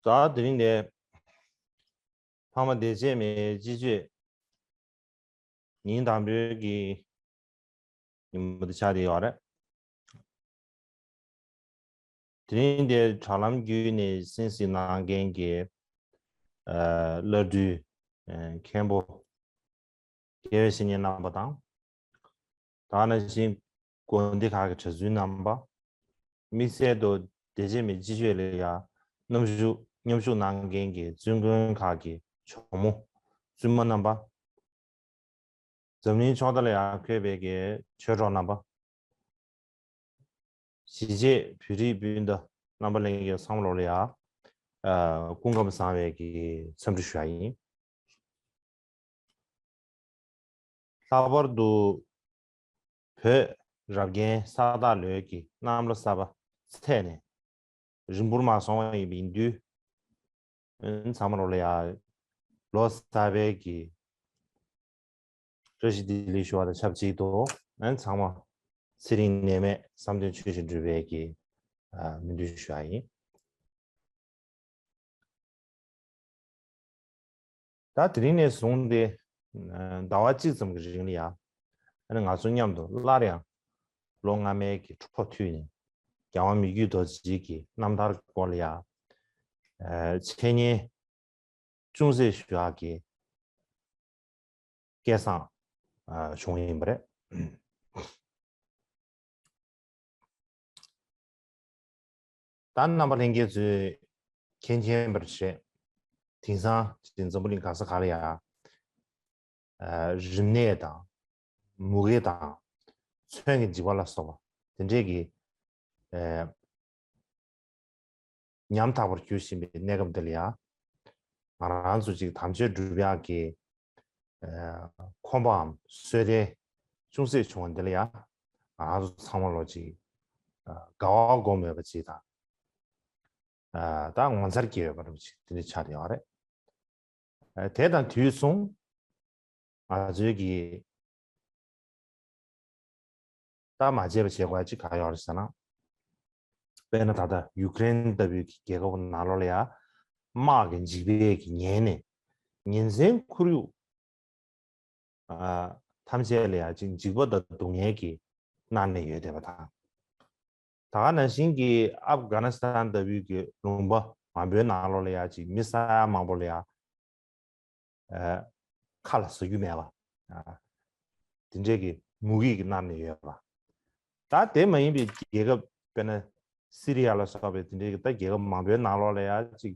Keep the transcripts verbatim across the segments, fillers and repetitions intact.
ད་དེ་རིང་འདི་ཕ་མ་བདེ་སྐྱིད་མའི་སྤྱི་སྤྱོད་ཉིན་དང་པོའི་གི་ཉིན་མོ་དེ་ཆགས་བསྡད་ཡོད་རེད། དེ་རིང་འདིར་དྲ་ལམ་བརྒྱུད་ནས་གསན་གཟིགས་གནང་མཁན་གྱི་ཨ་བླ་སྤྲུལ་ཨ་མཁན་པོ་དགེ་བའི་བཤེས་གཉེན་རྣམ་པ་དང་། ད་ག་ནང་བཞིན་དགོན་སྡེ་ཁག་གི་གྲྭ་བཙུན་རྣམ་པ། དམིགས་བསལ་དུ་བདེ་སྐྱིད་མའི་སྤྱི་སྤྱོད་ལ་ཡང་མཉམ་ཞུགས་མཉམ་ཞུགས་གནང་མཁན་གྱི་བཙུན་དགོན་ཁག་གི་ཇོ་མོ་བཙུན་མ་རྣམ་པ། འཛམ་གླིང་ཕྱོགས་མཐའ་ལ་ཡང་འཁོད་པའི་གི་ཆོས་གྲོགས་རྣམ་པ། གཞིས་བྱེས་བོད་རིགས་སྤུན་ཟླ་རྣམ་པ་ལྷན་རྒྱས་ཚང་མ་ལོ་ལ་ཡང་ཨ་སྐུ་ཁམས་བཟང་བའི་གི་འཚམས་འདྲི་ཞུ་ཡ་ཡིན། ལྷག་པར་དུ་བོད་རབ་རྒྱན་ས་སྟག་ལོའི་གི་གནམ་ལོ་གསར་པ་ཚེས་ནས་རིང་པོར་མ་སོང་བ་ཡིན་པ་ཡིན་དུས། ཨ་ནི་ཚང་མ་ལོ་ལ་ཡང་ལོ་གསར་པའི་གི་བཀྲ་ཤིས་བདེ་ལེགས་ཞུ་བ་དང་ཆབས་ཅིག་ཏུ། ཨ་ནི་ཚང་མ་ཚེ་རིང་ནད་མེད་བསམ་དོན་ཆོས་བཞིན་འགྲུབ་པའི་གི་ཨ་སྨོན་འདུན་ཞུ་ཡ་ཡིན། ད་དེ་རིང་ནས་བཟུང་སྟེ་ཟླ་བ་གཅིག་ཙམ་གྱི་རིང་ལ་ཡང་ཨ་ནི་ང་ཚོ་མཉམ་དུ་སླར་ཡང་ལོ་སྔ་མའི་གི་འཕྲོ་མཐུད་ནས་རྒྱལ་དབང་མི་བསྐྱོད་རྡོ་རྗེ་གི་རྣམ་ཐར་སྐོར་ལ་ཡང་འཆད་ཉན་ཅུང་ཟད་ཞུ་ཡག་གི་སྐལ་བཟང་བྱུང་ཡིན་པ་རེད། ད་རྣམ་པ་ལྷན་རྒྱས་ཚོས་མཁྱེན་མཁྱེན་པར་བྱེད། དེང་སང་འཛམ་བུ་གླིང་ག་ས་ག་ལ་ཡང་རིམས་ནད་དང་མུ་གེ་དང་མཚོན་གྱི་འཇིགས་པ་ལ་སོགས་པ་དེ་འདྲས་ཀྱི་ཉམ་ཐག་པར་གྱུར་བཞིན་པའི་གནས་སྐབས་འདི་ལ་ཡང་ང་རང་ཚོ་ཅིག་དམ་ཆོས་སྒྲུབ་ཡག་གི་ཁོམ་པའམ་སོས་དལ་ཅུང་ཟད་བྱུང་བ་འདི་ལ་ཡང་ང་རང་ཚོ་ཚང་མ་ལོ་ཅིག་དགའ་བ་སྒོམ་ཡོད་པ་ཅིག་དང་། ད་ངོ་མཚར་སྐྱེ་ཡོད་པ་རུ་ཅིག་དེ་འདྲ་ཆགས་ཡོད་རེད། དེ་དང་དུས་མཚུངས་ང་ཚོའི་གི་ད་མ་བརྗེད་པ་བྱེད་དགོས་ཅིག་ག་ཡོད་རེད་ཟེར་ན། དཔེར་ན་ད་ལྟ་ཡུ་ཀེ་རེན་ལྟ་བུའི་གི་རྒྱལ་ཁབ་ནང་ལོགས་ལ་ཡང་དམག་གི་འཇིགས་པའི་གི་ཉེན་ནས་ཉིན་མཚན་ཁོར་ཡུག་ཐམས་ཅད་ལ་ཡང་ཅིག་འཇིགས་པ་དང་སྡུག་བསྔལ་གྱིས་མནར་ནས་ཡོད་བསྡད་པ་དང་། ད་ག་ནང་བཞིན་གྱི་ཨབ་གྷ་ནི་སི་ཐན་ལྟ་བུའི་གི་ལུང་པ་མང་པོའི་ནང་ལོགས་ལ་ཡང་ཅིག་མི་ས་ཡ་མང་པོ་ལ་ཡང་ཁ་ལ་ཟ་རྒྱུ་མེད་པ། དེ་འདྲས་ཀྱི་མུ་གེ་གིས་མནར་ནས་ཡོད་པ། ད་དེ་མ་ཡིན་པའི་རྒྱལ་ཁབ་དཔེར་ན་སི་རི་ཡ་ལ་སོགས་པའི་དེ་འདྲས་ཀྱི་ད་རྒྱལ་ཁབ་མང་པོའི་ནང་ལོགས་ལ་ཡང་ཅིག་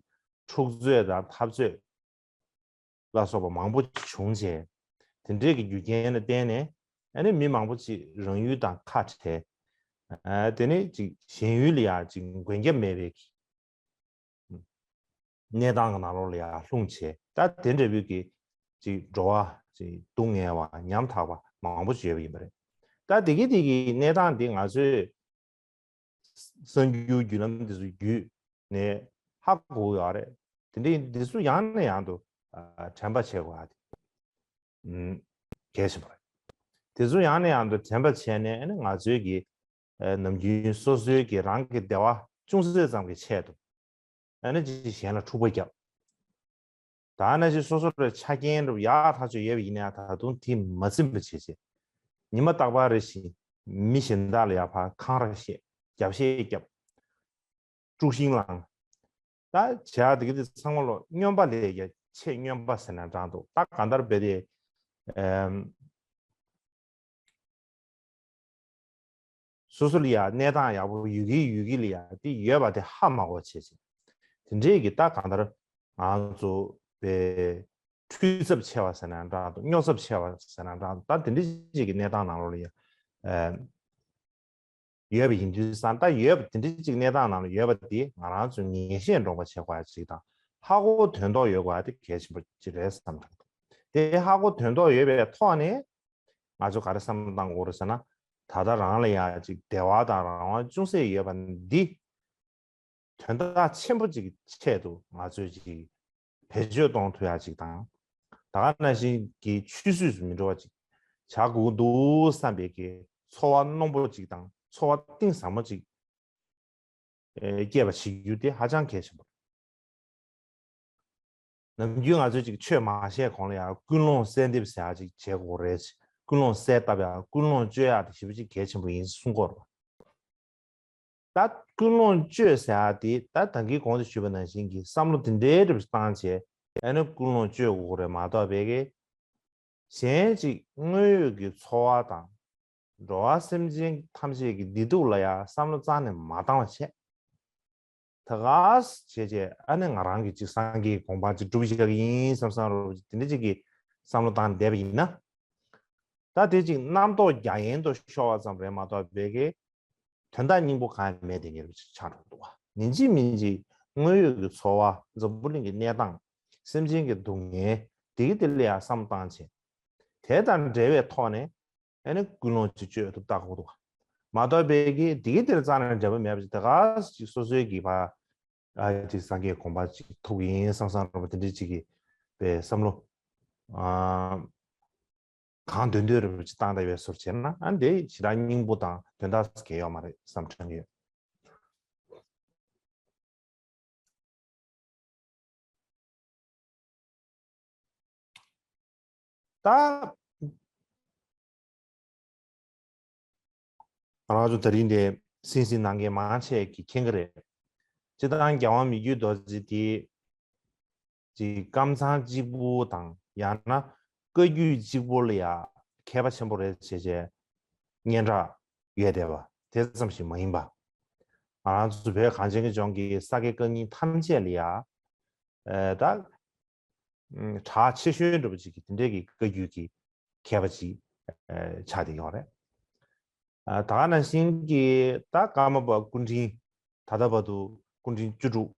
འཁྲུག་རྩོད་དང་འཐབ་རྩོད་ལ་སོགས་པ་མང་པོ་བྱུང་རྗེས། དེ་འདྲས་ཀྱི་རྒྱུ་རྐྱེན་ལ་བརྟེན་ནས་ཨ་ནི་མི་མང་པོ་ཅིག་རང་ཡུལ་དང་ཁ་བྲལ། ཨ་དེ་ནས་ཅིག་གཞན་ཡུལ་ལ་ཡང་ཅིག་མགོན་སྐྱབས་མེད་པའི་གནས་སྟངས་ཀྱི་ནང་ལོགས་ལ་ཡང་ལྷུང་བྱས། ད་དེ་འདྲ་བོའི་གི་ཅིག་འགྲོ་བ་ཅིག་སྡུག་བསྔལ་བ་ཉམ་ཐག་པ་མང་པོ་ཅིག་ཡོད་པ་ཡིན་པ་རེད། ད་དེ་གི་དེ་གི་གནས་སྟངས་དེ་ང་ཚོས་གསར་འགྱུར་བརྒྱུད་ལམ་དེ་ཚོ་བརྒྱུད་ནས་ཧ་གོ་ཡོད་རེད། དེ་འདྲའི་དེ་ཚོ་ཡང་ནས་ཡང་དུ་ཨ་དྲན་པ་བྱེད་དགོས་ཡ་དེ་ཨུམ་གལ་ཆེན་པོ་རེད། དེ་ཚོ་ཡང་ནས་ཡང་དུ་དྲན་པ་བྱས་ནས་ཨ་ནི་ང་ཚོའི་གི་ཨ་ནམ་རྒྱུན་སོ་སོའི་གི་རང་གི་བདེ་བ་ཅུང་ཟད་ཙམ་གྱི་ཆེད་དུ་ཨ་ནི་ཅིག་གཞན་ལ་འཁྲུག་པ་བརྒྱབ། ད་ནང་བཞིན་སོ་སོ་རའི་ཆ་རྐྱེན་རུ་ཡག་ཐག་ཆོད་ཡོད་པ་ཡིན་ན་ད་དུང་དེ་མ་ཚིམ་པ་བྱེད་བྱེད། ཉི་མ་རྟག་པར་རེ་བཞིན་མི་གཞན་དག་ལ་ཡར་ཕར་འཁང་ར་བཤད། རྒྱབ་བཤད་རྒྱབ། དཀྲུག་ཤིང་བསླངས། ད་བྱ་དེ་གི་དེ་ཚང་མ་ལོ་སྨྱོན་པ་ལས་ཀྱང་ཆེས་སྨྱོན་པ་ཟེར་ན་འདྲ་འདུག་ད་གང་ལྟར་བས་དེ་ཨམ། སོ་སོ་ལ་ཡང་གནས་སྟངས་ཡག་པོ་ཡོད་ཀྱི་ཡོད་ཀྱི་ལ་ཡང་དེ་ཡོད་པ་དེ་ཧ་མ་གོ་བྱེད་ཅིང་། དེ་འདྲས་ཀྱི་ད་གང་ལྟར་ང་ཚོ་བའི་འཁྲུལ་ཚབས་ཆེ་བ་ཟེར་ན་འདྲ་འདུག་སྨྱོ་ཚབས་ཆེ་བ་ཟེར་ན་འདྲ་འདུག་ད་དེ་འདྲས་ཅིག་གི་གནས་སྟངས་ནང་ལོགས་ལ་ཡང་ཨ་ཡོད་པ་ཡིན་དུས་ཙང་ད་ཡོད་པ་དེ་འདྲས་ཅིག་གནས་སྟངས་ནང་ལ་ཡོད་པ་དེ་ང་རང་ཚོ་ངེས་ཤེས་འདྲོངས་པ་བྱེད་དགོས་ཡ་ཅིག་དང་ཧ་གོ་དོན་རྟོགས་ཡོད་དགོས་ཡ་དེ་གལ་ཆེན་པོ་ཅིག་རེད་བསམ་འདྲ་འདུག་དེ་ཧ་གོ་དོན་རྟོགས་ཡོད་པའི་ཐོག་ནས། ང་ཚོ་ག་རེ་བསམ་བློ་བཏང་དགོས་རེད་ཟེར་ན། ད་ལྟ་རང་ལ་ཡང་ཅིག་བདེ་བ་དང་རང་དབང་ཅུང་ཟད་ཡོད་པ་འདི། དོན་དག་ཆེན་པོ་ཅིག་ཆེད་དུ་ང་ཚོས་ཅིག་བེད་སྤྱོད་གཏོང་ཐུབ་ཡ་ཅིག་དང་། ད་ག་ནང་བཞིན་གྱི་ཆུད་ཟོས་སུ་མི་འགྲོ་བ་ཅིག་བྱ་དགོས་འདུག་བསམ་པའི་གི་ཚོར་བ་རྣོན་པོ་ཅིག་དང་ཚོར་བ་གཏིང་ཟབ་མོ་ཅིག་ཨེ་སྐྱེས་པ་བྱེད་རྒྱུ་དེ་ཧ་ཅང་གལ་ཆེན་པོ་རེད། ནམ་རྒྱུན་ང་ཚོས་ཅིག་ཆོས་མ་བཤད་གོང་ལ་ཡང་ཀུན་སློང་གསལ་འདེབས་ཟེར་ཡག་ཅིག་བྱེད་དགོས་རེད། ཀུན་སློང་གསལ་བཏབ་ཡག་ཀུན་སློང་བཅོས་ཡག་དེ་ཞེ་པོ་ཅིག་གལ་ཆེན་པོ་ཡིན་གསུང་གི་ཡོད་རེད། ད་ཀུན་སློང་བཅོས་ཟེར་ཡག་དེ་ད་ད་གིན་གོང་དུ་ཞུས་པ་ནང་བཞིན་གྱི་བསམ་བློ་དེ་འདྲའི་འདྲ་བོ་ཞིག་བཏང་བྱས་ཨ་ནི་ཀུན་སློང་བཅོས་དགོས་རེད་མ་གཏོགས་པའི་གི་གཞན་ཅིག་དངོས་ཡོད་ཀྱི་འཚོ་བ་དང་། འགྲོ་བ་སེམས་ཅན་ཐམས་ཅད་ཀྱི་བདེ་སྡུག་ལ་ཡང་བསམ་བློ་རྩ་ནས་མ་བཏང་བ་བྱས། ད་ག་སེ་བྱས་བྱས་ཨ་ནི་ང་རང་གི་ཅིག་སངས་རྒྱས་ཀྱི་དགོངས་པ་ཅིག་སྒྲུབ་བཞག་གི་ཡིན་བསམ་བསམ་རོ་དེ་འདྲ་ཅིག་གི་བསམ་བློ་བཏང་བསྡད་པ་ཡིན་ན། ད་དེ་ཅིག་རྣམ་རྟོག་རྒྱ་ཡན་དུ་ཤོར་བ་ཙམ་རེད་མ་གཏོགས་པའི་གི་དོན་དག་སྙིང་པོ་གང་ཡང་མེད་དེ་ཉེར་ཅིག་ཆགས་འགྲོ་འདུག་བ། ཡིན་གཅིག་མིན་གཅིག་དངོས་ཡོད་ཀྱི་འཚོ་བ་འཛམ་བུ་གླིང་གི་གནས་སྟངས་སེམས་ཅན་གྱི་སྡུག་བསྔལ་དེ་གི་དེ་ལ་ཡང་བསམ་བཏང་བྱས། དེ་དང་འབྲེལ་བའི་ཐོག་ནས་ཨ་ནི་ཀུན་སློང་ཅིག་བཅོས་ཐུབ་ལྟ་དགོས་འདུག་བ། མ་གཏོགས་པའི་གི་དེ་གི་དེ་ལ་རྩ་ནས་འབྲེལ་བ་མེད་པ་ཅིག་དེ་ག་ཅིག་སོ་སོའི་གི་ཕ་ཨ་ཅིག་སངས་རྒྱས་དགོངས་པ་ཅིག་ཐུག་གི་ཡིན་བསམ་བསམ་རོ་པ་དེ་འདྲའི་ཅིག་གི་པའི་བསམ་བློ་ཨ། གང་འདོད་འདོད་རེ་བ་ཅིག་བཏང་བསྡད་པའི་བཟོ་བྱས་ན་ཨ་འདི་ཞེ་དྲག་སྙིང་པོ་དང་དོན་དག་གལ་ཡོད་མ་རེད་བསམ་དྲན་གྱི་ཡོད། ད་ང་རང་ཚོ་ད་རིང་འདི་སེམས་སེམས་ནང་གི་མང་ཆེ་གི་མཁྱེན་གི་རེད། སྤྱིར་བཏང་རྒྱལ་དབང་མི་བསྐྱོད་རྡོ་རྗེ་དེ་ཅིག་ཀམ་ཚང་གཅིག་པུ་དང་ཡང་ན་བཀའ་བརྒྱུད་གཅིག་པུ་ལ་ཡ་མཁས་པ་ཆེན་པོ་རེད་བྱས་བྱས་སྙན་གྲགས་ཡོད་བསྡད་པ་དེ་ཙམ་ཞིག་མ་ཡིན་པ། ང་རང་ཚོ་བོད་གངས་ཅན་གྱི་ལྗོངས་ཀྱི་ས་དགེ་བཀའ་རྙིང་ཐམས་ཅད་ལ་ཡ་ཨ་ད་གྲགས་ཆེ་ཤོས་འདྲ་པོ་ཅིག་གི་དེ་འདྲས་ཀྱི་བཀའ་བརྒྱུད་ཀྱི་མཁས་པ་ཅིག་ཆགས་བསྡད་ཡོད་རེད། ད་ག་ནང་བཞིན་གྱི་ད་ཀརྨ་པ་སྐུ་ཕྲེང་ད་ལྟ་བར་དུ་སྐུ་ཕྲེང་བཅུ་དྲུག་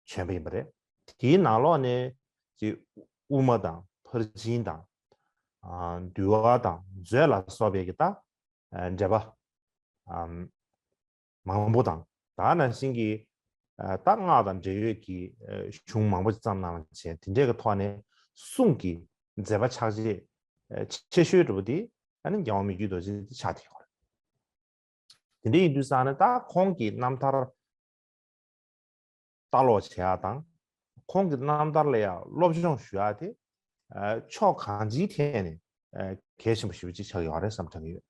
བྱོན་པ་ཡིན་པ་རེད། དེའི་ནང་ལོགས་ནས་ཅིག་དབུ་མ་དང་ཕར་ཕྱིན་དང་འདུལ་བ་དང་མཛོད་ལ་སོགས་པའི་གི་ད་འགྲེལ་པ་མང་པོ་དང་ད་ག་ནང་བཞིན་གྱི་ད་སྔགས་དང་འབྲེལ་ཡོད་ཀྱི་གཞུང་མང་པོ་བརྩམས་གནང་བ་བྱས་དེ་འདྲས་ཀྱི་ཐོག་ནས་གསུང་གི་མཛད་པ་ཕྱག་རྗེས་ཆེ་ཤོས་འདྲ་པོ་དེ་ཨ་ནི་རྒྱལ་དབང་མི་བསྐྱོད་རྡོ་རྗེ་དེ་ཆགས་བསྡད་ཡོད་རེད། དེ་འདྲ་ཡིན་དུས་ཙང་ནས་ད་ཁོང་གི་རྣམ་ཐར་ལྟ་ཀློག་བྱེད་ཡག་དང་ཁོང་གི་རྣམ་ཐར་ལ་ཡང་སློབ་སྦྱོང་ཞུ་ཡག་དེ་ཕྱོགས་གང་ཅིའི་ཐད་ནས་གལ་ཆེན་པོ་ཞེ་པོ་ཅིག་ཆགས་ཡོད་རེད་བསམ་དྲན་གྱི་ཡོད།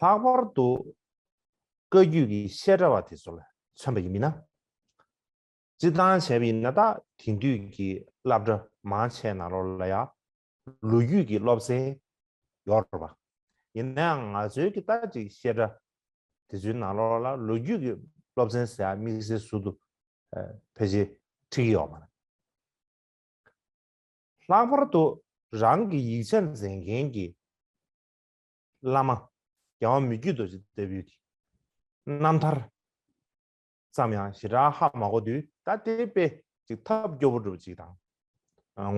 ལྷག་པར་དུ་བཀའ་བརྒྱུད་ཀྱི་བཤད་གྲྭ་བ་དེ་ཚོ་ལ་མཚོན་པ་ཡིན་མིན་ན། སྤྱིར་བཏང་བྱས་པ་ཡིན་ན་ད་དེང་དུས་ཀྱི་སློབ་གྲྭ་མང་ཆེ་ནང་ལོགས་ལ་ཡང་ལོ་རྒྱུས་ཀྱི་སློབ་ཚན་ཡོད་རེད་པ། ཡིན་ནའང་ང་ཚོའི་གི་ད་ཅིག་བཤད་གྲྭ་དེ་ཚོའི་ནང་ལོགས་ལ་ལོ་རྒྱུས་ཀྱི་སློབ་ཚན་ཟེར་ཡ་དམིགས་བསལ་ཟུར་དུ་ཕལ་ཆེར་ཁྲིད་ཀྱི་ཡོད་མ་རེད། ལྷག་པར་དུ་རང་གི་ཡིག་ཆ་མཛད་མཁན་གྱི་བླ་མ་རྒྱལ་དབང་མི་བསྐྱོད་རྡོ་རྗེ་ལྟ་བུའི་གི་རྣམ་ཐར་ཙམ་ཡང་ཞེ་དྲག་ཧ་མ་གོ་དུས་ད་དེ་དཔེ་ཅིག་ཐབས་སྐྱོ་པོ་འདྲ་པོ་ཅིག་དང་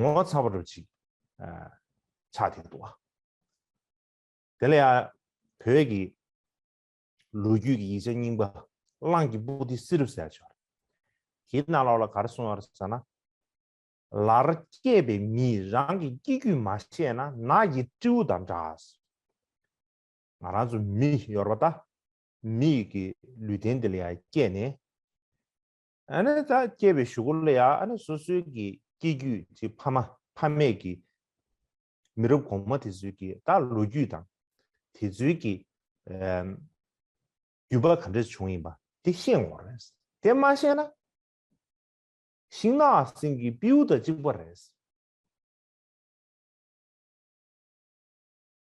ངོ་ཚ་པོ་འདྲ་པོ་ཅིག་ཆགས་བསྡད་འདུག་བ། དེ་ལ་ཡང་བོད་ཀྱི་ལོ་རྒྱུས་ཀྱི་ཡིག་ཆ་རྙིང་པ་གླང་གི་པོ་ཏི་བསིལ་རབ་ཟེར་ཡ་ཅིག་ཡོད་རེད། དེའི་ནང་ལོགས་ལ་ག་རེ་གསུངས་ཡོད་རེད་ཟེར་ན། ལར་སྐྱེས་པའི་མིས་རང་གི་སྐྱེ་རྒྱུད་མ་ཤེས་ན་ནགས་ཀྱི་སྤྲེའུ་དང་འདྲ། ང་རང་ཚོ་མི་ཡོད་རེད་པ་ད། མི་ཡི་གི་ལུས་རྟེན་འདི་ལ་ཡང་སྐྱེས་ནས། ཨ་ནི་ད་སྐྱེས་པའི་གཞུག་གུ་ལ་ཡང་ཨ་ནི་སོ་སོའི་གི་སྐྱེ་རྒྱུད་ཀྱི་ཕ་མ་ཕ་མེས་ཀྱི་མི་རབས་གོང་མ་དེ་ཚོའི་གི་ད་ལོ་རྒྱུས་དང་། དེ་ཚོའི་གི་ཨམ་རྒྱུད་པ་ག་འདྲས་བྱུང་ཡིན་པ་དེ་ཤེས་དགོས་རེད། དེ་མ་ཤེས་ན། ཤིང་ནགས་སེང་གེའི་སྤྲེའུ་དང་གཅིག་པ་རེད།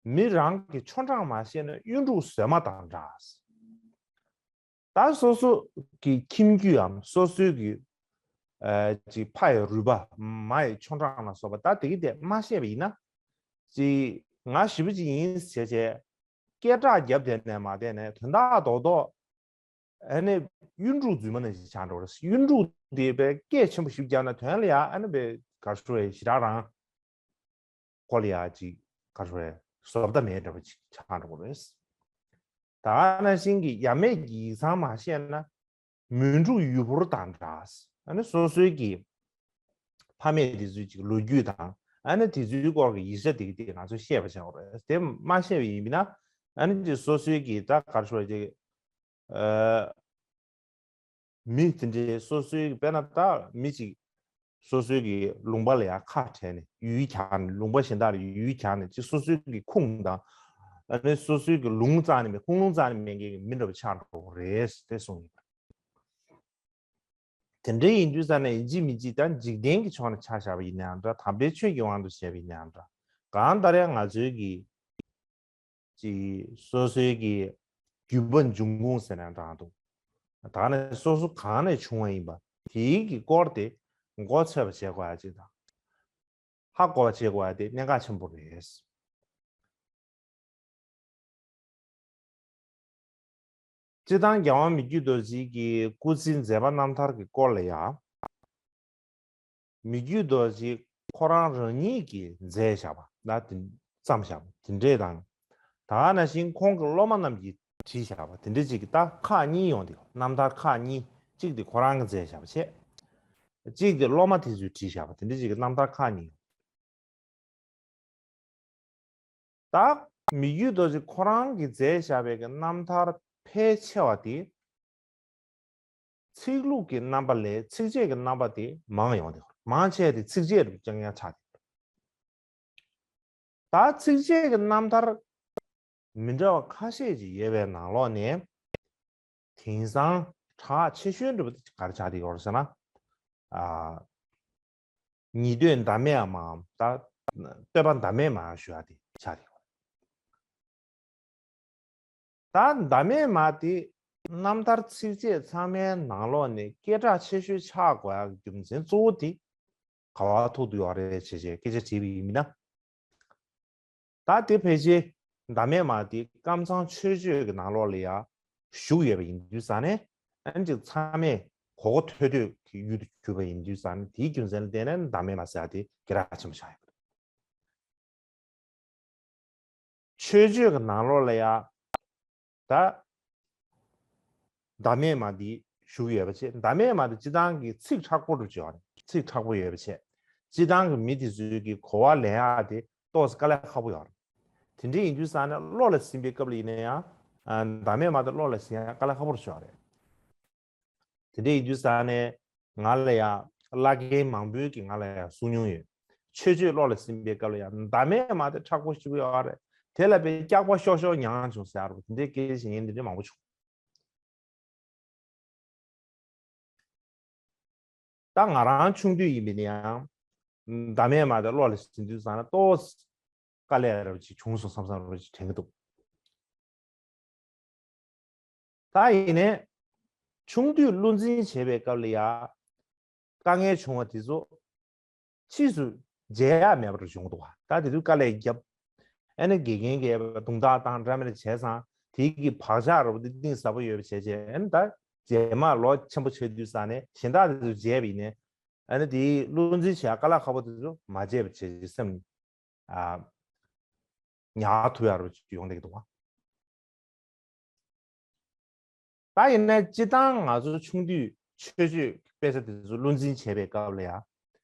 མི་རང་གི་ཆོ་འབྲང་མ་ཤེས་ན་གཡུ་འབྲུག་ཟོས་མ་དང་འདྲ། ད་སོ་སོ་གི་ཁྱིམ་རྒྱུད་འམ་སོ་སོའི་གི་ཨ་ཅིག་ཕ་ཡི་རུས་པ་མ་ཡི་ཆོ་འབྲང་ལ་སོགས་པ་ད་དེ་གི་དེ་མ་ཤེས་པ་ཡིན་ན། ཅིག་ང་ཞེ་པོ་ཅིག་ཡིན་ཟེར་བྱས། སྐད་གྲགས་རྒྱབ་བསྡད་ནས་མ་བསྡད་ནས་དོན་དག་རྡོག་རྡོག་ཨ་ནི་གཡུ་འབྲུག་རྫུན་མ་ནང་བཞིན་ཆགས་འགྲོ་རེད། གཡུ་འབྲུག་དེ་བས་སྐད་ཆེན་པོ་ཞིག་རྒྱབ་ན་དོན་ལ་ཡ་ཨ་ནི་བས་ག་རེ་ཞུ་རེད་ཞེ་དྲག་རང་ཁོ་ལ་ཡ་ཅིག་ག་རེ་ཞུ་རེད་བཟོ་ལྟ་མེད་འདྲ་པོ་ཅིག་ཆགས་འགྲོ་གི་རེད། ད་ག་ནང་བཞིན་གྱི་ཡབ་མེས་ཀྱི་ཡིག་ཚང་མ་ཤེས་ན་མོན་འབྲུག་ཡུལ་ཕོར་དང་འདྲ། ཨ་ནི་སོ་སོའི་གི་ཕ་མེས་དེ་ཚོའི་ཅིག་ལོ་རྒྱུས་དང་ཨ་ནི་དེ་ཚོའི་སྐོར་གྱི་ཡིག་ཆ་དེ་གི་དེ་ང་ཚོས་ཤེས་པ་བྱ་དགོས་རེད། དེ་མ་ཤེས་པ་ཡིན་ན་ཨ་ནི་ཅིག་སོ་སོའི་གི་ད་ག་རེ་ཞུ་རེད་ཅིག་ཨ་ མི་དེ་འདྲའི་སོ་སོའི་དཔེར་ན་ད་མི་གཅིག་སོ་སོའི་གི་ལུང་པ་ལ་ཡང་ཁ་བྲལ་ནས་ཡུལ་གྱར་ནས། ལུང་པ་གཞན་དག་ལ་ཡུལ་གྱར་ནས་ཅིག་སོ་སོའི་གི་ཁུངས་དང་ཨ་ནི་སོ་སོའི་གི་ལུང་རྩ་ནས་མེད། ཁུངས་ལུང་རྩ་ནས་མེད་མཁན་གྱི་མི་འདྲ་བ་ཆགས་འགྲོ་གི་རེད་ཟེར་གསུངས་ཡོད་པ་རེད། དེ་འདྲ་ཡིན་དུས་ཙང་ནས་ཡིན་གཅིག་མིན་གཅིག་ད་འཇིག་རྟེན་གྱི་ཕྱོགས་ནས་ཆ་བཞག་པ་ཡིན་ནའང་འདྲ། དམ་པའི་ཆོས་ཀྱི་དབང་དུ་བྱས་པ་ཡིན་ནའང་འདྲ། གང་ལྟར་ཡང་ང་ཚོའི་གི་ཅིག་སོ་སོའི་གི་བརྒྱུད་པ་འབྱུང་ཁུངས་ཟེར་ནའང་འདྲ་འདུག། ད་ནི་སོ་སོ་གང་ནས་བྱུང་བ་ཡིན་པ་དེའི་གི་སྐོར་དེ་མགོ་ཚོད་པ་བྱེད་དགོས་ཡ་ཅིག་དང་། ཧ་གོ་བ་བྱེད་དགོས་ཡ་དེ་གནད་འགག་ཆེན་པོ་རེད། སྤྱིར་བཏང་རྒྱལ་དབང་མི་བསྐྱོད་རྡོ་རྗེ་གི་སྐུ་ཚེའི་མཛད་པ་རྣམ་ཐར་གྱི་སྐོར་ལ་ཡང་། མི་བསྐྱོད་རྡོ་རྗེ་ཁོ་རང་རང་ཉིད་ཀྱིས་མཛད་བཞག་པ་ན་དེ་བརྩམས་བཞག་པ་དེ་འདྲས་དང་། ད་ག་ནང་བཞིན་ཁོང་གི་སློབ་མ་རྣམས་ཀྱིས་བྲིས་བཞག་པ་དེ་འདྲས་ཅིག་གི་ད་ཁག་གཉིས་ཡོང་དེ། རྣམ་ཐར་ཁག་གཉིས། གཅིག་དེ་ཁོ་རང་གིས་མཛད་བཞག་པ་བྱས། གཅིག་དེ་སློབ་མ་དེ་ཚོས་བྲིས་བཞག་པ་དེ་འདྲས་ཅིག་གི་རྣམ་ཐར་ཁག་གཉིས་ཡོང་། ད་མི་བསྐྱོད་རྡོ་རྗེ་ཁོ་རང་གིས་མཛད་བཞག་པའི་གི་རྣམ་ཐར་ཕལ་ཆེ་བ་དེ། ཚིག་ལྷུག་གི་རྣམ་པ་ལས་ཚིགས་བཅད་ཀྱི་རྣམ་པ་དེ་མང་ཡོང་དེ། མང་ཆེ་དེ་ཚིགས་བཅད་རུ་རྐྱང་རྐྱང་ཆགས་དེ། ད་ཚིགས་བཅད་ཀྱི་རྣམ་ཐར་མི་འདྲ་བ་ཁ་ཤས་ཅིག་ཡོད་པའི་ནང་ལོགས་ནས། དེང་སང་གྲགས་ཆེ་ཤོས་འདྲ་པོ་དེ་ག་རེ་ཆགས་བསྡད་ཡོད་རེད་ཟེར་ན། ཨ། ཉེ་བསྟོད་ཟླ་མེད་མའམ་ད་བསྟོད་པ་ཟླ་མེད་མ་ཞུ་ཡ་དེ་ཆགས་བསྡད་ཡོད། ད་ཟླ་མེད་མ་དེ་རྣམ་ཐར་ཚིགས་བཅད་ཚང་མའི་ནང་ལོགས་ནས་སྐད་གྲགས་ཆེ་ཤོས་ཆགས་དགོས་ཡ་གི་རྒྱུ་མཚན་གཙོ་བོ་དེ་ག་བ་ཐུག་བསྡད་ཡོད་རེད་བྱས་བྱས་སྐད་ཆ་དྲིས་པ་ཡིན་ན། ད་དེ་ཕལ་ཆེར་ཟླ་མེད་མ་དེ་ཀམ་ཚང་ཆོས་སྤྱོད་ཀྱི་ནང་ལོགས་ལ་ཡ་བཞུགས་ཡོད་པ་ཡིན་དུས་ཙང་ནས། ཨ་ནི་ཅིག་ཚང་མས་གོ་གོ་ཐོས་ཐོས་ཀྱི་ཡུལ་དུ་གྱུར་པ་ཡིན་དུས་ཙང་ནས། དེའི་རྒྱུ་མཚན་ལ་བརྟེན་ནས་ཟླ་མེད་མ་ཟེར་ཡ་དེ་སྐད་གྲགས་ཆེན་པོ་ཆགས་ཡོད་པ་རེད། ཆོས་སྤྱོད་ཀྱི་ནང་ལོགས་ལ་ཡ་ད་ཟླ་མེད་མ་འདི་བཞུགས་ཡོད་པ་བྱས། ཟླ་མེད་མ་འདི་སྤྱིར་བཏང་གི་ཚིག་མཁྲེགས་པོ་རུ་བྱས་པ་རེད། ཚིག་མཁྲེགས་པོ་ཡོད་པ་བྱས། སྤྱིར་བཏང་གི་མི་དེ་ཚོའི་གི་གོ་བ་ལེན་ཡག་དེ་ཏོག་ཙམ་དཀའ་ལས་ཁག་པོ་ཡོད་རེད། དེ་འདྲ་ཡིན་དུས་ཙང་ནས་བློ་ལ་ཟིན་པའི་སྐབས་ལ་ཡིན་ན་ཡང་ཨ་ཟླ་མེད་མ་དེ་བློ་ལ་ཟིན་ཡག་དཀའ་ལས་ཁག་པོ་རུ་བྱས་པ་རེད། དེ་འདྲ་ཡིན་དུས་ཙང་ནས་ང་ལ་ཡང་བླ་རྒན་མང་པོས་ཀྱིས་ང་ལ་ཡང་གསུང་མྱོང་ཡོད། ཆོས་སྤྱོད་བློ་ལ་ཟིན་པའི་སྐབས་ལ་ཡང་ཟླ་མེད་མ་དེ་མཁྲེགས་པོ་ཞེ་པོ་ཡོད་རེད། དེ་ལ་དཔེ་སྐྱག་པ་ཤོག་ཤོག་མྱངས་བྱུང་ཟེར་ཡག་རེད་པ། དེ་འདྲའི་སྐད་ཆ་བཤད་མཁན་དེ་འདྲ་མང་པོ་བྱུང་། ད་ང་རང་ཆུང་དུས་ཡིན་པ་ཡིན་ན་ཡང་ཟླ་མེད་མ་དེ་བློ་ལ་ཟིན་དུས་ཙང་ནས་ཏོག་ཙམ་དཀའ་ལས་རབ་ཅིག་བྱུང་སོང་བསམ་བསམ་རབ་ཅིག་དྲན་གྱི་འདུག། ད་ཡིན་ནའི་ཆུང་དུས་བློ་འཛིན་བྱེད་པའི་སྐབས་ལ་ཡ་དཀའ་ངལ་བྱུང་བ་དེ་ཚོ་ཕྱིས་སུ་མཇལ་ཡག་མེད་པ་རུ་བྱུང་འདུག་བ། ད་དེ་དུས་དཀའ་ལས་བརྒྱབ། ཨ་ནི་དགེ་རྒན་གྱིས་རྡུང་རྡེག་བཏང་འདྲ་མི་འདྲ་བྱས་ཙང་། དེའི་གི་བག་ཆགས་ར་བ་དེ་གཏིང་ཟབ་པོ་ཡོད་པ་བྱས་བྱས། ཨ་ནི་ད་རྗེས་མ་ལོ་ཆེན་པོ་ཆགས་དུས་ཙང་ནས་གཞན་དག་དེ་ཚོ་མཇལ་བ་ཡིན་ནའི། ཨ་ནི་དེའི་བློ་འཛིན་བྱེད་ཡག་དཀའ་ལས་ཁག་པོ་དེ་ཚོ་མ་མཇལ་བ་བྱས་བྱས་སེམས་ཨ་ཉར་ཐུབ་ཡག་རུ་ཡོང་བསྡད་ཀྱི་འདུག་བ། ད་ཡིན་ན་སྤྱིར་བཏང་ང་ཚོ་ཆུང་དུས་ཆོས་སྤྱོད་དཔེ་ཆ་དེ་ཚོ་བློ་འཛིན་བྱེད་པའི་སྐབས་ལ་ཡ།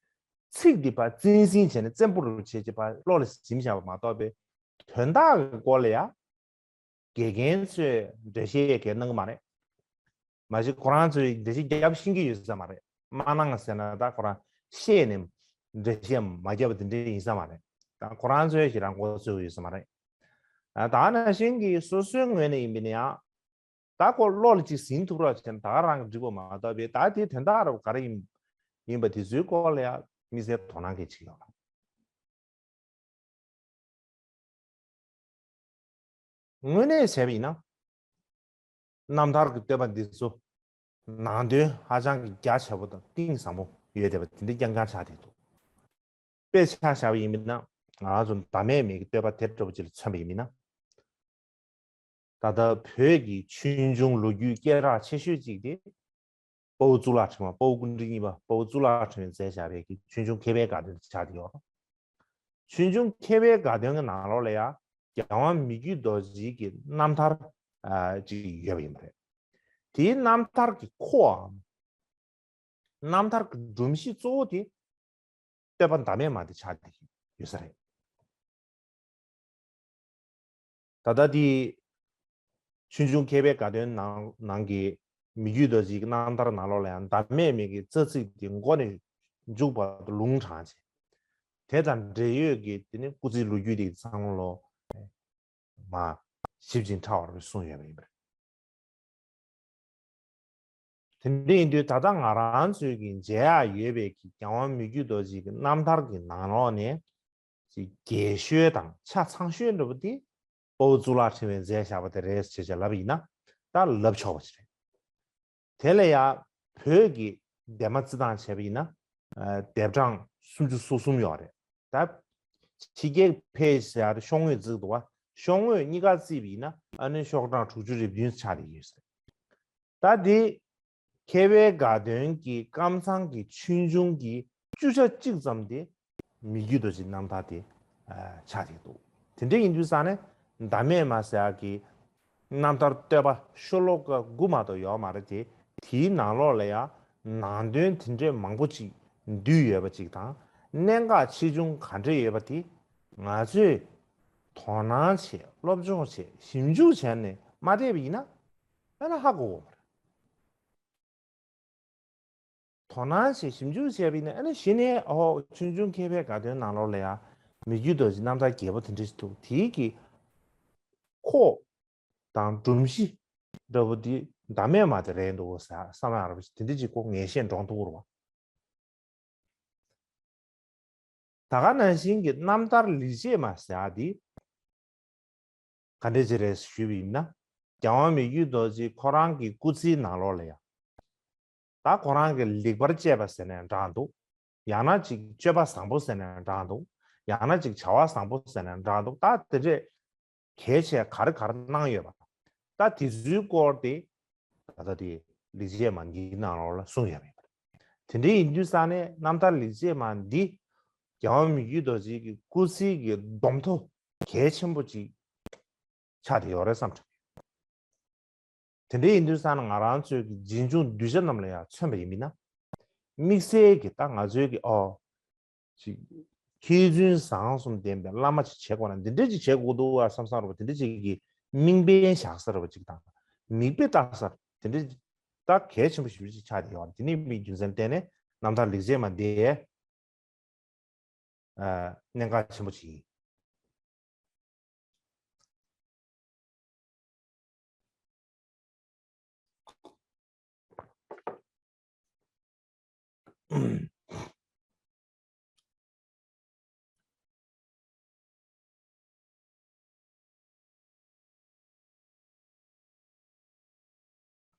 ཚིག་འདི་ཕར་རྩིང་རྩིང་བྱས་ནས་བཙན་པོ་རུ་བྱས་བྱས་ཕར་བློ་ལ་ཟིན་བཞག་པ་མ་གཏོགས་པའི་དོན་དག་གི་སྐོར་ལ་ཡ། དགེ་རྒན་ཚོས་འགྲེལ་བཤད་གང་གནང་གི་མ་རེད། མ་གཞི་ཁོ་རང་ཚོས་འགྲེལ་བཤད་རྒྱབ་ཤེས་ཀྱི་ཡོད་ས་མ་རེད། མ་གནང་ཟེར་ན་ད་ཁོ་རང་ཤེས་ནས་འགྲེལ་བཤད་མ་བརྒྱབ་པ་དེ་འདྲ་ཡིན་ས་མ་རེད། ད་ཁོ་རང་ཚོས་ཞེ་དྲག་མགོ་ཚོད་ཀྱི་ཡོད་ས་མ་རེད། ད་ནང་བཞིན་གྱི་སོ་སོའི་ངོས་ནས་ཡིན་པ་ཡིན་ན་ཡང་། ད་ཁོ་བློ་ལ་ཅིག་ཟིན་ཐུབ་རོགས་བྱས་ན་ད་ག་རང་གིས་འགྲིག་པ་མ་གཏོགས་པའི། ད་དེའི་དོན་དག་རབ་ག་རེ་ཡིན་ཡིན་པ་དེ་ཚོའི་སྐོར་ལ་ཡང་དམིགས་བསལ་དོ་སྣང་གལ་ཆེ་ཡོད་ལ། དངོས་གནས་བྱས་པ་ཡིན་ན། རྣམ་ཐར་གྱི་བསྟོད་པ་འདི་ཚོ་ནང་དོན་ཧ་ཅང་གི་རྒྱ་ཆེ་པོ་དང་གཏིང་ཟབ་པོ་ཡོད་བསྡད་པ་དེ་འདྲ་རྐྱང་རྐྱང་ཆགས་བསྡད་འདུག། དཔེ་ཆ་བཞག་པ་ཡིན་ན། ང་རང་ཚོ་ཟླ་མེད་མའི་གི་བསྟོད་པ་དེ་འདྲ་པོ་ཅིག་ལ་མཚོན་པ་ཡིན་ན། ད་ལྟ་བོད་ཀྱི་ཆོས་འབྱུང་ལོ་རྒྱུས་སྐད་གྲགས་ཆེ་ཤོས་གཅིག་དེ། དཔའ་བོ་གཙུག་ལག་ཕྲེང་བ། དཔའ་བོ་སྐུ་ཕྲེང་གཉིས་པ་དཔའ་བོ་གཙུག་ལག་ཕྲེང་བས་མཛད་བཞག་པའི་གི་ཆོས་འབྱུང་མཁས་པའི་དགའ་སྟོན་དེ་ཆགས་བསྡད་ཡོད། ཆོས་འབྱུང་མཁས་པའི་དགའ་སྟོན་གྱི་ནང་ལོགས་ལ་ཡང་རྒྱལ་དབང་མི་བསྐྱོད་རྡོ་རྗེ་གི་རྣམ་ཐར་ཨ་ཅིག་ཡོད་པ་ཡིན་པ་རེད། དེའི་རྣམ་ཐར་གྱི་ཁོའམ། རྣམ་ཐར་གྱི་སྒྲོམ་གཞི་གཙོ་བོ་དེ་བསྟོད་པ་ཟླ་མེད་མ་དེ་ཆགས་བསྡད་ཀྱི་ཡོད་ས་རེད། ད་ལྟ་དེ་ཆོས་འབྱུང་མཁས་པའི་དགའ་སྟོན་ནང་ནང་གི་ མི་བསྐྱོད་རྡོ་རྗེའི་རྣམ་ཐར་ནང་ལོགས་ལ་ཡང་ཟླ་མེད་མའི་གི་རྩ་ཚིག་དེ་མགོ་ནས་མཇུག་བར་དུ་ལུང་དྲངས་བྱས། དེ་དང་འབྲེལ་ཡོད་ཀྱི་དེ་ནི་སྐུ་ཚེའི་ལོ་རྒྱུས་དེ་ཚང་མ་ལོ་མ་ཞིབ་ཅིང་ཕྲ་བར་གསུངས་ཡོད་པ་ཡིན་པ་རེད། དེ་འདྲ་ཡིན་དུས་ད་ལྟ་ང་རང་ཚོས་ཀྱི་མཇལ་ཡག་ཡོད་པའི་གི་རྒྱལ་དབང་མི་བསྐྱོད་རྡོ་རྗེ་གི་རྣམ་ཐར་གྱི་ནང་ལོགས་ནས་ཅིག་རྒྱས་ཤོས་དང་ཆ་ཚང་ཤོས་འདྲ་པོ་དེ་དཔའ་བོ་གཙུག་ལག་ཕྲེང་བས་མཛད་བཞག་པ་དེ་རེད་ཅེས་བྱས་ལབ་ཡིན་ན་ད་ལབ་ཆོག་པ་ཅིག་རེད། དེ་ལ་ཡང་བོད་ཀྱི་འདན་མ་རྩི་སྟངས་བྱས་པ་ཡིན་ན་ཨ་ལྡེབ་གྲངས་སུམ་ཅུ་སོ་གསུམ་ཡོད་རེད། ད་ཕྱི་རྒྱལ་ཕལ་ཆེར་ཤོག་ངོས་བརྩི་གི་འདུག་བ། ཤོག་ངོས་གཉིས་ཀ་བརྩིས་པ་ཡིན་ན་ཨ་ནི་ཤོག་གྲངས་དྲུག་ཅུ་རེ་བདུན་ཆགས་བསྡད་ཡོད་ཟེར། ད་འདི་མཁས་པའི་དགའ་སྟོན་གྱི་ཀམ་ཚང་གི་ཆོས་འབྱུང་གི་བཅུ་ཆ་གཅིག་ཙམ་དེ་མི་བསྐྱོད་རྡོ་རྗེའི་རྣམ་ཐར་དེ་ཨ་ཆགས་བསྡད་འདུག་དེ་འདྲ་ཡིན་དུས་ཙང་ནས་ཟླ་མེད་མ་ཟེར་ཡག་གི་རྣམ་ཐར་བསྟོད་པ་ཤོ་ལོ་ཀ་དགུ་མ་གཏོགས་ཡོད་མ་རེད་དེ། དེའི་ནང་ལོགས་ལ་ཡང་ནང་དོན་དེ་འདྲའི་མང་པོ་ཅིག་འདུས་ཡོད་པ་ཅིག་དང་། གནད་འགག་ཆེ་ཆུང་ག་འདྲ་ཡོད་པ་དེ་ང་ཚོས་དོ་སྣང་བྱས། སློབ་སྦྱོང་བྱས། ཞིབ་འཇུག་བྱས་ནས་མ་བལྟས་པ་ཡིན་ན་ཨ་ན་ཧ་གོ་གི་མ་རེད། དོ་སྣང་བྱས་ཞིབ་འཇུག་བྱས་པ་ཡིན་ན་ཨ་ནི་གཞི་ནས་ཨོ་ཆོས་འབྱུང་མཁས་པའི་དགའ་སྟོན་ནང་ལོགས་ལ་ཡང་མི་བསྐྱོད་རྡོ་རྗེ་རྣམ་ཐར་རྒྱས་པོ་དེ་འདྲ་ཞིག་འདུག་དེའི་གི་ཁོག་དང་སྒྲོམ་གཞི་འདྲ་པོ་འདི་ཟླ་མེད་མ་དེ་རེད་འདུག་ཟེར་བསམ་ཡག་ར་བ་ཞིག་དེ་འདྲ་ཅིག་ཁོ་ངེས་ཤེས་འདྲོངས་ཐུབ་ཀྱི་རེད་བ། ད་ག་ནང་བཞིན་གྱི་རྣམ་ཐར་ལེགས་བྱས་མ་ཟེར་ཡག་འདི་ག་འདྲ་ཅིག་རེད་ཞུས་པ་ཡིན་ན། རྒྱལ་དབང་མི་བསྐྱོད་རྡོ་རྗེ་ཁོ་རང་གི་སྐུ་ཚེའི་ནང་ལོགས་ལ་ཡང་། ད་ཁོ་རང་གི་ལེགས་པར་དཔྱད་པ་ཟེར་ནའང་འདྲ་འདུག་ཡང་ན་ཅིག་སྤྱོད་པ་བཟང་པོ་ཟེར་ནའང་འདྲ་འདུག་ཡང་ན་ཅིག་བྱ་བ་བཟང་པོ་ཟེར་ནའང་འདྲ་འདུག་ད་དེ་འདྲས་གལ་ཆེ་ག་རེ་ག་རེ་གནང་ཡོད་པ། ད་དེ་ཚོའི་སྐོར་དེ་ད་ལྟ་དེ་ལེགས་བྱས་མ་འདིའི་ནང་ལོགས་ལ་གསུངས་ཡོད་པ་ཡིན་པ་རེད། དེ་འདྲ་ཡིན་དུས་ཙང་ནས་རྣམ་ཐར་ལེགས་བྱས་མ་འདི་རྒྱལ་དབང་མི་བསྐྱོད་རྡོ་རྗེ་གི་སྐུ་ཚེ་གི་སྡོམ་ཐོ་གལ་ཆེན་པོ་ཅིག་ཆགས་བསྡད་ཡོད་རེད་བསམ་དྲན། དེ་འདྲ་ཡིན་དུས་ཙང་ན་ང་རང་ཚོའི་གི་རྗེས་འཇུག་གདུལ་བྱ་རྣམས་ལ་ཡང་མཚོན་པ་ཡིན་མིན་ན། དམིགས་བསལ་གྱི་ད་ང་ཚོའི་གི་ཨོ་ཅིག་མཁས་བཙུན་བཟང་གསུམ་ལྡན་པའི་བླ་མ་ཅིག་བྱེད་དགོས་ན་འདི་འདྲ་ཅིག་བྱེད་དགོས་འདུག་བ་བསམ་བསམ་རེད་བ། དེ་འདྲ་ཅིག་གི་དམིགས་འབེན་བཞག་ས་རེད་བ་ཅིག་དང་། མིག་དཔེ་ལྟ་ས་དེ་འདྲ་ད་གལ་ཆེན་པོ་ཞེ་པོ་ཅིག་ཆགས་བསྡད་ཡོད་རེད། དེ་ནི་མིག་རྒྱུ་མཚན་བརྟེན་ནས་རྣམ་ཐར་ལེགས་བྱས་མ་འདི། ཨ་གནད་འགག་ཆེན་པོ་ཅིག་ཡིན།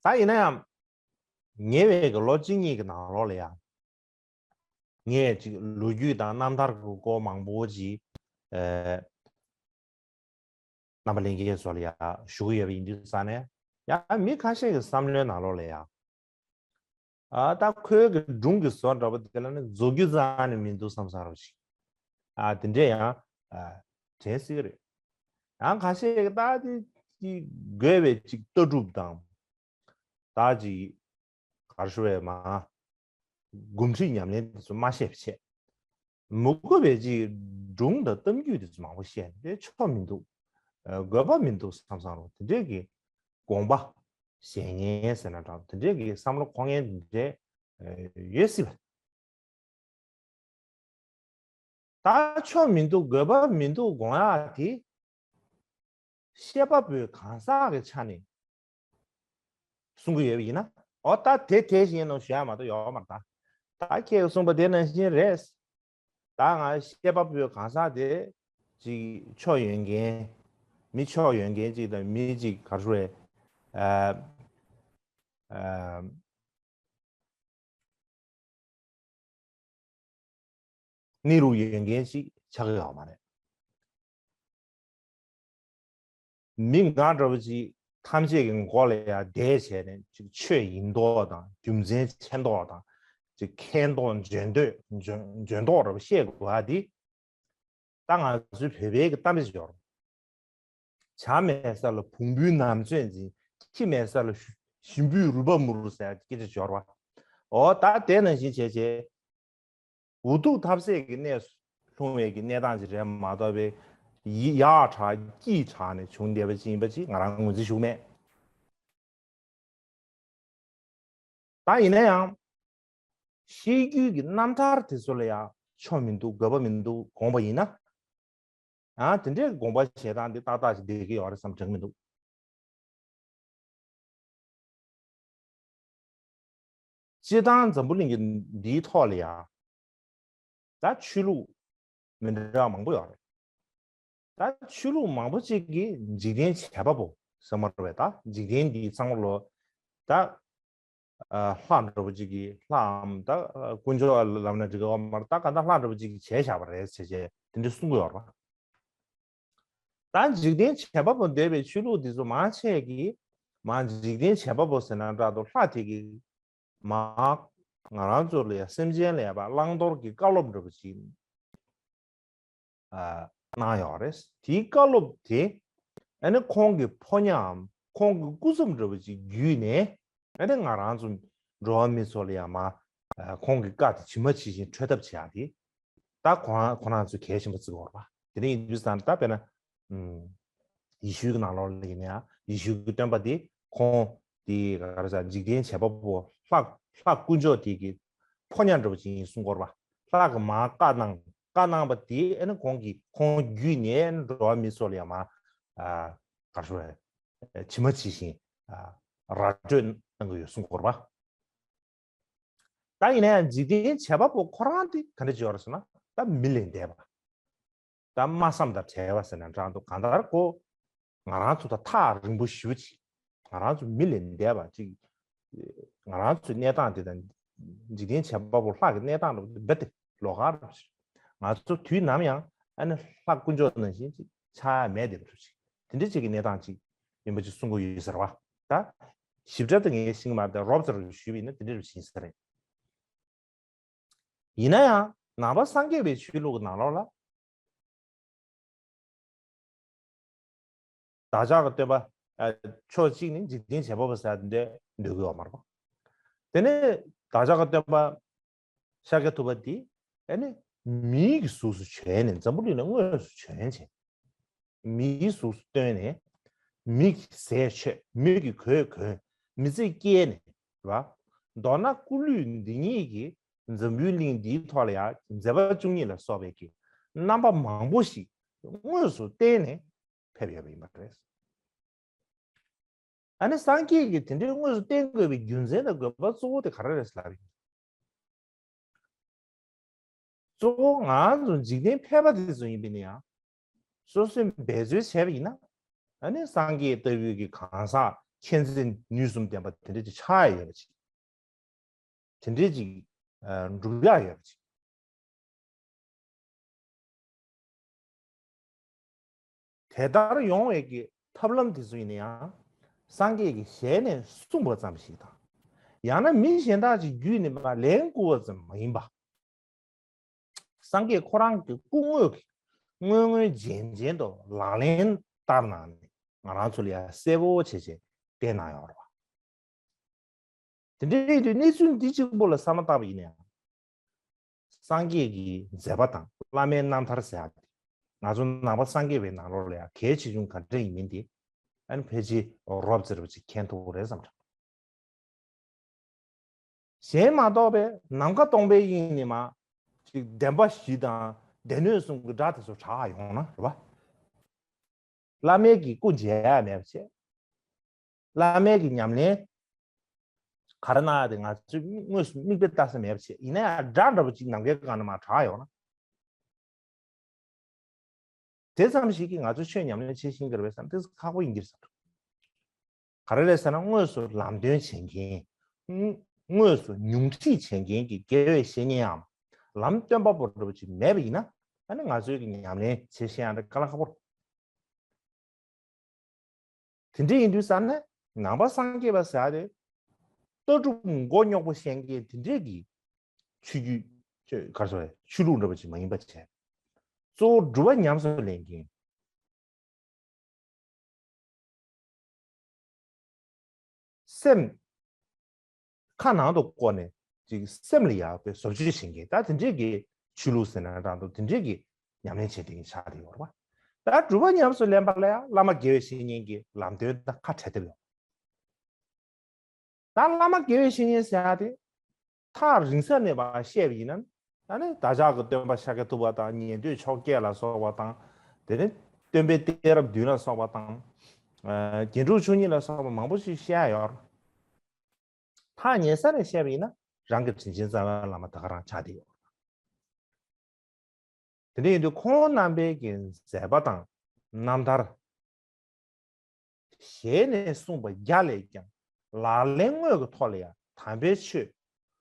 ད་ཡིན་ན་ཡང་ཉེ་བའི་གི་ལོ་གཅིག་གཉིས་ཀྱི་ནང་ལོགས་ལ་ཡང་ངས་ཅིག་ལོ་རྒྱུས་དང་རྣམ་ཐར་གྱི་སྐོར་མང་པོ་ཅིག་ཨེ་རྣམ་པ་ལྷན་རྒྱས་ཚོ་ལ་ཡང་ཞུ་གི་ཡོད་པ་ཡིན་དུས་ཙང་ནས་ཡང་མི་ཁ་ཤས་ཀྱི་བསམ་བློའི་ནང་ལོགས་ལ་ཡང་ཨ་ད་ཁོའི་གི་སྒྲུང་གི་བཟོ་འདྲ་པོ་དེ་ལ་ནི་རྫོགས་རྒྱུ་རྩ་ནས་མི་འདུག་བསམ་བསམ་རོ་ཞིག་ཨ་དེ་འདྲས་ཡང་ཨ་དྲན་སྲིད་ཀྱི་རེད། ཡང་ཁ་ཤས་ཀྱི་ད་དེ་ཅིག་དགོས་པའི་ཅིག་ལྟ་གྲུབ་དང་ད་ཅིག་གར་ཞུ་བའི་མ་སྒོམ་ཁྲིད་ཉམས་ལེན་དེ་ཚོ་མ་བཤད་པ་བྱས། མི་དགོས་པའི་ཅིག་སྒྲུང་དང་གཏམ་རྒྱུད་དེ་ཚོ་མང་པོ་བཤད་དེ་ཆོ་མི་འདུག་ཨ་དགོས་པ་མི་འདུག་བསམ་བསམ་རོ་དེ་འདྲས་ཀྱི་དགོངས་པ་བཞེས་མཁན་ཟེར་ན་འདྲ་དེ་འདྲས་ཀྱི་བསམ་བློ་འཁོར་མཁན་དེ་འདྲས་ཡོད་སྲིད་པ། ད་ཆོ་མི་འདུག་དགོས་པ་མི་འདུག་དགོངས་ཡག་དེ་བཤད་པ་པོའི་གང་ཟག་གི་ཆ་ནས་གསུང་གི་ཡོད་པ་ཡིན་ན་ཨོ་ད་དེ་དེ་བཞིན་ནོ་ཞུ་ཡག་མ་གཏོགས་ཡོད་མ་རེད་ད། ད་ཁྱེད་ཀྱིས་གསུངས་པ་དེ་ནང་བཞིན་རེད། ད་ང་བཤད་པ་པོའི་གང་ཟག་དེ་ཅིག་ཆོ་ཡོད་མཁན་མི་ཆོ་ཡོད་མཁན་ཅིག་དང་མི་ཅིག་ག་རེ་ཟེར་དགོས་རེད། ཨ་ཨ། གནས་ལུགས་ཡོད་མཁན་ཞིག་ཆགས་ཀྱི་ཡོད་མ་རེད། མི་ང་འདྲ་བོ་ཅིག་ཐམས་ཅད་ཀྱི་མགོ་ལ་ཡང་བསྡད་བྱས་ནས་ཅིག་ཆོས་ཡིན་མདོག་དང་རྒྱུ་མཚན་ཆེ་མདོག་དང་ཅིག་མཁས་མདོག་འཇོན་མདོག་འཇོན་འཇོན་མདོག་འདྲ་བོ་བཤད་དགོས་པ་འདི། ད་ང་ཚོའི་བོད་པའི་གི་གཏམ་དཔེ་ཅིག་ཡོད་རེད། བྱ་མེད་ས་ལ་བོང་བུའི་ནམ་ཚོད་འཛིན། ཁྱི་མེད་ས་ལ་ཞུ་ཞིམ་པོའི་རུས་པ་མུར་ཟེར་སྐད་ཆ་ཡོད་རེད་བ། འོ་ད་དེ་ནང་བཞིན་བྱས་བྱས། འུ་ཐུག་ཐབས་ཟད་ཀྱི་གནས་སུ་ལྷུང་བའི་གི་གནས་སྟངས་ཅིག་རེད་མ་གཏོགས་པའི་ཡི་ཡག་དྲག་སྐྱིད་དྲག་ནས་བྱུང་བསྡད་པ་ཅིག་ཡིན་པ་ཅིག་ང་རང་ངོས་འཛིན་ཞུ་གི་མེད། ད་ཡིན་ན་ཡང་ཤེས་རྒྱུད་ཀྱི་རྣམ་ཐར་དེ་ཚོ་ལ་ཡང་ཆོ་མི་འདུག་དགོས་པ་མི་འདུག་དགོངས་པ་ཡིན་ན། ཨ་དེ་འདྲའི་དགོངས་པ་བཞེས་སྟངས་འདི་ཏག་ཏག་ཅིག་བསྡད་ཀྱི་ཡོད་རེད་བསམ་དྲན་གྱི་མི་འདུག་སྤྱིར་བཏང་འཛམ་བུ་གླིང་གི་འདིའི་ཐོག་ལ་ཡང་ད་ཆོས་ལུགས་མི་འདྲ་བ་མང་པོ་ཡོད་རེད། ད་ཆོས་ལུགས་མང་པོ་ཅིག་གིས་འཇིག་རྟེན་བྱེད་པ་པོ་ཟེར་མ་རེད་པས། ད་འཇིག་རྟེན་འདིའི་ཚང་མ་ལོ་ད་ལྷ་འདྲ་པོ་ཅིག་གིས་ལྷའམ་ད་དཀོན་མཆོག་ལབ་ན་འགྲིག་གི་ཡོད་མ་རེད། ད་ག་ད་ལྷ་འདྲ་པོ་ཅིག་གིས་བྱས་བཞག་པ་རེད་ཟེར་བྱས་དེ་འདྲ་གསུང་གི་ཡོད་རེད་པ། ད་འཇིག་རྟེན་བྱེད་པ་པོ་འདོད་པའི་ཆོས་ལུགས་འདི་ཚོ་མང་ཆེ་གིས་མ་འཇིག་རྟེན་བྱེད་པ་པོ་ཟེར་ན་འདྲ་འདུག་ལྷ་དེ་གིས་མ་ང་རང་ཚོ་ལ་ཡ་སེམས་ཅན་ལ་ཡ་བ་བླང་དོར་གྱི་བཀའ་སློབ་འདྲ་པོ་ཅིག་གནང་ཡོད་རེད། དེའི་བཀའ་སློབ་དེ་ཨ་ནི་ཁོང་གི་ཕོ་ཉའམ་ཁོང་གི་སྐུ་ཚབ་འདྲ་པོ་ཅིག་བརྒྱུད་ནས་ཨ་ནི་ང་རང་ཚོ་འགྲོ་བ་མི་ཚོ་ལ་ཡང་མ་ཁོང་གི་བཀའ་དེ་ཇི་མ་ཇི་བཞིན་འཁྲོལ་ཐབས་བྱེད་ཡག་དེ་ད་ཁོ་རང་ཁོ་རང་ཚོས་གལ་ཆེན་པོ་བརྩི་གི་ཡོད་རེད་པ། དེ་འདྲ་ཡིན་དུས་ཙང་ད་དཔེར་ན་ཡེ་ཤུའི་ནང་ལོགས་ལ་ཡིན་ན་ཡང་ཡེ་ཤུའི་སྟོན་པ་དེ་ཁོང་དེ་ག་རེ་ཟེར་འཇིག་རྟེན་བྱེད་པ་པོ་ལྷ་ལྷ་དཀོན་མཆོག་དེ་གི་ཕོ་ཉ་འདྲ་པོ་ཅིག་ཡིན་གསུང་གི་ཡོད་རེད་པ། ལྷ་གི་མ་བཀའ་གནང་བཀའ་གནང་བ་དེ་ཨ་ནི་ཁོང་གིས་ཁོང་བརྒྱུད་ནས་འགྲོ་བ་མི་ཚོ་ལ་ཡང་མ་ག་རེ་ཟེར་ཇི་མ་ཇི་བཞིན་ར་སྤྲོད་གནང་གི་ཡོད་གསུང་གི་ཡོད་རེད་པ། ད་ཡིན་ན་ཡང་འཇིག་རྟེན་བྱེད་པ་པོ་ཁོ་རང་དེ་ག་འདྲ་ཅིག་ཡོད་རེད་ཟེར་ན་ད་མི་ལས་འདས་པ། ད་སྨྲ་བསམ་དང་བྲལ་བ་ཟེར་ན་འདྲ་འདུག་གང་ལྟར་ཁོ་ང་རང་ཚོ་དང་ཐག་རིང་པོ་ཞེ་པོ་ཅིག་ང་རང་ཚོ་མི་ལས་འདས་པ་ཅིག་ང་རང་ཚོའི་གནས་སྟངས་དེ་དང་འཇིག་རྟེན་བྱེད་པ་པོ་ལྷ་གི་གནས་སྟངས་རེད་པ། དེ་རྦད་དེ་ལོགས་ཀ་རེད་པ། ང་ཚོ་དུས་ནམ་ཡང་ཨ་ནི་ལྷ་དཀོན་མཆོག་ནང་བཞིན་ཅིག་ཆགས་ཡ་མེད་དེ་འདྲ་ཅིག་དེ་འདྲ་ཅིག་གི་གནས་སྟངས་ཅིག་ཡིན་པ་ཅིག་གསུང་གི་ཡོད་ཟེར་བ། ད་ཞིབ་ཕྲ་དེ་ངས་ཤེས་ཀྱི་མ་རེད། ད་རོབ་ཙམ་ཞུས་པ་ཡིན་ན་དེ་འདྲ་རེད་ཟེར་རེད། ཡིན་ན་ཡང་ནང་པ་སངས་རྒྱས་པའི་ཆོས་ལུགས་ཀྱི་ནང་ལོགས་ལ་བདག་ཅག་གི་སྟོན་པ་ཕྱོགས་གཅིག་ནས་འཇིག་རྟེན་བྱེད་པ་པོ་ཟེར་ཡ་དེ་འདྲ་འདོད་ཀྱི་ཡོད་མ་རེད་པ། དེ་ནས་བདག་ཅག་གི་སྟོན་པ་ཤཱཀྱ་ཐུབ་པ་དེ་ཨ་ནི་མིའི་གཟུགས་སུ་བྱོན་ནས་འཛམ་བུ་གླིང་ལ་དངོས་སུ་བྱོན་བྱས། མིའི་གཟུགས་སུ་སྟོན་ནས་མི་གིས་ཟས་མཆོད། མི་གིས་གོས་གོན། མི་ཚེ་སྐྱེལ་ནས་རེད་པ། མདོར་ན་སྐུ་ལུས་འདི་ཉིད་ཀྱིས་འཛམ་བུའི་གླིང་འདིའི་ཐོག་ལ་ཡང་མཛད་པ་བཅུ་གཉིས་ལ་སོགས་པའི་གི་རྣམ་པ་མང་པོ་ཞིག་དངོས་སུ་བསྟན་ནས་ཕེབས་ཡོད་པ་ཡིན་པ་རེད། ཨ་ནི་སངས་རྒྱས་ཀྱིས་དེ་འདྲའི་དངོས་སུ་བསྟན་དགོས་པའི་རྒྱུ་མཚན་དང་དགོས་པ་གཙོ་བོ་དེ་ག་རེ་རེད་ལབ་ཡིན། གཙོ་བོ་ང་ཚོ་འཇིག་རྟེན་ཕལ་པ་དེ་ཚོ་ཡིན་པས་ན་ཡང་། སོ་སོས་འབད་རྩོལ་བྱས་པ་ཡིན་ན། ཨ་ནི་སངས་རྒྱས་ལྟ་བུའི་གི་གང་ཟག་མཁྱེན་བརྩེ་ནུས་གསུམ་ལྡན་པ་དེ་འདྲ་ཅིག་ཆགས་ཡ་ཡོད་པ་ཅིག་དེ་འདྲའི་ཅིག་ཨ་འགྲུབ་ཡ་ཡོད་པ་ཅིག་དེ་ལྟར་ཡོང་བའི་གི་ཐབས་ལམ་དེ་ཚོ་ཡིན་ན་ཡང་། སངས་རྒྱས་ཀྱི་ཞལ་ནས་གསུངས་པ་ཙམ་ཞིག་དང་། ཡང་ན་མི་གཞན་དག་ཅིག་བརྒྱུད་ནས་མར་ལན་བསྐུར་བ་ཙམ་མ་ཡིན་པ། སངས་རྒྱས་ཁོ་རང་གི་སྐུ་དངོས་ཀྱིས་དངོས་དངོས་རྗེན་རྗེན་དུ་ལག་ལེན་བསྟར་གནང་ནས་ང་རང་ཚོ་ལ་ཡང་གསལ་པོ་བྱས་བྱས་བསྟན་གནང་ཡོད་རེད་པ། དེ་འདྲ་ཡིན་དུས་གནས་ཚུལ་འདི་གཅིག་པོ་ལ་བསམ་བློ་བཏང་བ་ཡིན་ན་ཡང་། སངས་རྒྱས་ཀྱི་མཛད་པ་དང་བླ་མའི་རྣམ་ཐར་ཟེར་ཡག་དེ་ང་ཚོ་ནང་པ་སངས་རྒྱས་པའི་ནང་ལོགས་ལ་ཡང་གལ་ཆེ་ཆུང་ག་འདྲ་ཡིན་མིན་དེ་ཨ་ནི་ཕལ་ཆེར་རོབ་ཙམ་ཅིག་མཁྱེན་ཐུབ་ཀྱི་རེད་བསམ་དྲན། གཞན་མ་གཏོགས་པའི་ནམ་མཁའ་སྟོང་པའི་དབྱིངས་ནས་མར་ཅིག་བདེན་པ་བཞི་དང་སྡེ་སྣོད་གསུམ་གྱི་སྒྲ་དེ་ཚོ་གྲགས་ཡོང་ན་རེད་པ། བླ་མའི་གི་སྐུ་མཇལ་ཡ་མེད་པ་བྱས། བླ་མའི་གི་ཉམས་ལེན་ག་རེ་གནང་ཡ་དེ་ང་ཚོས་དངོས་སུ་མིག་དཔེ་ལྟ་ས་མེད་པ་བྱས། ཡིན་ན་ཡང་སྒྲ་འདྲ་པོ་ཅིག་ནམ་མཁའི་སྒང་ནས་མར་གྲགས་ཡོང་ན། དེ་ཙམ་ཞིག་གིས་ང་ཚོས་ཆོས་ཉམས་ལེན་བྱེད་ཤེས་ཀྱི་རེད་པས་བསམ། དེ་ཁག་པོ་ཡིན་གྱི་རེད་བསམ། ག་རེ་རེད་ཟེར་ན་དངོས་སུ་ལམ་སྟོན་བྱེད་མཁན། དངོས་སུ་ཉུང་ཁྲིད་བྱེད་མཁན་གྱི་དགེ་བའི་བཤེས་གཉེན་ནམ་ལམ་སྟོན་པ་པོ་འདྲ་པོ་ཅིག་མེད་པ་ཡིན་ན། ཨ་ནི་ང་ཚོའི་གི་ཉམས་ལེན་བྱེད་ཤེས་ཡ་འདི་དཀའ་ལས་ཁག་པོ་རེད། དེ་འདྲ་ཡིན་དུས་ཙང་ནས་ནང་པ་སངས་རྒྱས་པ་ཟེར་ཡ་དེ་ལྟ་གྲུབ་མགོ་རྙོག་པོ་བཤད་མཁན་དེ་འདྲས་ཀྱི་ཆོས་བརྒྱུད་ཆོས་ག་རེ་ཟེར་ཆོས་ལུགས་འདྲ་པོ་ཅིག་མ་ཡིན་པ་བྱས། གཙོ་བོ་སྒྲུབ་པ་ཉམས་སུ་ལེན་མཁན། སེམས་ཁ་ནང་དུ་བསྐོར་ནས་ཅིག་སེམས་ལ་ཡག་པའི་བཟོ་བཅོས་བྱེད་མཁན། ད་དེ་འདྲས་ཀྱི་ཆོས་ལུགས་ཟེར་ན་འདྲ་འདུག་དེ་འདྲས་ཀྱི་ཉམས་ལེན་བྱེད་མཁན་ཆགས་བསྡད་ཡོད་རེད་པ། ད་སྒྲུབ་པ་ཉམས་སུ་ལེན་པ་ལ་ཡང་བླ་མ་དགེ་བའི་བཤེས་གཉེན་གྱི་ལམ་སྟོན་དང་ཁ་བྲལ་ཐབས་ཡོད། ད་བླ་མ་དགེ་བའི་བཤེས་གཉེན་ཟེར་ཡ་དེ་ཐག་རིང་ས་ནས་ཕར་བཤད་པ་ཡིན་ན། ད་ནི་བདག་ཅག་གི་སྟོན་པ་ཤཱཀྱ་ཐུབ་པ་དང་ཉན་ཐོས་མཆོག་བརྒྱད་ལ་སོགས་པ་དང་། དེ་ནི་སྟོན་པའི་གཏད་རབས་བདུན་ལ་སོགས་པ་དང་། ཨ། རྒྱན་དྲུག་མཆོག་གཉིས་ལ་སོགས་པ་མང་པོ་ཞིག་བཤད་ཡ་ཡོད་རེད། ཐག་ཉེ་ས་ནས་བཤད་པ་ཡིན་ན་རང་གི་དྲིན་ཅན་རྩ་བའི་བླ་མ་ད་ག་རང་ཆགས་བསྡད་ཡོད། དེ་འདྲ་ཡིན་དུས་ཁོང་རྣམ་པའི་གི་མཛད་པ་དང་རྣམ་ཐར། ཞལ་ནས་གསུངས་པ་བརྒྱ་ལས་ཀྱང་ལག་ལེན་དངོས་ཀྱི་ཐོག་ལ་ཡང་དམ་པའི་ཆོས་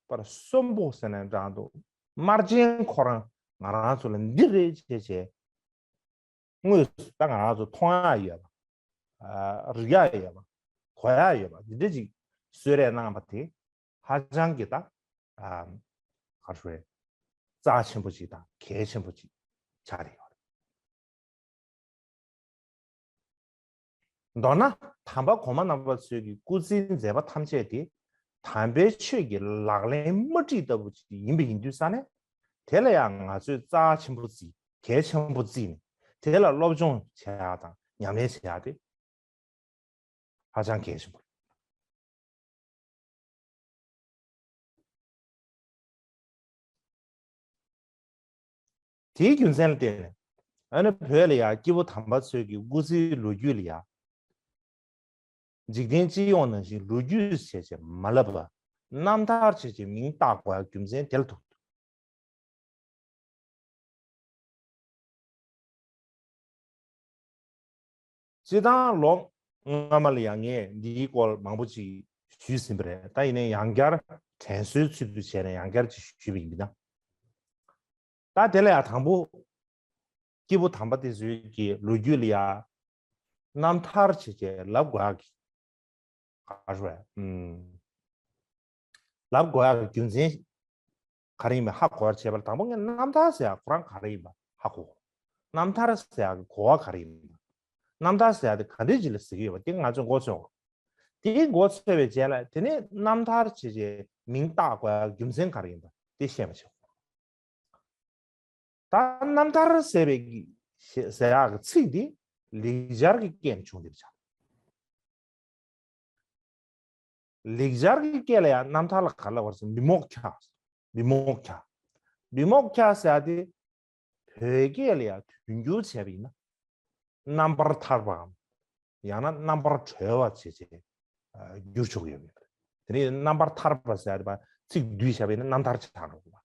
པར་གསོན་པོ་ཟེར་ནས་འདྲ་འདུག་དམར་རྗེན་ཁོ་རང་ང་རང་ཚོ་ལ་འདི་རེད་བྱས་བྱས། དངོས་སུ་ད་ང་རང་ཚོ་མཐོང་ཡག་ཡོད་པ། ཨ། རིག་ཡག་ཡོད་པ། གོ་ཡག་ཡོད་པ་འདི་འདྲ་ཅིག་གསོལ་རས་གནང་བ་དེ་ཧ་ཅང་གི་ད། ཨ། ག་རེ་ཞུ་དགོས་རེད། རྩ་ཆེན་པོ་ཅིག་དང་གལ་ཆེན་པོ་ཅིག་ཆགས་བསྡད་ཡོད་རེད། མདོར་ན་དམ་པ་གོང་མ་རྣམ་པ་ཚོའི་གི་སྐུ་ཚེའི་མཛད་པ་ཐམས་ཅད་དེ་དམ་པའི་ཆོས་ཀྱི་ལག་ལེན་དམར་ཁྲིད་ལྟ་བུ་ཅིག་ཡིན་པ་ཡིན་དུས་ཙ་ནས། དེ་ལ་ཡང་ང་ཚོས་རྩ་ཆེན་པོ་བརྩིས། གལ་ཆེན་པོ་བརྩིས་ནས་དེ་ལ་སློབ་སྦྱོང་བྱེད་ཡག་དང་ཉམས་ལེན་བྱེད་ཡག་དེ་ཧ་ཅང་གལ་ཆེན་པོ་རེད། དེའི་རྒྱུ་མཚན་ལ་བརྟེན་ནས་ཨ་ནི་བོད་ལ་ཡང་སྐྱེས་བུ་དམ་པ་ཚོའི་གི་སྐུ་ཚེའི་ལོ་རྒྱུས་ལ་ཡང་། འཇིག་རྟེན་སྤྱི་ཡོངས་ནང་བཞིན་ལོ་རྒྱུས་བྱས་བྱས་མ་ལབ་པར་རྣམ་ཐར་བྱས་བྱས་མིང་བཏགས་དགོས་རྒྱུ་མཚན་དེ་ལ་ཐུག་འདུག་སྤྱིར་བཏང་ལོ་སྔ་མ་ལ་ཡང་ངས་འདིའི་སྐོར་མང་པོ་ཅིག་ཞུས་ཟིན་པ་རེད། ད་ཡིན་ནའི་ཡང་བསྐྱར་དྲན་གསོའི་ཚུལ་དུ་བྱས་ནས་ཡང་བསྐྱར་ཅིག་ཞུས་པ་ཡིན་ན། ད་དེ་ལ་ཡང་དང་པོ། སྐྱེས་བུ་དམ་པ་དེ་ཚོའི་གི་ལོ་རྒྱུས་ལ་ཡང་རྣམ་ཐར་བྱས་བྱས་ལབ་དགོས་ཡག་གི། ག་རེ་ཞུ་དགོས་རེད། ཨུམ། ལབ་དགོས་ཡག་གི་རྒྱུ་མཚན་ག་རེ་ཡིན་པ་ཧ་གོ་བར་བྱེད་པར། དང་པོ་ངས་རྣམ་ཐར་ཟེར་ཡག་ཁོ་རང་ག་རེ་ཡིན་པ་ཧ་གོ། རྣམ་ཐར་ཟེར་ཡག་གི་གོ་བ་ག་རེ་ཡིན་པ། རྣམ་ཐར་ཟེར་ཡག་དེ་ག་འདྲས་ཅིག་ལ་ཟེར་གྱི་ཡོད་པ་དེ་ང་ཚོས་མགོ་ཚོས་དགོས། དེ་མགོ་ཚོས་པའི་རྗེས་ལ་དེ་ནས་རྣམ་ཐར་བྱས་བྱས་མིང་བཏགས་དགོས་ཡག་གི་རྒྱུ་མཚན་ག་རེ་ཡིན་པ་དེ་བཤད་པ་བྱེད་དགོས། ད་རྣམ་ཐར་ཟེར་བའི་གི་ཟེར་ཡག་གི་ཚིག་འདི་ལེགས་སྦྱར་གྱི་སྐད་ནས་བྱུང་བསྡད་པ་ཆགས། ལེགས་སྦྱར་གྱི་སྐད་ལ་ཡང་རྣམ་ཐར་ལ་ག་རེ་ལབ་པ་རེད་ཟེར་ན་བི་མོག་ཁྱ། བི་མོག་ཁྱ། བི་མོག་ཁྱ་ཟེར་ཡག་དེ་བོད་སྐད་ལ་ཡང་དོན་བསྒྱུར་བྱས་པ་ཡིན་ན་རྣམ་པར་ཐར་པའམ། ཡང་ན་རྣམ་པར་གྲོལ་བ་བྱས་བྱས་བསྒྱུར་ཆོག་གི་ཡོད་པ་རེད། དེ་ནས་རྣམ་པར་ཐར་པ་ཟེར་ཡག་དེ་ཚིག་བསྡུས་བྱས་པ་ཡིན་ན་རྣམ་ཐར་ཆགས་འགྲོ་གི་རེད།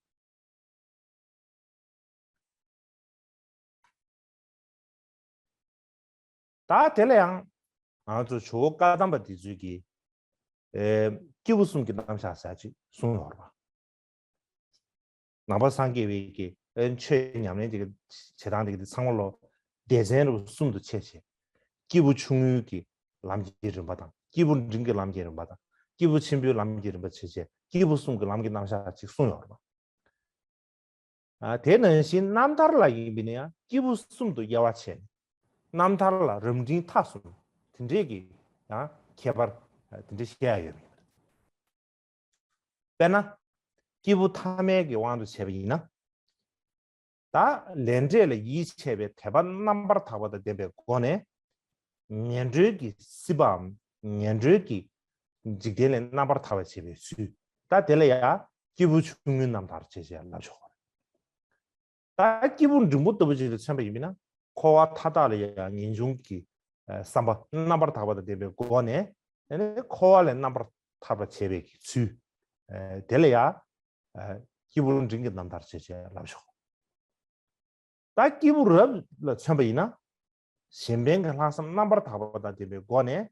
ད་དེ་ལ་ཡང་ང་ཚོ་ཇོ་བོ་བཀའ་གདམས་པ་དེ་ཚོས་ཀྱི། ཨེ། སྐྱེས་བུ་གསུམ་གྱི་རྣམ་གཞག་ཟེར་ཅིག་གསུངས་ཡོད་རེད་པ། ནང་པ་སངས་རྒྱས་པའི་གི་ཨེ་ཆོས་ཉམས་ལེན་དེ་གི་བྱེད་སྟངས་དེ་གི་དེ་ཚང་མ་ལོ་སྡེ་ཚན་རུ་གསུམ་དུ་ཕྱེ་བྱས། སྐྱེས་བུ་ཆུང་ངུའི་གི་ལམ་གྱི་རིམ་པ་དང་། སྐྱེས་བུ་འབྲིང་གི་ལམ་གྱི་རིམ་པ་དང་། སྐྱེས་བུ་ཆེན་པོའི་ལམ་གྱི་རིམ་པ་ཕྱེ་བྱས་སྐྱེས་བུ་གསུམ་གྱི་ལམ་གྱི་རྣམ་གཞག་ཅིག་གསུངས་ཡོད་རེད་པ། ཨ། དེ་ནང་བཞིན་རྣམ་ཐར་ལ་ཡིན་པ་ཡིན་ན་ཡང་སྐྱེས་བུ་གསུམ་དུ་དབྱེ་བ་ཕྱེ་ནས་རྣམ་ཐར་ལ་རབ་འབྲིང་ཐ་གསུམ་དེ་འདྲས་ཀྱི་ཡང་ཁྱད་པར་དེ་འདྲས་བཤད་ཡ་ཡོད་པ་ཡིན། དཔེར་ན། སྐྱེས་བུ་ཐ་མའི་གི་དབང་དུ་བྱས་པ་ཡིན་ན། ད་ལས་འབྲས་ལ་ཡིད་ཆེས་པའི་དད་པ་རྣམ་པར་དག་པ་དང་ལྡན་པའི་སྒོ་ནས། ངན་འགྲོའི་གི་སྲིད་པའམ་ངན་འགྲོའི་གི་འཇིག་རྟེན་ལས་རྣམ་པར་ཐར་བར་བྱེད་པའི་ཚུལ། ད་དེ་ལ་ཡང་སྐྱེས་བུ་ཆུང་ངུའི་རྣམ་ཐར་བྱས་བྱས་ལབ་ཆོག་གི་རེད། ད་སྐྱེས་བུ་འབྲིང་པོ་ལྟ་བུ་ཅིག་ལ་མཚོན་པ་ཡིན་ན། འཁོར་བ་མཐའ་དག་ལ་ཡང་ངེས་འབྱུང་གི་བསམ་པ་རྣམ་པར་དག་པ་དང་ལྡན་པའི་སྒོ་ནས། ཨ་ནི་འཁོར་བ་ལས་རྣམ་པར་ཐར་པར་བྱེད་པའི་གི་ཚུལ། དེ་ལ་ཡང་སྐྱེས་བུ་འབྲིང་གི་རྣམ་ཐར་བྱས་བྱས་ལབ་ཆོག་ད་སྐྱེས་བུ་རབ་ལ་མཚོན་པ་ཡིན་ན། གཞན་ཕན་གྱི་ལྷག་བསམ་རྣམ་པར་དག་པ་དང་ལྡན་པའི་སྒོ་ནས།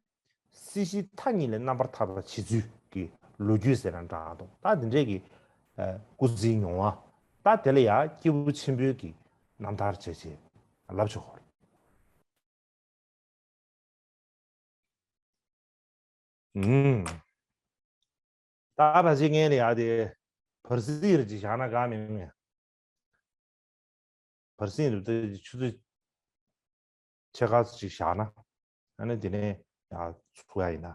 སྲིད་ཞིའི་མཐའ་གཉིས་ལས་རྣམ་པར་ཐར་པ་བྱེད་ཚུལ་གྱི་ལོ་རྒྱུས་ཟེར་ན་འདྲ་འདུག་ད་འདི་འདྲས་ཀྱི་སྐུ་ཚེའི་མྱོང་བ། ད་དེ་ལ་ཡང་སྐྱེས་བུ་ཆེན་པོའི་གི་རྣམ་ཐར་བྱས་བྱས་ལབ་ཆོག་གི་རེད། ཨུམ། ད་ཕལ་ཆེར་ངས་ལ་ཡག་དེ་བར་སྲིད་རེ་ཅིག་བཞག་ན་དགའ་མི་མེད། བར་སྲིད་རེ་དེ་ཆུ་ཚོད་ཕྱེད་ཀ་ཙམ་ཅིག་བཞག་ན། ཨ་ནི་དེ་ནས་ཡག་ཚུགས་ཡ་ཡིན་ན།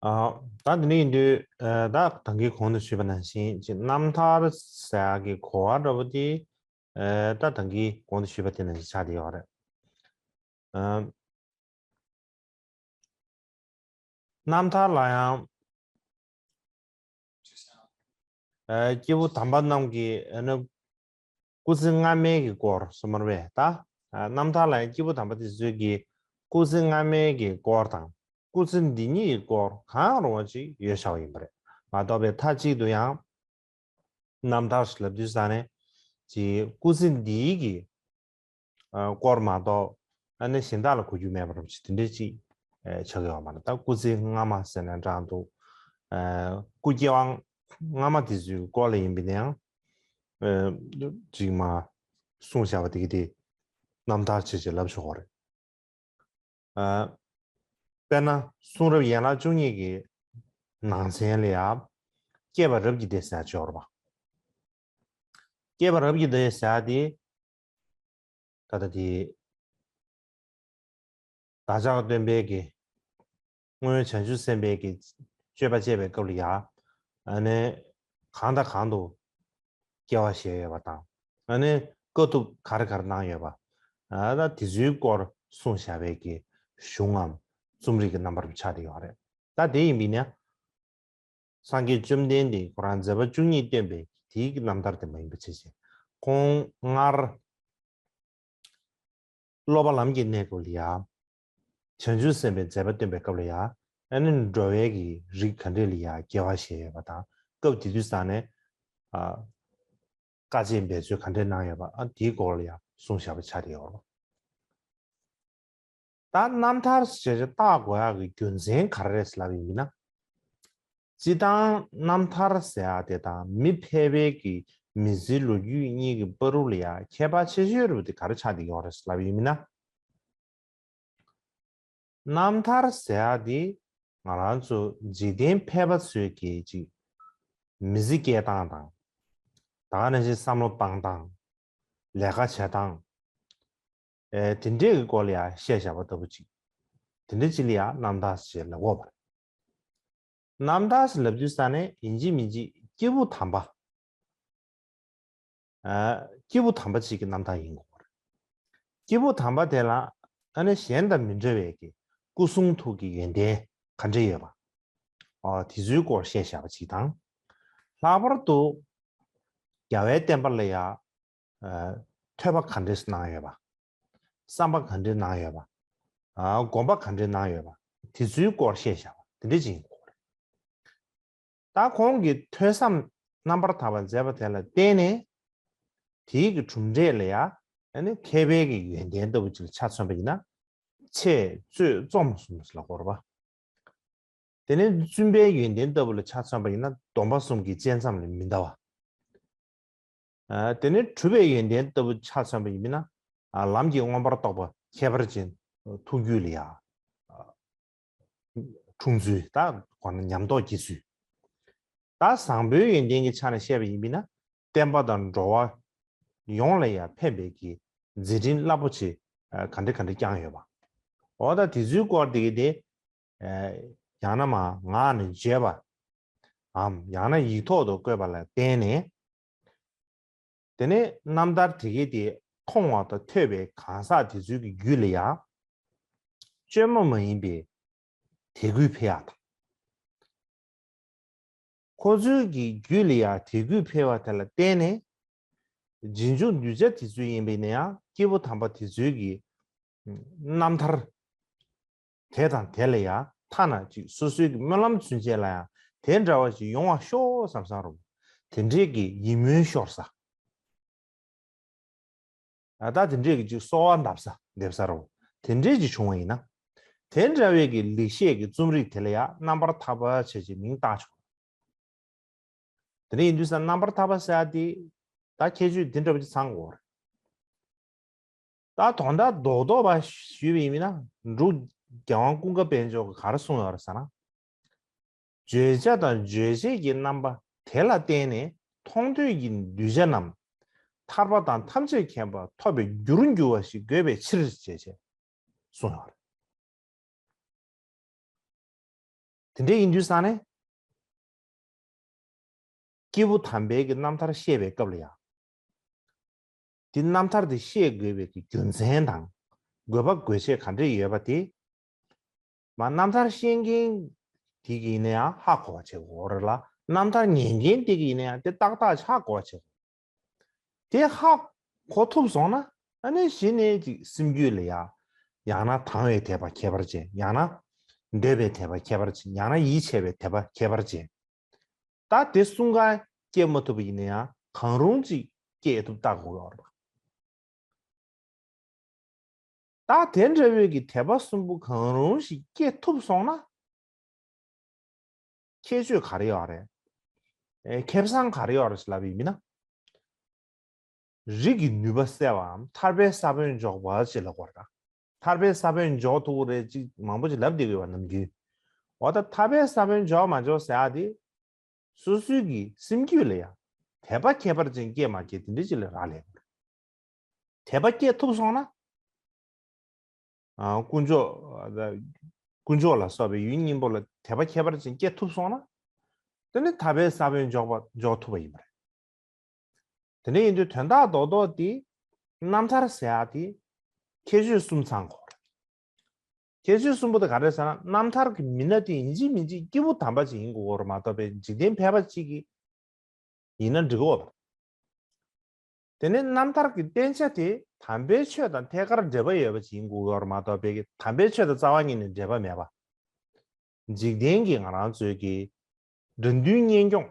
ཨ། ད་འདི་འདྲ་ཡིན་དུས། ཨ། ད་ད་གིན་གོང་དུ་ཞུས་པ་ནང་བཞིན་ཅིག་རྣམ་ཐར་ཟེར་ཡག་གི་གོ་བ་འདྲ་པོ་དེ། ཨ་ད་ད་གིན་གོང་དུ་ཞུས་པ་དེ་ནང་བཞིན་ཆགས་བསྡད་ཡོད་རེད། ཨ་རྣམ་ཐར་ལ་ཡང་ཨ་སྐྱེས་བུ་དམ་པ་རྣམས་ཀྱི་ཨ་ནི་སྐུ་ཚེ་སྔ་མའི་གི་སྐོར་སོ་མར་བས་ད། ཨ་རྣམ་ཐར་ལ་ཡང་སྐྱེས་བུ་དམ་པ་དེ་ཚོའི་གི་སྐུ་ཚེ་སྔ་མའི་གི་སྐོར་དང་སྐུ་ཚེ་འདི་ཉིད་ཀྱི་སྐོར་གང་རུང་བ་ཅིག་ཡོད་བཞག་པ་ཡིན་པ་རེད། མ་གཏོགས་པའི་མཐའ་གཅིག་ཏུ་ཡང་རྣམ་ཐར་ཞེས་ལབ་དུས་ཙང་ནས་ཅིག་སྐུ་ཚེ་འདིའི་གི་ཨ་སྐོར་མ་གཏོགས་ཨ་ནི་གཞན་དག་ལ་གོ་རྒྱུ་མེད་པ་རུ་ཅིག་དེ་འདྲས་ཅིག་ཨ་ཆགས་ཡོད་མ་རེད། ད་སྐུ་ཚེ་སྔ་མ་ཟེར་ན་འདྲ་འདུག་ཨ་སྐུ་སྐྱེ་བ་སྔ་མ་དེ་ཚོའི་སྐོར་ལ་ཡིན་པ་ཡིན་ན་ཡང་ཨ་ཅིག་མ་གསུངས་བཞག་པ་དེ་གི་དེ་རྣམ་ཐར་ཅེས་ཅེས་ལབ་ཆོག་གི་རེད། ཨ་དཔེར་ན་གསུང་རབ་ཡན་ལག་བཅུ་གཉིས་ཀྱི་ནང་ཚན་ལ་ཡང་སྐྱེས་པ་རབས་ཀྱི་སྡེ་ཟེར་ཡག་ཅིག་ཡོད་རེད་པ། སྐྱེས་པ་རབས་ཀྱི་སྡེ་ཟེར་ཡག་དེ་ད་ལྟ་དེ་བདག་ཅག་སྟོན་པའི་གི་སྔོན་བྱང་ཆུབ་སེམས་དཔའི་གི་སྤྱོད་པ་སྤྱད་པའི་སྐབས་ལ་ཡང་ཨ་ནི་གང་དང་གང་དུ་སྐྱེ་བ་བཞེས་ཡོད་པ་དང་། ཨ་ནི་དཀའ་ཐུབ་ག་རེ་ག་རེ་གནང་ཡོད་པ། ཨ་ད་དེ་ཚོའི་སྐོར་གསུངས་བཞག་པའི་གི་གཞུང་ངམ་རྩོམ་རིག་གི་རྣམ་པར་ཆགས་བསྡད་ཡོད་རེད། ད་དེ་ཡིན་པ་ཡིན་ན། སངས་རྒྱས་བཅོམ་ལྡན་འདས་ཁོ་རང་མཛད་པ་བཅུ་གཉིས་སྟོན་པའི་དེའི་གི་རྣམ་ཐར་དེ་མ་ཡིན་པ་བྱས་ཤིང་། ཁོང་སྔར་སློབ་པ་ལམ་གྱི་གནས་སྐབས་ལ་ཡང་། བྱང་ཆུབ་སེམས་དཔའི་མཛད་པ་སྟོན་པའི་སྐབས་ལ་ཡང་། ཨ་ནི་འགྲོ་བའི་གི་རིགས་ག་འདྲས་ལ་ཡང་དགེ་བ་བཞེས་ཡོད་པ་དང་། སྐབས་དེ་དུས་ཙང་ནས་ཨ་དཀའ་སྤྱད་འབད་རྩོལ་ག་འདྲས་གནང་ཡོད་པ། ཨ་དེའི་སྐོར་ལ་ཡང་གསུངས་བཞག་པ་ཆགས་བསྡད་ཡོད་རེད། ད་རྣམ་ཐར་ཞེས་བྱ་བཏགས་དགོས་ཡག་གི་རྒྱུ་མཚན་ག་རེ་རེད་ལབ་ཡིན་ན། སྤྱིར་བཏང་རྣམ་ཐར་ཟེར་ཡག་དེ་དང་མི་ཕལ་པའི་གི་མི་ཚེའི་ལོ་རྒྱུས་གཉིས་ཀྱི་བར་དུ་ལ་ཡང་ཁྱད་པར་ཆེ་ཤོས་རུ་དེ་ག་རེ་ཆགས་བསྡད་ཡོད་རེད་ལབ་ཡིན་ན། རྣམ་ཐར་ཟེར་ཡག་དེ་ང་རང་ཚོ་འཇིག་རྟེན་ཕལ་པ་ཚོའི་གི་ཅིག་མི་ཚེ་སྐྱེལ་སྟངས་དང་། ད་ག་ནང་བཞིན་བསམ་བློ་བཏང་སྟངས། ལས་ཀ་བྱེད་སྟངས། ཨེ་དེ་འདྲས་ཀྱི་སྐོར་ལ་ཡང་བཤད་བཞག་པ་ལྟ་བུ་ཅིག་དེ་འདྲས་ཅིག་ལ་ཡང་རྣམ་ཐར་ཞེས་ལབ་ཀྱི་ཡོད་པ་རེད། རྣམ་ཐར་ཞེས་ལབ་དུས་ཙང་ནས་ཡིན་གཅིག་མིན་གཅིག་སྐྱེས་བུ་དམ་པ། ཨ་སྐྱེས་བུ་དམ་པ་ཅིག་གི་རྣམ་ཐར་ཡིན་དགོས་པ་རེད། སྐྱེས་བུ་དམ་པ་དེ་ལ་ཨ་ནི་གཞན་དང་མི་འདྲ་བའི་གི་སྐུ་གསུང་ཐུགས་ཀྱི་ཡོན་ཏན་ག་འདྲས་ཡོད་པ། ཨ་དེ་ཚོའི་སྐོར་བཤད་བཞག་པ་ཅིག་དང་། ལྷག་པར་དུ་རྒྱལ་བའི་བསྟན་པ་ལ་ཡང་ཨ་ཐོས་པ་ག་འདྲས་གནང་ཡོད་པ། བསམ་པ་ག་འདྲས་གནང་ཡོད་པ། ཨ་དགོངས་པ་ག་འདྲས་གནང་ཡོད་པ། དེ་ཚོའི་སྐོར་བཤད་བཞག་པ་དེ་འདྲས་ཅིག་ཡིན་དགོས་རེད། ད་ཁོང་གིས་ཐོས་བསམ་རྣམ་པར་དག་པ་མཛད་པ་དེ་ལ་བརྟེན་ནས། དེའི་གི་གྲུབ་འབྲས་ལ་ཡང་ཨ་ནི་མཁས་པའི་གི་ཡོན་ཏན་ལྟ་བུ་ཅིག་ལ་ཆ་མཚོན་པ་ཡིན་ན། འཆད་རྩོད་རྩོམ་གསུམ་ལ་གོ་རེད་པ། དེ་ནས་བཙུན་པའི་ཡོན་ཏན་ལྟ་བུ་ལ་ཆ་མཚོན་པ་ཡིན་ན་སྡོམ་པ་གསུམ་གྱི་བཅད་མཚམས་ལས་མི་འདའ་བ། ཨ་དེ་ནས་གྲུབ་པའི་ཡོན་ཏན་ལྟ་བུ་ཆ་མཚོན་པ་ཡིན་ན། ཨ་ལམ་གྱི་མངོན་པར་རྟོགས་པ་ཁྱད་པར་ཅན་ཐུགས་རྒྱུད་ལ་ཡང་། ཨ་འཁྲུངས་ཚུལ་ད་གོ་ན་ཉམས་རྟོགས་སྐྱེ་ཚུལ། ད་བཟང་པོའི་ཡོན་ཏན་གྱི་ཆ་ནས་བཤད་པ་ཡིན་པས་ན། བསྟན་པ་དང་འགྲོ་བ་ཡོངས་ལ་ཡང་ཕན་པའི་གི་མཛད་འཕྲིན་རླབས་པོ་ཆེ་ཨ་ག་འདྲ་ག་འདྲ་བསྐྱངས་ཡོད་པ། འོ་ད་དེ་ཚོའི་སྐོར་དེ་གི་དེ་ཨ་ཡང་ན་མ་ངག་ནས་བརྗོད་པའམ་ཡང་ན་ཡིག་ཐོག་ཏུ་བཀོད་པ་ལ་བརྟེན་ནས། དེ་ནས་རྣམ་ཐར་དེ་གའི་དེ་མཐོང་བ་དང་ཐོས་པའི་གང་ཟག་དེ་ཚོའི་གི་རྒྱུད་ལ་ཡང་། བཅོས་མ་མ་ཡིན་པའི་དད་གུས་འཕེལ་ཡག་དང་། ཁོ་ཚོའི་གི་རྒྱུད་ལ་ཡང་དད་གུས་འཕེལ་བ་དེ་ལ་བརྟེན་ནས། རྗེས་འཇུག་གདུལ་བྱ་དེ་ཚོ་ཡིན་པས་ན་ཡང་སྐྱེས་བུ་དམ་པ་དེ་ཚོའི་གི་རྣམ་ཐར། དེ་དང་དེ་ལ་ཡང་ཐ་ན་ཅིག་སོ་སོའི་གི་སྨོན་ལམ་ཚུན་ཆད་ལ་ཡང་དེ་འདྲ་བ་ཞིག་ཡོང་བ་ཤོག་བསམ་བསམ་རུང་། དེ་འདྲས་ཀྱི་ཡིད་སྨོན་ཤོར་ས། ཨ་ད་དེ་འདྲས་ཀྱི་ཅིག་གསོལ་བ་འདེབས་ས་འདེབས་ས་རུང་། དེ་འདྲས་ཀྱི་བྱུང་བ་ཡིན་ན། དེ་འདྲ་བའི་གི་ལེགས་བཤད་ཀྱི་རྩོམ་རིག་དེ་ལ་ཡང་རྣམ་པར་ཐར་པ་བྱས་ཀྱི་མིང་བཏགས་བྱུང་། དེ་འདྲ་ཡིན་དུས་ས་རྣམ་པར་ཐར་པ་ཟེར་ཡ་དེ། ད་ཁྱད་ཆོས་དེ་འདྲ་བ་ཅིག་ཚང་དགོས་རེད། ད་དོན་དག་རྡོག་རྡོག་པ་ཞུས་པ་ཡིན་ན། འབྲུག་རྒྱལ་དབང་ཀུན་དགའ་དཔལ་འབྱོར་གྱིས་ག་རེ་གསུངས་ཡོད་རེད་ཟེར་ན། བརྗོད་བྱ་དང་རྗོད་བྱེད་ཀྱི་རྣམ་པ་དེ་ལ་བརྟེན་ནས་མཐོང་ཐོས་ཀྱི་གདུལ་བྱ་རྣམས་ཐར་པ་དང་ཐམས་ཅད་མཁྱེན་པ་ཐོབ་པའི་རྒྱུར་འགྱུར་བ་ཞིག་དགོས་པའི་ཕྱིར་ཞེས་བྱས་གསུངས་ཡོད་རེད། དེ་འདྲ་ཡིན་དུས་ཙང་ནས། སྐྱེས་བུ་དམ་པའི་གི་རྣམ་ཐར་བཤད་པའི་སྐབས་ལ་ཡང་། དེ་རྣམ་ཐར་དེ་ཤེས་དགོས་པའི་གི་རྒྱུ་མཚན་དང་དགོས་པ་དགོས་ཆེད་ག་འདྲ་ཡོད་པ་དེ། མ་རྣམ་ཐར་ཤེས་མཁན་དེ་གིས་ཡིན་ན་ཡང་ཧ་གོ་བ་བྱེད་དགོས་རེད་ལ། རྣམ་ཐར་ཉན་མཁན་དེ་གིས་ཡིན་ན་ཡང་དེ་ཏག་ཏག་ཧ་གོ་བ་བྱེད་དགོས། དེ་ཧ་གོ་ཐུབ་སོང་ན་ཨ་ནི་གཞི་ནས་ཅིག་སེམས་རྒྱུད་ལ་ཡ། ཡང་ན་དང་བའི་དད་པ་ཁྱད་པར་ཅན། ཡང་ན་འདོད་པའི་དད་པ་ཁྱད་པར་ཅན། ཡང་ན་ཡིད་ཆེས་པའི་དད་པ་ཁྱད་པར་ཅན། ད་དེ་གསུམ་ཀ་སྐྱེ་མ་ཐུབ་པ་ཡིན་ན་ཡང་གང་རུང་ཅིག་སྐྱེ་ཐུབ་ལྟ་དགོས་ཡོད་རེད། ད་དེ་འདྲ་བའི་གི་དད་པ་གསུམ་པོ་གང་རུང་ཞིག་སྐྱེ་ཐུབ་སོང་ན། ཁྱད་ཆོས་ག་རེ་ཡོད་རེད། ཨེ། ཁེ་བཟང་ག་རེ་ཡོད་རེད་ལབ་ཡིན་ན། རིགས་ཀྱི་ནུས་པ་གསལ་བའམ་ཐར་པའི་ས་བོན་འཇོག་པ་ཅེས་ལབ་དགོས་རེད་ད། ཐར་པའི་ས་བོན་འཇོག་ཐུབ་ཀྱི་རེད་ཅིག་མང་པོ་ཅིག་ལབ་བསྡད་ཀྱི་ཡོད་པ་ནམ་རྒྱུན། འོ་ད་ཐར་པའི་ས་བོན་འཇོག་མ་འཇོག་ཟེར་ཡ་དེ། སོ་སོའི་གི་སེམས་རྒྱུད་ལ་ཡང་དད་པ་ཁྱད་པར་ཅན་སྐྱེ་མ་སྐྱེ་དེ་འདྲ་ཅིག་ལ་རག་ལས་དགོས་རེད། དད་པ་སྐྱེ་ཐུབ་སོང་ན། ཨ། དཀོན་མཆོག་དཀོན་མཆོག་ལ་སོགས་པའི་ཡུལ་གཉིས་པོ་ལ་དད་པ་ཁྱད་པར་ཅན་སྐྱེ་ཐུབ་སོང་ན། དེ་ནི་ཐར་པའི་ས་བོན་འཇོག་པ་འཇོག་ཐུབ་པ་ཡིན་པ་རེད། དེ་འདྲ་ཡིན་དུས་དོན་དག་རྡོག་རྡོག་དེ་རྣམ་ཐར་ཟེར་ཡ་དེ་ཁྱད་ཆོས་གསུམ་ཚང་དགོས་རེད། ཁྱད་ཆོས་གསུམ་པོ་དེ་ག་རེ་ཟེར་ན། རྣམ་ཐར་གྱི་མི་སྣ་དེ་ཡིན་གཅིག་མིན་གཅིག་སྐྱེས་བུ་དམ་པ་ཅིག་ཡིན་དགོས་རེད་མ་གཏོགས་པའི་འཇིག་རྟེན་ཕལ་པ་ཅིག་གི་ཡིན་ན་འགྲིག་གོ། དེ་ནས་རྣམ་ཐར་གྱི་བསྟན་བྱ་དེ་དམ་པའི་ཆོས་དང་ཐད་ཀར་འབྲེལ་བ་ཡོད་པ་ཅིག་ཡིན་དགོས་ཡོད་རེད་མ་གཏོགས་པའི་གི་དམ་པའི་ཆོས་དང་རྩ་བ་ཉིད་ནས་འབྲེལ་བ་མེད་པ། འཇིག་རྟེན་གྱི་ང་རང་ཚོའི་གི་དགྲ་འདུལ་གཉེན་སྐྱོང་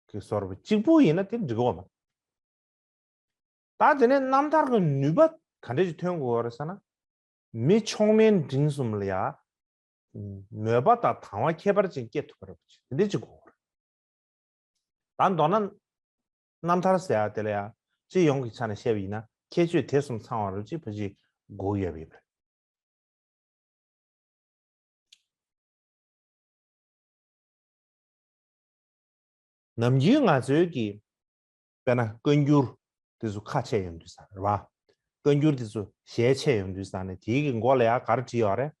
གི་བཟོ་འདྲ་གཅིག་པུ་ཡིན་ན་དེ་འགྲིག་གོ་མ། ད་དེ་ནས་རྣམ་ཐར་གྱི་ནུས་པ་ག་འདྲ་ཞིག་ཐོན་དགོས་རེད་ཟེར་ན། མི་མཆོག་དམན་འབྲིང་གསུམ་ལ་ཡང་མོས་པ་དང་དང་བ་ཁྱད་པར་ཅན་སྐྱེ་ཐུབ་པ་རེད་པ་ཅིག་དེ་འདྲ་ཅིག་དགོས་རེད། ད་མདོར་ན་རྣམ་ཐར་ཟེར་ཡ་དེ་ལ་ཡང་སྤྱི་ཡོངས་ཀྱི་ཆ་ནས་བཤད་པ་ཡིན་ན་ཁྱད་ཆོས་དེ་གསུམ་ཚང་བ་རེད་པ་ཅིག་ཕལ་ཆེར་དགོས་ཡོད་པ་ཡིན་པ་རེད། ནམ་རྒྱུན་ང་ཚོའི་གི་དཔེར་ན་བཀའ་འགྱུར་དེ་ཚོ་ཁ་ཕྱེ་ཡོང་དུས་ཙང་རེད་པ། བཀའ་འགྱུར་དེ་ཚོ་ཞལ་ཕྱེ་ཡོང་དུས་ཙང་ནས་དེའི་གི་མགོ་ལ་ཡང་ག་རེ་བྲིས་ཡོད་རེད།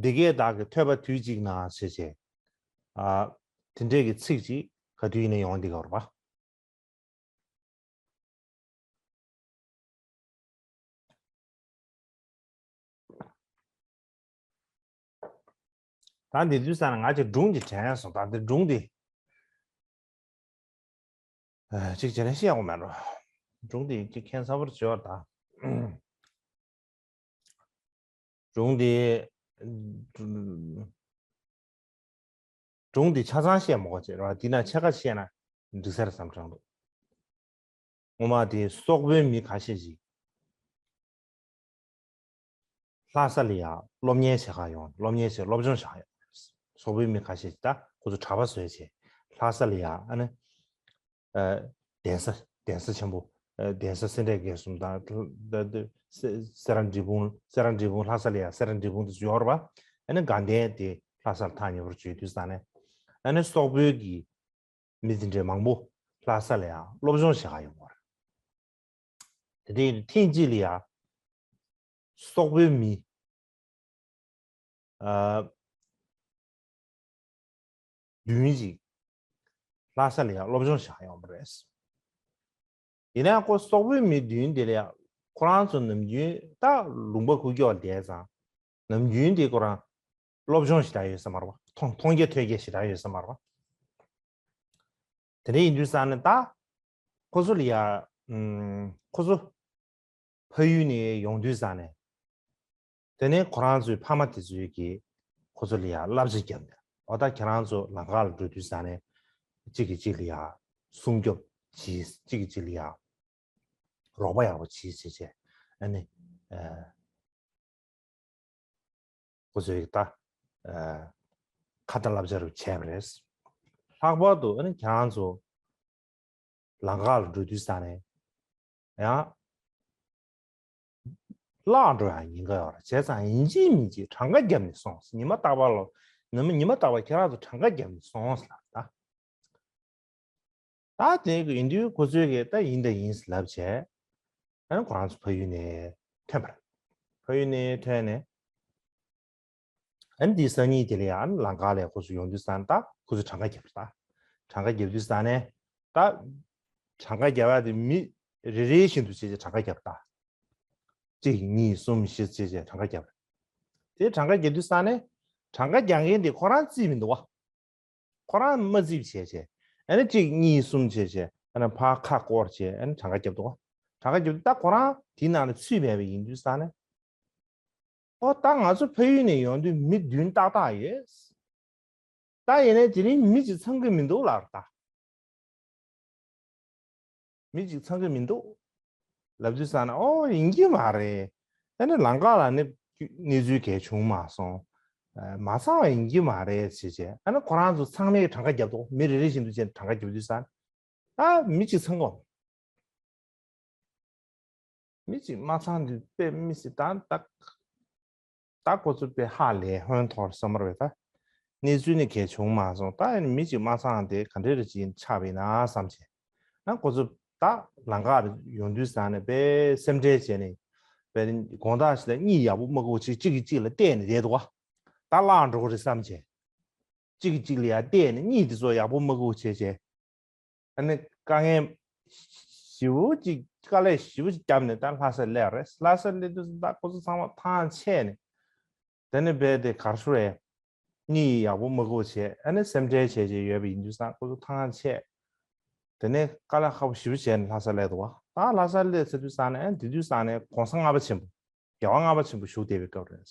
འདི་སྐད་བདག་གིས་ཐོས་པ་དུས་གཅིག་ན་ཞེས་བྱས། ཨ། དེ་འདྲས་ཀྱི་ཚིག་ཅིག་ག་དུས་ཡིན་ན་ཡོང་བསྡད་ཀྱི་ཡོད་རེད་པ། ད་འདི་དུས་ཙང་ང་ཅིག་སྒྲུང་ཅིག་དྲན་སོང་། ད་འདི་སྒྲུང་འདི། ཨ། ཅིག་བྱས་ན་བཤད་དགོས་མེད་འགྲོ། སྒྲུང་འདི་ཅིག་ཁྱད་མཚར་པོ་ཅིག་ཡོད་རེད་ད། སྒྲུང་འདི། སྒྲུང་འདི་ཆ་ཚང་བཤད་མ་དགོས་ཅེས་རེད་པ། འདི་ན་ཕྱེད་ཀ་བཤད་ན་འགྲིག་ས་རེད་བསམ་དྲན་འདུག་སྔོན་མ་དེ་སོག་པོའི་མི་ཁ་ཤས་ཤིག་ལྷ་ས་ལ་ཡ་སློབ་གཉེར་བྱེད་ག་ཡོང་། སློབ་གཉེར་བྱེད། སློབ་སྦྱོང་བྱེད་ག་ཡོང་། སོག་པོའི་མི་ཁ་ཤས་ཤིག་ད་ཁོ་ཚོ་གྲྭ་པ་བཟོས་བྱས་ལྷ་ས་ལ་ཡ་ཨ་ནི། ཨ། གདན་ས། གདན་ས་ཆེན་པོ། ཨ། གདན་ས་སེ་འབྲས་དགེ་གསུམ་དང་། ད་ད་སེ་སེ་ར་འབྲས་སྤུངས། སེ་ར་འབྲས་སྤུངས། ལྷ་ས་ལ་ཡ་སེ་ར་འབྲས་སྤུངས་དེ་ཚོ་ཡོད་རེད་པ། ཨ་ནི་དགའ་ལྡན་དེ་ལྷ་སར་ཐག་ཉེ་པོར་བྱོས་དུས་ཙང་ནས། ཨ་ནི་སོག་པོའི་གི་མི་དེ་འདྲའི་མང་པོ་ལྷ་ས་ལ་ཡ་སློབ་སྦྱོང་བྱེད་ག་ཡོང་བ་རེད། དེ་དུས་ཐེངས་གཅིག་ལ་ཡ་སོག་པོའི་མི། ཨ། བདུན་ཅིག་ལྷ་ས་ལ་ཡ་སློབ་སྦྱོང་བྱེད་ག་ཡོང་བ་རེད། ཡིན་ནའང་ཁོ་སོག་པོའི་མི་བདུན་དེ་ལ་ཡ་ཁོ་རང་ཚོ་ནམ་རྒྱུན་ད་ལུང་པ་ཁུག་ཀྱོག་བསྡད་ཙང་ནམ་རྒྱུན་དེ་ཁོ་རང་སློབ་སྦྱོང་ཞེ་དྲག་ཡོད་ས་མ་རེད་པ། མཐོང་མཐོང་རྒྱ་ཐོས་རྒྱ་ཞེ་དྲག་ཡོད་ས་མ་རེད་པ། དེ་འདྲ་ཡིན་དུས་ཙང་ནས་ད་ཁོ་ཚོ་ལ་ཡ། ཨམ། ཁོ་ཚོ་ཕ་ཡུལ་ནས་ཡོང་དུས་ཙང་ནས། དེ་ནས་ཁོ་རང་ཚོའི་ཕ་མ་དེ་ཚོས་ཀྱིས་ཁོ་ཚོ་ལ་ཡ་བསླབ་བྱ་བརྒྱབ་ནས། འོ་ད་ཁྱེད་རང་ཚོ་ལམ་ཁ་ལ་འགྲོ་དུས་ཙང་ནས་གཅིག་གིས་གཅིག་ལ་ཡ་སྲུང་སྐྱོབ་བྱེད། གཅིག་གིས་གཅིག་ལ་ཡ་རོགས་པ་ཡག་པོ་བྱེད་ཟེར་བྱས། ཨ་ནི། ཨ། ཁོ་ཚོས་ད། ཨ། ཁ་ཏ་བསླབ་བྱ་རུ་བྱས་པ་རེད། ལྷག་པར་དུ་ཨ་ནི་ཁྱེད་རང་ཚོ་ལམ་ཁ་ལ་འགྲོ་དུས་ཙང་ནས་ཡང་བརླག་འགྲོ་ཡག་ཉེན་ཁ་ཡོད་རེད། བྱས་ཙང་ཡིན་གཅིག་མིན་གཅིག་གྲངས་ཀ་བརྒྱབ་ནས་སོང་། ཉི་མ་རྟག་པར་ལ། ཉི་མ་ཉི་མ་རྟག་པར་ཁྱེད་རང་ཚོ་གྲངས་ཀ་བརྒྱབ་ནས་སོང་ཟེར་ལབ་ད། ད་དེ་ཡིན་དུས་ཁོ་ཚོས་གི་ད་ཡིན་ད་ཡིན་ལབ་བྱས། ཨ་ནི་ཁོ་རང་ཚོ་ཕ་ཡུལ་ནས་ཐོན་པ་རེད། ཕ་ཡུལ་ནས་ཐོན་ནས། ཨ་ནི་དེའི་སང་ཉིན་དེ་ལ་ཡང་ལམ་ཁ་ལ་ཁོ་ཚོ་ཡོང་དུས་ཙང་ད་ཁོ་ཚོ་གྲངས་ཀ་བརྒྱབ་པ་རེད། ད་ གྲངས་ཀ་རྒྱབ་དུས་ཙ་ནས་ད་གྲངས་ཀ་རྒྱབ་ཡ་དེ་མི་རེ་རེ་བཞིན་དུ་བྱས་བྱས་གྲངས་ཀ་རྒྱབ་ད། གཅིག་གཉིས་གསུམ་བཞི་བྱས་བྱས་གྲངས་ཀ་རྒྱབ། དེ་གྲངས་ཀ་རྒྱབ་དུས་ཙ་ནས་གྲངས་ཀ་རྒྱག་མཁན་དེ་ཁོ་རང་རྩིས་མི་འདུག་བ། ཁོ་རང་མ་རྩིས་བྱས་བྱས། ཨ་ནི་གཅིག་གཉིས་གསུམ་བྱས་བྱས། ཨ་ནི་ཕར་ཁ་སྐོར་བྱས། ཨ་ནི་གྲངས་ཀ་རྒྱབ་འདུག་བ། གྲངས་ཀ་རྒྱབ་དུས་ད་ཁོ་རང་དེའི་ནང་ལ་ཚུད་མེད་པ་ཡིན་དུས་ཙ་ནས། ཨོ་ད་ང་ཚོ་ཕ་ཡུལ་ནས་ཡོང་དུས་མི་བདུན་ཏག་ཏག་ཡོད། ད་ཡིན་ནའི་དེ་རིང་མི་གཅིག་ཚང་གི་མི་འདུག་ལབ་ད། མི་གཅིག་ཚང་གི་མི་འདུག་ལབ་དུས་ཙ་ན། ཨོ་ཡིན་གྱི་མ་རེད། ཨ་ནི་ལམ་ཁ་ལ་ནི་གནས་ཚུལ་གང་བྱུང་མ་སོང་། ཨ་མ་ཚང་བ་ཡིན་གྱི་མ་རེད་ཟེར་བྱས། ཨ་ནི་ཁོ་རང་ཚོ་ཚང་མས་གྲངས་ཀ་རྒྱབ་འདུག་མི་རེ་རེ་བཞིན་དུ་བྱས་གྲངས་ཀ་རྒྱབ་དུས་ཙ་ན། ད་མི་གཅིག་ཚང་གི་མི་གཅིག་མ་ཚང་དུས་དཔེ་མི་སྲིད་ད་ད། ད་ཁོ་ཚོ་དཔེ་ཧ་ལས་ཧོན་ཐོར་བསམ་པར་བས་ད། གནས་ཚུལ་ནི་གལ་བྱུང་མ་སོང་། ད་ཡིན་མི་གཅིག་མ་ཚང་དེ་ག་འདྲས་རེ་ཅིག་ཆགས་པ་ཡིན་ན་བསམ་བྱས། ན་ཁོ་ཚོ་ད་ལམ་ཁར་ཡོང་དུས་ཙ་ནས་དཔེ་སེམས་ཁྲལ་བྱས་ནས། དཔེ་དགོང་དག་ཞིག་ལ་གཉིད་ཡག་པོ་མ་ཁུག་ཅིག་གཅིག་གིས་གཅིག་ལ་བལྟས་ནས་བསྡད་འདུག་བ། ད་བརླག་འགྲོ་གི་རེད་བསམ་བྱས། གཅིག་གིས་གཅིག་ལ་ཡར་བལྟས་ནས་གཉིད་དེ་ཚོ་ཡག་པོ་མ་ཁུག་བྱས་བྱས། ཨ་ནི་དཀའ་ངལ་ཞེ་པོ་ཅིག་དཀའ་ལས་ཞེ་པོ་ཅིག་བརྒྱབ་ནས་ད་ལྷ་སར་སླེབས་རེད། ལྷ་སར་སླེབས་དུས་ད་ཁོ་ཚོ་ཚང་མ་ཐང་ཆད་ནས། དེ་ནས་རྦད་དེ་གར་ཤོར་བས། གཉིད་ཡག་པོ་མ་ཁུག་བྱས། ཨ་ནི་སེམས་ཁྲལ་བྱས་བྱས་ཡོད་པ་ཡིན་དུས་ཙང་ཁོ་ཚོ་ཐང་ཆད། དེ་ནས་དཀའ་ལས་ཁག་པོ་ཞེ་པོ་བྱས་ནས་ལྷ་སར་སླེབས་འདུག་བ། ད་ལྷ་སར་སླེབས་ཚར་དུས་ཙང་ནས། ཨ་ནི་དེ་དུས་ཙང་ནས་གོང་ས་ལྔ་པ་ཆེན་པོ། རྒྱལ་བ་ལྔ་པ་ཆེན་པོ་བཞུགས་བསྡད་པའི་སྐབས་རེད།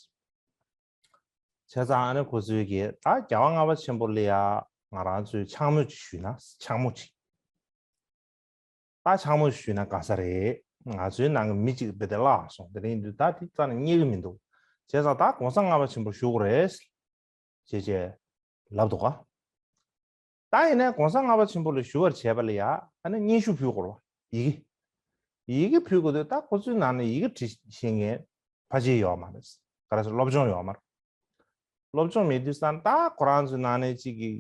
བྱས་ཙང་ཨ་ནི་ཁོ་ཚོས་ཀྱིས་ད་རྒྱལ་བ་ལྔ་པ་ཆེན་པོ་ལ་ཡ་ང་རང་ཚོས་འཕྱག་མོ་ཅིག་ཞུས་ན། འཕྱག་མོ་ཅིག་ད་འཕྱག་མོ་ཞུས་ན་དགའ་ས་རེད། ང་ཚོའི་ནང་གི་མི་གཅིག་རྦད་དེ་བརླག་སོང་། དེ་རིང་དུས་ད་དེ་རྩ་ནས་རྙེད་ཀྱི་མི་འདུག་བྱས་ཙང་ད་གོང་ས་ལྔ་པ་ཆེན་པོར་ཞུ་དགོས་རེད་ཅེས་བྱས་ལབ་འདུག་ག་ད་ཡིན་ནའི་གོང་ས་ལྔ་པ་ཆེན་པོ་ལ་ཞུ་བར་བྱས་པ་ལ་ཡ། ཨ་ནི་སྙན་ཞུ་ཕུལ་དགོས་རེད་བ། ཡི་གེ་ཡི་གེ་ཕུལ་དགོས་དུས་ད་ཁོ་ཚོའི་ནང་ནས་ཡི་གེ་འབྲི་ཤེས་མཁན་ཕལ་ཆེར་ཡོད་མ་རེད། ག་རེ་ཟེར། སློབ་སྦྱོང་ཡོད་མ་རེད། སློབ་སྦྱོང་མེད་དུས་ཙང་ད་ཁོ་རང་ཚོའི་ནང་ནས་གཅིག་གིས་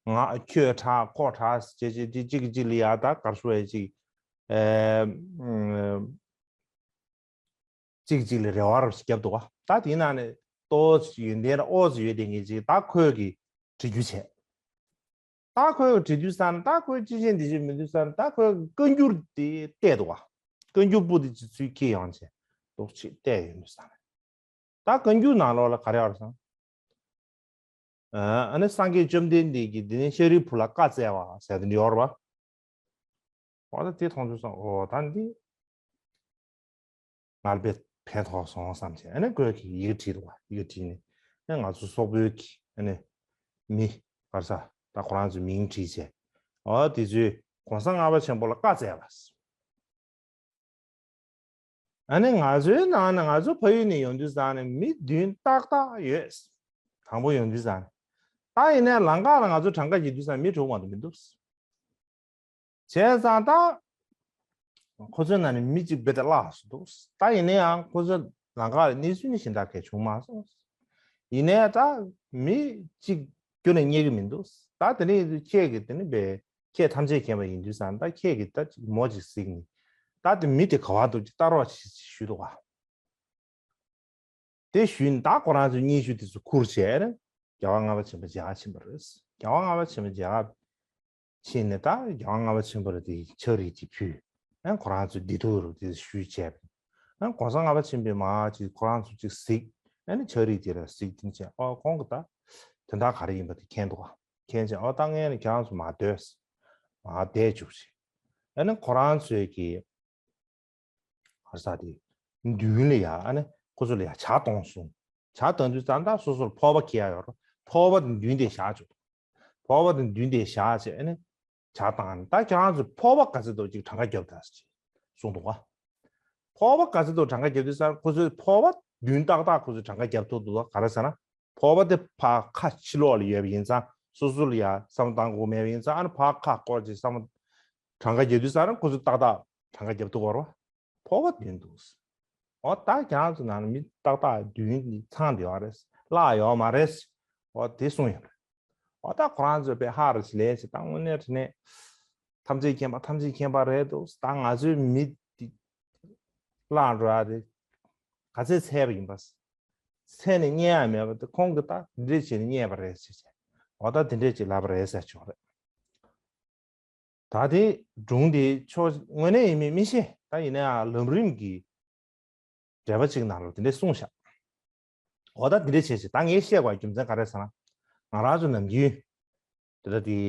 ང་ཁྱོད་དྲག་ཁོ་དྲག་ཟེར་བྱས་བྱས། དེ་གཅིག་གིས་གཅིག་ལ་ཡ་ད་ག་རེ་ཟེར་བ་ཅིག་ཨེ། གཅིག་གཅིག་ལ་རེ་བ་རུ་བརྒྱབ་འདུག་ག་ད་དེའི་ནང་ནས་ཏོག་ཙམ་ཡོན་ཏན་ཨོ་ཙམ་ཡོད་དེ་ངེས་ཅིག་ད་ཁོས་ཀྱིས་འབྲི་རྒྱུ་བྱས། ད་ཁོས་བྲིས་དུས་ཙང་ད་ཁོས་ཅི་བྱེད་འདི་བྱེད་མི་འདུག་ཙང་ད་ཁོས་བཀའ་འགྱུར་དེ་བལྟས་འདུག་ག་བཀའ་འགྱུར་པོ་དེ་ཅིག་ཚུར་འཁྱེར་ཡོང་བྱས་ཏོག་ཙམ་བལྟས་ཡོང་དུས་ཙང་། ད་བཀའ་འགྱུར་ནང་ལོགས་ལ་ག་རེ་ཡོད་རེད་ཟེར་ན། ཨ་ནི་སངས་རྒྱས་བཅོམ་ལྡན་འདས་ཀྱིས་འདི་ནས་ཤཱ་རིའི་བུ་ལ་བཀའ་སྩལ་བ་ཟེར་དེ་འདྲ་ཡོད་རེད་པ། འོ་ད་དེ་མཐོང་དུས་ཙང་། འོ་ད་འདི་ང་ལ་དཔེ་ཕན་ཐོགས་སོང་བསམ་བྱས། ཨ་ནི་ཁོས་ཀྱིས་ཡི་གེ་བྲིས་འདུག་ག་ཡི་གེ་བྲིས་ནས་ཨ་ནི་ང་ཚོ་སོག་པོའི་གི་ཨ་ནི་མི་ག་རེ་ཟེར། ད་ཁོ་རང་ཚོའི་མིང་བྲིས་བྱས། འོ་དེ་ཚོས་གོང་ས་ལྔ་པ་ཆེན་པོ་ལ་བཀའ་སྩལ་བ། ཨ་ནི་ང་ཚོའི་ནང་ན་ང་ཚོ་ཕ་ཡུལ་ནས་ཡོང་དུས་ཙང་ནས་མི་བདུན་ཏག་ཏག་ཡོད། དང་པོ་ཡོང་དུས་ཙང་ནས། ད་ཡིན་ནའི་ལམ་ཁ་ལ་ང་ཚོ་གྲངས་ཀ་བརྒྱབ་དུས་ཙང་མི་དྲུག་མ་གཏོགས་མི་འདུག་བྱས་ཙང་ད་ཁོ་ཚོའི་ནང་ནས་མི་གཅིག་རྦད་དེ་བརླགས་སོང་འདུག་ད་ཡིན་ན་ཡང་ཁོ་ཚོ་ལམ་ཁ་ལ་གནས་ཚུལ་ནི་གཞན་དག་གས་བྱུང་མ་སོང་། ཡིན་ནའི་ད་མི་གཅིག་ཁྱོན་ནས་རྙེད་ཀྱི་མི་འདུག་ད་དེ་ནས་ཁྱེད་ཀྱིས་དེ་ནི་བས། ཁྱེད་ཐམས་ཅད་མཁྱེན་པ་ཡིན་དུས་ཙང་ད་ཁྱེད་ཀྱིས་ད་ཅིག་མོ་ཅིག་གཟིགས་ནས། ད་དེ་མི་དེ་ག་བ་འདུག་ཅིག་ལྟ་རོགས་བྱེད་ཅེས་ཞུས་འདུག་ག་དེ་ཞུས་ནས་ད་ཁོ་རང་ཚོའི་སྙན་ཞུ་དེ་ཚོ་ཁུར་བྱས་ནས་རྒྱལ་བ་ལྔ་པ་ཆེན་པོ་མཇལ་ཁ་ཕྱིན་པ་རེད། རྒྱལ་བ་ལྔ་པ་ཆེན་པོ་མཇལ་ཁ་ཕྱིན་ནས་ད་རྒྱལ་བ་ལྔ་པ་ཆེན་པོ་ལ་དེ་ཕྱག་བྲིས་ཅིག་ཕུལ། ཨ་ཁོ་རང་ཚོའི་བདེ་སྡུག་རུ་དེ་ཞུས་བྱས་པ། ཨ་གོང་ས་ལྔ་པ་ཆེན་པོས་མར་ཅིག་ཁོ་རང་ཚོ་ཅིག་གཟིགས། ཨ་ནི་ཕྱག་བྲིས་དེ་ལ་གཟིགས་དེ་བྱས། ཨོ་ཁོང་གིས་ད་དོན་དག་ག་རེ་ཡིན་པ་དེ་མཁྱེན་འདུག་ག་མཁྱེན་བྱས། ཨོ་ད་ངས་ནི་ཁྱེད་རང་ཚོ་མར་སྡོད། མར་བསྡད་བཅུག་ཅིག་ཨ་ནི་ཁོ་རང་ཚོས་ཀྱིས་ག་རེ་ཟེར་དེ་མདུན་ལ་ཡ། ཨ་ནི་ཁོ་ཚོ་ལ་ཡ་ཇ་བཏང་སོང་། ཇ་བཏང་དུས་ཙང་ད་སོ་སོར་ཕོར་པ་འཁྱེར་ཡ་ཡོད་རེད། ཕོར་པ་དེ་མདུན་དེ་བཞག་བཅུག་ཕོར་པ་དེ་མདུན་དེ་བཞག་བྱས། ཨ་ནི་ཇ་བཏང་ནས། ད་ཁྱེད་རང་ཚོས་ཕོར་པ་ག་ཚོད་འདུག་ཅིག་གྲངས་ཀ་རྒྱོབ་དང་ཅིག་གསུངས་འདུག་ག་ཕོར་པ་ག་ཚོད་འདུག་གྲངས་ཀ་རྒྱོབ་དུས་ཙང་ཁོ་ཚོས་ཕོར་པ་བདུན་ཏག་ཏག་ཁོ་ཚོས་གྲངས་ཀ་རྒྱོབ་ཐུབ་འདུག་ག་ག་རེ་ཟེར་ན། ཕོར་པ་དེ་ཕར་ཁ་ཕྱི་ལོགས་ལ་ཡོད་པ་ཡིན་ཙང་སོ་སོ་ལ་ཡ་བསམ་བློ་བཏང་དགོས་མེད་པ་ཡིན་ཙང་། ཨ་ནི་ཕར་ཁ་སྐོར་ཅིག་བསམ་བློ་གྲངས་ཀ་རྒྱོབ་དུས་ཙང་ཁོ་ཚོས་ཏག་ཏག་གྲངས་ཀ་རྒྱོབ་ཐུབ་ཀྱི་རེད་པ། ཕོར་པ་བདུན་འདུག་འོ་ད་ཁྱེད་རང་ཚོ་ནང་ལ་མི་ཏག་ཏག་བདུན་ཚང་བསྡད་ཡོད་རེད། བརླག་ཡོད་མ་རེད། འོ་དེ་གསུངས་ཡོད་རེད། འོ་ད་ཁོ་རང་ཚོས་དཔེ་ཧ་རུ་ཅིག་ལས་ཅིག་ད་དངོས་གནས་དྲང་གནས་ཐམས་ཅད་མཁྱེན་པ་ཐམས་ཅད་མཁྱེན་པ་རེད་འདུག་ད་ང་ཚོའི་མི་འདི་བརླག་འགྲོ་ཡ་དེ་ག་ཚད་འཚོལ་བ་ཡིན་པ། འཚོལ་ནས་རྙེད་ཡ་མེད་པ་དེ་ཁོང་གིས་ད་འདི་འདྲས་བྱས་ནས་རྙེད་པ་རེད་ཟེར་བྱས། འོ་ད་འདི་འདྲས་ཅིག་ལབ་པ་རེད་ཟེར་བྱུང་རེད། ད་དེ་སྒྲུང་དེ་ཕྱོགས་དངོས་གནས་ཡིན་མིན་མི་ཤེས། ད་ཡིན་ན་ཡང་ལམ་རིམ་གྱི་འགྲེལ་པ་གཅིག་ནང་ལ་དེ་འདྲས་གསུངས་ཤག་འོ་ད་དེ་འདྲས་བྱས་ཤིག་ད་ངས་བཤད་དགོས་རྒྱུ་མཚན་ག་རེ་ཟེར་ན། ང་རང་ཚོ་ནམ་རྒྱུན་དེ་འདྲ་དེ་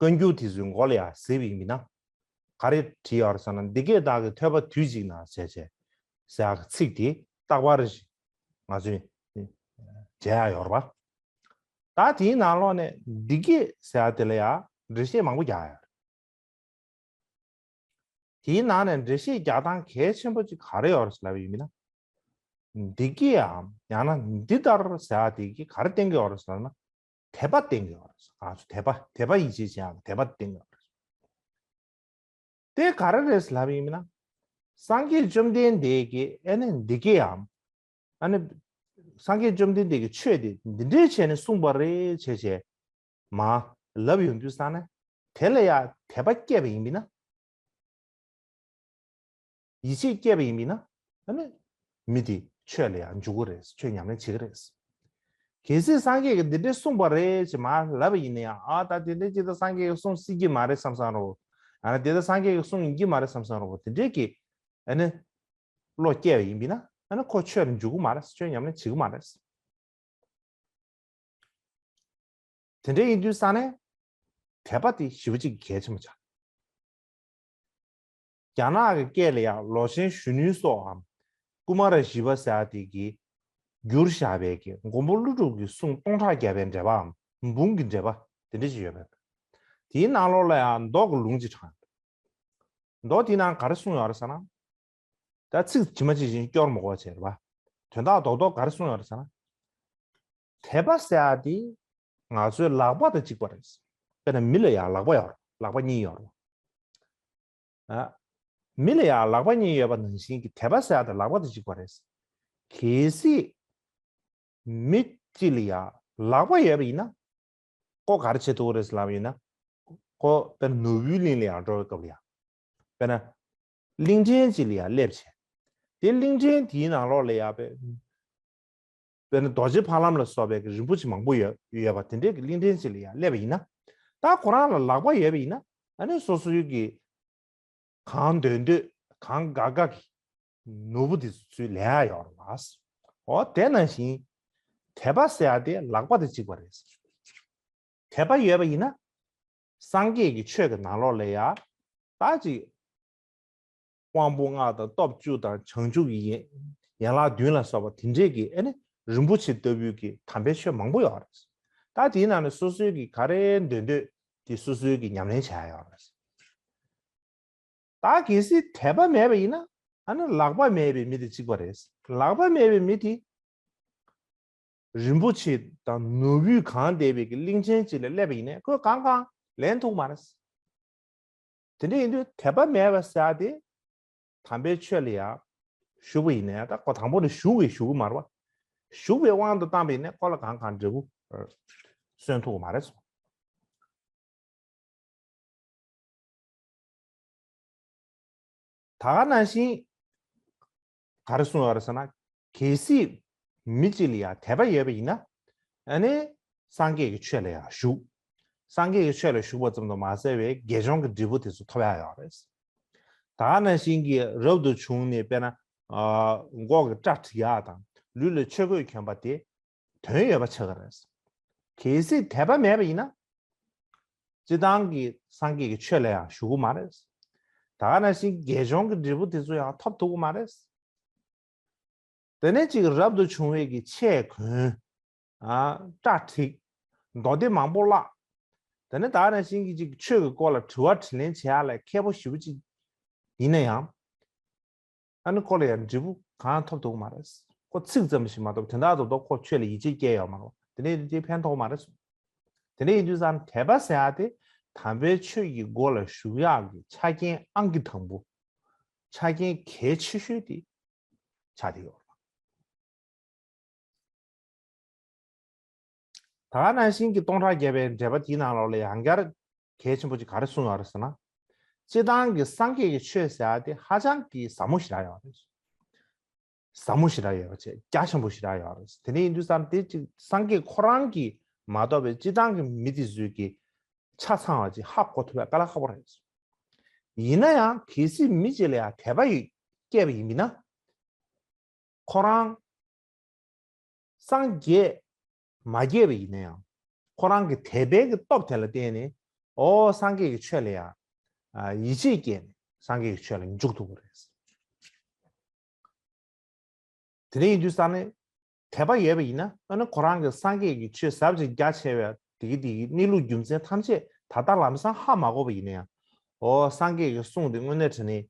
བཀའ་འགྱུར་དེ་ཚོའི་མགོ་ལ་ཡང་གཟིགས་པ་ཡིན་མིན་ན། ག་རེ་བྲིས་ཡོད་རེད་ཟེར་ན། འདི་སྐད་བདག་གིས་ཐོས་པ་དུས་གཅིག་ན་བྱས་བྱས་ཟེར་ཡག་གི་ཚིག་དེ་རྟག་པར་ང་ཚོས་མཇལ་ཡག་ཡོད་རེད་པ། ད་དེའི་ནང་ལོགས་ནས་འདི་སྐད་ཟེར་ཡག་དེ་ལ་ཡང་འགྲེལ་བཤད་མང་པོ་རྒྱག་ཡོད་རེད། དེའི་ནང་ནས་འགྲེལ་བཤད་རྒྱག་སྟངས་གལ་ཆེན་པོ་གཅིག་ག་རེ་ཡོད་རེད་ལབ་པ་ཡིན་མིན་ན། འདི་སྐད་འམ་ཡང་ན་འདི་ལྟར་ཟེར་ཡག་དེ་གིས་ག་རེ་བསྟན་གྱི་ཡོད་རེད་ཟེར་ན། དད་པ་བསྟན་གྱི་ཡོད་རེད། ང་ཚོ་དད་པ་དད་པ་ཡིད་ཆེས་བྱེད་ཡག་གི་དད་པ་བསྟན་གྱི་ཡོད་རེད། དེ་ག་རེ་རེད་ལབ་པ་ཡིན་མིན་ན། སངས་རྒྱས་བཅོམ་ལྡན་འདས་ཀྱིས་ཨ་ནི་འདི་སྐད་འམ། ཨ་ནི་སངས་རྒྱས་བཅོམ་ལྡན་འདས་ཀྱིས་ཆོས་དེ་འདི་འདྲས་བྱས་ནས་གསུངས་པ་རེད་བྱས་བྱས་མ་ལབ་ཡོང་དུས་ཙ་ན། དེ་ལ་ཡང་དད་པ་སྐྱེས་པ་ཡིན་མིན་ན། ཡིད་ཆེས་སྐྱེས་པ་ཡིན་མིན་ན། ཨ་ནི་མི་དེ་ཆོས་ལ་ཡང་འཇུག་གི་རེད། ཆོས་ཉམས་ལེན་བྱེད་ཀྱི་རེད། གལ་སྲིད་སངས་རྒྱས་ཀྱིས་འདི་འདྲས་གསུངས་པ་རེད་ཅེས་མ་ལབ་པ་ཡིན་ན་ཡང་། ཨ་ད་དེ་འདྲས་ཅིག་ད་སངས་རྒྱས་ཀྱིས་གསུངས་སྲིད་ཀྱི་མ་རེད་བསམ་བསམ་རོ། ཨ་ན་དེ་ད་སངས་རྒྱས་ཀྱིས་གསུངས་ཡིན་གྱི་མ་རེད་བསམ་བསམ་རོ། དེ་འདྲས་ཀྱི་ཨ་ནི་བློ་སྐྱེས་པ་ཡིན་པས་ན། ཨ་ནི་ཁོ་ཆོས་ལ་འཇུག་གི་མ་རེད། ཆོས་ཉམས་ལེན་བྱེད་ཀྱི་མ་རེད། དེ་འདྲ་ཡིན་དུས་ཙ་ནས་དད་པ་དེ་ཞེ་པོ་ཅིག་གལ་ཆེན་པོ་ཆགས། རྒྱ་ནག་གི་སྐད་ལ་ཡང་ལོ་ཆེན་གཞོན་ནུའི་སྲོག་འམ། ཀུ་མ་ར་ཞི་བ་ཟེར་ཡག་དེ་གིས་བསྒྱུར་བཞག་པའི་གི་མགོན་པོ་ཀླུ་སྒྲུབ་ཀྱི་གསུང་སྟོང་ཕྲག་བརྒྱ་པའི་འགྲེལ་པའམ་འབུམ་གྱི་འགྲེལ་པ་དེ་འདྲ་ཞིག་ཡོད་པས། དེའི་ནང་ལོགས་ལ་ཡང་མདོ་གི་ལུང་ཅིག་དྲངས། མདོ་དེའི་ནང་ག་རེ་གསུངས་ཡོད་རེད་ཟེར་ན། ད་ཚིག་ཇི་མ་ཇི་བཞིན་སྐྱོར་མ་དགོས་པ་བྱས་རེད་པ། དོན་དག་རྡོག་རྡོག་ག་རེ་གསུངས་ཡོད་རེད་ཟེར་ན། དད་པ་ཟེར་ཡག་དེ་ང་ཚོའི་ལག་པ་དང་གཅིག་པ་རེད། དཔེར་ན་མི་ལ་ཡང་ལག་པ་ཡོད་རེད། ལག་པ་གཉིས་ཡོད་རེད། ཨ། མི་ལ་ཡང་ལག་པ་གཉིས་ཡོད་པ་ནང་བཞིན་གྱི་དད་པ་ཟེར་ཡག་དེ་ལག་པ་དང་གཅིག་པ་རེད། གལ་སྲིད་མི་གཅིག་ལ་ཡང་ལག་པ་ཡོད་པ་ཡིན་ན། ཁོ་ག་རེ་བྱེད་ཐུབ་ཀྱི་རེད་ཟེར་ལབ་པ་ཡིན་ན། ཁོ་དཔེར་ན་ནོར་བུའི་གླིང་ལ་ཡང་འགྲོ་བའི་སྐབས་ལ་ཡང་། དཔེར་ན། གླིང་ཕྲན་གཅིག་ལ་ཡང་སླེབས་བྱས། དེ་གླིང་ཕྲན་དེའི་ནང་ལོགས་ལ་ཡང་དཔེ། དཔེར་ན་རྡོ་རྗེ་ཕ་ལམ་ལ་སོགས་པའི་རིན་པོ་ཆེ་མང་པོ་ཡོད་ཡོད་པ་དེ་འདྲའི་གི་གླིང་ཕྲན་གཅིག་ལ་ཡང་སླེབས་པ་ཡིན་ན། ད་ཁོ་རང་ལ་ལག་པ་ཡོད་པ་ཡིན་ན། ཨ་ནི་སོ་སོའི་གི་གང་འདོད་འདོད་གང་དགའ་དགའ་གི་ནོར་བུ་དེ་ཚོ་ཚུར་ལེན་ཡག་ཡོད་རེད་པ། འོ་དེ་ནང་བཞིན་དད་པ་ཟེར་ཡག་དེ་ལག་པ་དང་གཅིག་པ་རེད། དད་པ་ཡོད་པ་ཡིན་ན། སངས་རྒྱས་ཀྱི་ཆོས་ཀྱི་ནང་ལོགས་ལ་ཡང་ད་ཅིག་དབང་པོ་ལྔ་དང་སྟོབས་བཅུ་དང་བྱང་ཆུབ་ཀྱི་ཡན་ཡན་ལག་བདུན་ལ་སོགས་པ་དེ་འདྲས་ཀྱི་ཨ་ནི་རིན་པོ་ཆེ་ལྟ་བུའི་གི་དམ་པའི་ཆོས་མང་པོ་ཡོད་རེད། ད་དེའི་ནང་ནས་སོ་སོའི་གི་ག་རེ་འདོད་འདོད་དེ་སོ་སོའི་གི་ཉམས་ལེན་བྱ་ཡག་ཡོད་རེད། ད་གལ་སྲིད་དད་པ་མེད་པ་ཡིན་ན། ཨ་ནི་ལག་པ་མེད་པའི་མི་དེ་གཅིག་པ་རེད། ལག་པ་མེད་པའི་མི་དེ་རིན་པོ་ཆེ་དང་ནོར་བུས་གང་བསྡད་པའི་གི་གླིང་ཆེན་གཅིག་ལ་སླེབས་པ་ཡིན་ནའི་ཁོས་གང་གང་ལེན་ཐུབ་མ་རེད། དེ་འདྲ་ཡིན་དུས་དད་པ་མེད་པ་ཟེར་ཡག་དེ་དམ་པའི་ཆོས་ལ་ཡང་ཞུགས་པ་ཡིན་ནའི་ད་ཁོ་དང་པོ་ནས་ཞུགས་པའི་ཞུགས་ཀྱི་མ་རེད་པ། ཞུགས་པའི་དབང་དུ་བཏང་པ་ཡིན་ནའི་ཁོ་ལ་གང་གང་འབྲས་བུ་སོན་ཐུབ་ཀྱི་མ་རེད་སོ། ད་ག་ནང་བཞིན་ག་རེ་གསུངས་ཡོད་རེད་ཟེར་ན། གལ་སྲིད་མི་གཅིག་ལ་ཡང་དད་པ་ཡོད་པ་ཡིན་ན། ཨ་ནི་སངས་རྒྱས་ཀྱི་ཆོས་ལ་ཡང་ཞུགས། སངས་རྒྱས་ཀྱི་ཆོས་ལ་ཞུགས་པ་ཙམ་དུ་མ་ཟད་པའི་དགེ་སྦྱོང་གི་འབྲས་བུ་དེ་ཚོ་ཐོབ་ཡག་ཡོད་རེད། ད་ག་ནང་བཞིན་གྱི་རབ་ཏུ་བྱུང་ནས་དཔེར་ན་མགོ་གི་སྐྲ་བྲེག་ཡག་དང་ལུས་ལ་ཆོས་གོས་གྱོན་པ་དེ། དོན་ཡོད་པ་ཆགས་ཀྱི་རེད། གལ་སྲིད་དད་པ་མེད་པ་ཡིན་ན། སྤྱིར་བཏང་གི་སངས་རྒྱས་ཀྱི་ཆོས་ལ་ཡང་ཞུགས་ཀྱི་མ་རེད། ད་ག་ནང་བཞིན་དགེ་སྦྱོང་གི་འབྲས་བུ་དེ་ཚོ་ཡང་ཐོབ་ཐུབ་ཀྱི་མ་རེད། དེ་ནས་ཅིག་རབ་ཏུ་བྱུང་བའི་གི་ཆས་གོན། ཨ། སྐྲ་བྲེག། མདོ་སྡེ་མང་པོ་བཀླགས། དེ་ནས་ད་ག་ནང་བཞིན་གྱི་ཅིག་ཆོས་ཀྱི་སྐོར་ལ་དྲི་བ་དྲིས་ལན་བྱེད་ཡག་ལ་མཁས་པོ་ཞེ་པོ་ཅིག་ཡིན་ན་ཡང་། ཨ་ནི་ཁོ་ལ་ཡང་འབྲས་བུ་གང་ཐོབ་ཐུབ་ཀྱི་མ་རེད། ཁོ་ཚིག་ཙམ་ཞིག་མ་གཏོགས་དོན་དག་ཏུ་ཁོ་ཆོས་ལ་ཡིད་ཆེས་སྐྱེས་ཡོད་མ་རེད། དེ་ནས་དེ་ཕན་ཐོགས་མ་རེད། དེ་འདྲ་ཡིན་དུས་ཙང་དད་པ་ཟེར་ཡག་དེ་དམ་པའི་ཆོས་ཀྱི་སྒོ་ལ་ཞུགས་ཡག་གི་ཆ་རྐྱེན་ཨང་ཀི་དང་པོ། ཆ་རྐྱེན་གལ་ཆེ་ཤོས་དེ་ཆགས་བསྡད་ཡོད་རེད། ད་ག་ནང་བཞིན་གྱི་སྟོང་ཕྲག་བརྒྱ་པའི་འགྲེལ་པ་དེའི་ནང་ལོགས་ལ་ཡང་བསྐྱར་གལ་ཆེན་པོ་ཅིག་ག་རེ་གསུངས་ཡོད་རེད་ཟེར་ན། སྤྱིར་བཏང་གི་སངས་རྒྱས་ཀྱི་ཆོས་ཟེར་ཡག་དེ་ཧ་ཅང་གི་ཟབ་མོ་ཞེ་དྲག་ཡོད་རེད། ཟབ་མོ་ཞེ་དྲག་ཡོད་པ་བྱས། རྒྱ་ཆེན་པོ་ཞེ་དྲག་ཡོད་རེད། དེ་འདྲ་ཡིན་དུས་ཙང་དེ་ཅིག་སངས་རྒྱས་ཁོ་རང་གིས་མ་གཏོགས་པའི་སྤྱིར་བཏང་གི་མི་དེ་ཚོས་ཀྱིས་ ཆ་ཚང་བ་ཅིག་ཧ་གོ་ཐུབ་པ་དཀའ་ལས་ཁག་པོ་རེད། ཡིན་ན་ཡང་གལ་སྲིད་མི་གཅིག་ལ་ཡང་དད་པ་ཡོད་སྐྱེས་པ་ཡིན་མིན་ན། ཁོ་རང་སངས་རྒྱས་མ་རྒྱས་པ་ཡིན་ན་ཡང་ཁོ་རང་གི་དད་པའི་གི་སྟོབས་དེ་ལ་བརྟེན་ནས། ཨོ་སངས་རྒྱས་ཀྱི་ཆོས་ལ་ཡང་ཡིད་ཆེས་སྐྱེས་ནས་སངས་རྒྱས་ཀྱི་ཆོས་ལ་འཇུག་ཐུབ་པ་རེད། དེ་འདྲ་ཡིན་དུས་ཙང་ནས་དད་པ་ཡོད་པ་ཡིན་ན། ཨ་ནི་ཁོ་རང་གི་སངས་རྒྱས་ཀྱི་ཆོས་ཟབ་ཅིང་རྒྱ་ཆེ་བའི་དེ་གི་དེ་གི་གནས་ལུགས་རྒྱུ་མཚན་ཐམས་ཅད་ད་ལྟ་ལམ་སང་ཧ་མ་གོ་བ་ཡིན་ན་ཡང་། ཨོ་སངས་རྒྱས་ཀྱི་གསུང་དེ་དངོས་གནས་དྲང་གནས་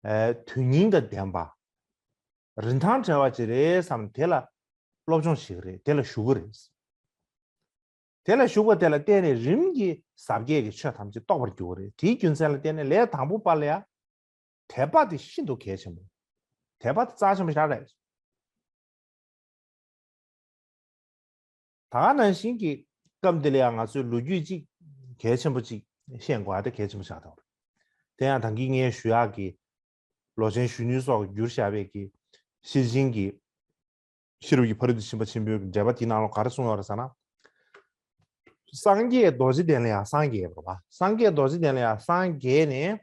ཨ་དོན་སྙིང་དང་ལྡན་པ། རིན་ཐང་བྲལ་བ་ཅིག་རེད་བསམ་དེ་ལ་སློབ་སྦྱོང་བྱེད་ཀྱི་རེད། དེ་ལ་ཞུགས་ཀྱི་རེད། དེ་ལ་ཞུགས་པ་དེ་ལ་བརྟེན་ནས་རིམ་གྱིས་ཟབ་རྒྱས་ཀྱི་ཆོས་ཐམས་ཅད་རྟོགས་པར་འགྱུར་བ་རེད། དེའི་རྒྱུ་མཚན་ལ་བརྟེན་ནས་ལས་དང་པོ་པ་ལ་ཡང་དད་པ་དེ་ཤིན་ཏུ་གལ་ཆེན་པོ། དད་པ་དེ་རྩ་ཆེན་པོ་ཞིག་རེད། ད་ག་ནང་བཞིན་གྱི་སྐབས་འདི་ལ་ཡང་ང་ཚོས་ལོ་རྒྱུས་གཅིག་གལ་ཆེན་པོ་གཅིག་ཤེས་དགོས་པ་དེ་གལ་ཆེན་པོ་ཆགས་བསྡད་པ་རེད། དེ་ཡང་ད་གིན་ངས་ཞུ་ཡག་གི་ལོ་ཆེན་གཞོན་ནུ་སོགས་ཀྱིས་བསྒྱུར་བཞག་པའི་གི་ཤེར་ཕྱིན་གྱི་ཤེས་རབ་ཀྱི་ཕ་རོལ་ཏུ་ཕྱིན་པ་ཆེན་པོའི་འགྲེལ་པ་དེའི་ནང་ལ་ག་རེ་གསུངས་ཡོད་རེད་ཟེར་ན། སངས་རྒྱས་རྡོ་རྗེ་གདན་ལ་ཡང་སངས་རྒྱས་པ་རེད་པ། སངས་རྒྱས་རྡོ་རྗེ་གདན་ལ་ཡང་སངས་རྒྱས་ནས་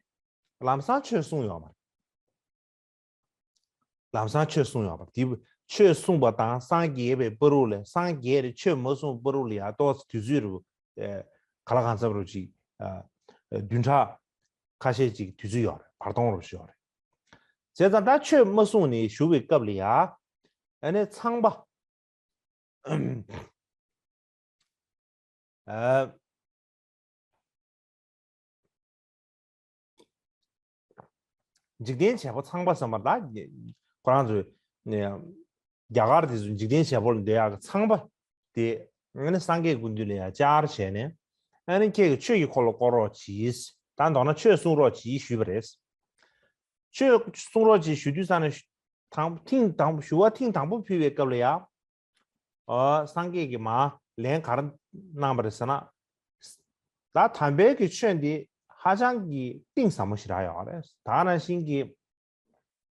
ལམ་སང་ཆོས་གསུངས་ཡོད་མ་རེད། ལམ་སང་ཆོས་གསུངས་ཡོད་མ་རེད། དེ་ཆོས་གསུངས་པ་དང་སངས་རྒྱས་པའི་བར་དུ་ལ། སངས་རྒྱས་ནས་ཆོས་མ་གསུངས་བར་དུ་ལ་ཡང་ཏོག་ཙམ་དུས་ཚོད་རུ་ཨེ་ག་ལ་གང་འཚམ་རུ་ཅིག་ཨ་བདུན་ཕྲག་ཁ་ཤས་ཅིག་དུས་ཚོད་ཡོད་རེད། བར་སྟོང་རུ་ཞིག་ཡོད་རེད། བྱས་ཙང་ད་ཆོས་མ་གསུངས་ནས་བཞུགས་པའི་སྐབས་ལ་ཡང་ཨ་ནི་ཚངས་པ། ཨ། འཇིག་རྟེན་བྱེད་པོ་ཚངས་པ་ཟེར་བ་ལ་ཁོ་རང་ཚོས་ནས་རྒྱ་གར་དེ་ཚོ་འཇིག་རྟེན་བྱེད་པོ་ལ་འདོད་ཡག་གི་ཚངས་པ་དེ་ཨ་ནི་སངས་རྒྱས་སྐུ་མདུན་ལ་ཡང་བཅར་བྱས་ནས། ཨ་ནི་ཁྱེད་ཀྱིས་ཆོས་ཀྱི་འཁོར་ལོ་བསྐོར་རོགས་གྱིས། ད་མདོར་ན་ཆོས་གསུང་རོགས་གྱིས་ཞུས་པ་རེད། ཆོས་གསུང་རོགས་གྱིས་ཞུ་དུས་ཙང་ནས་དང་ཐེངས་དང་པོ་ཞུ་བ་ཐེངས་དང་པོ་ཕུལ་བའི་སྐབས་ལ་ཡང་། ཨ་སངས་རྒྱས་ཀྱིས་མར་ལན་ག་རེ་གནང་བ་རེད་ཟེར་ན། ད་དམ་པའི་གི་ཆོས་འདི་ཧ་ཅང་གི་གཏིང་ཟབ་མོ་ཞིག་རག་ཡོད་རེད། ད་ནང་བཞིན་གྱི་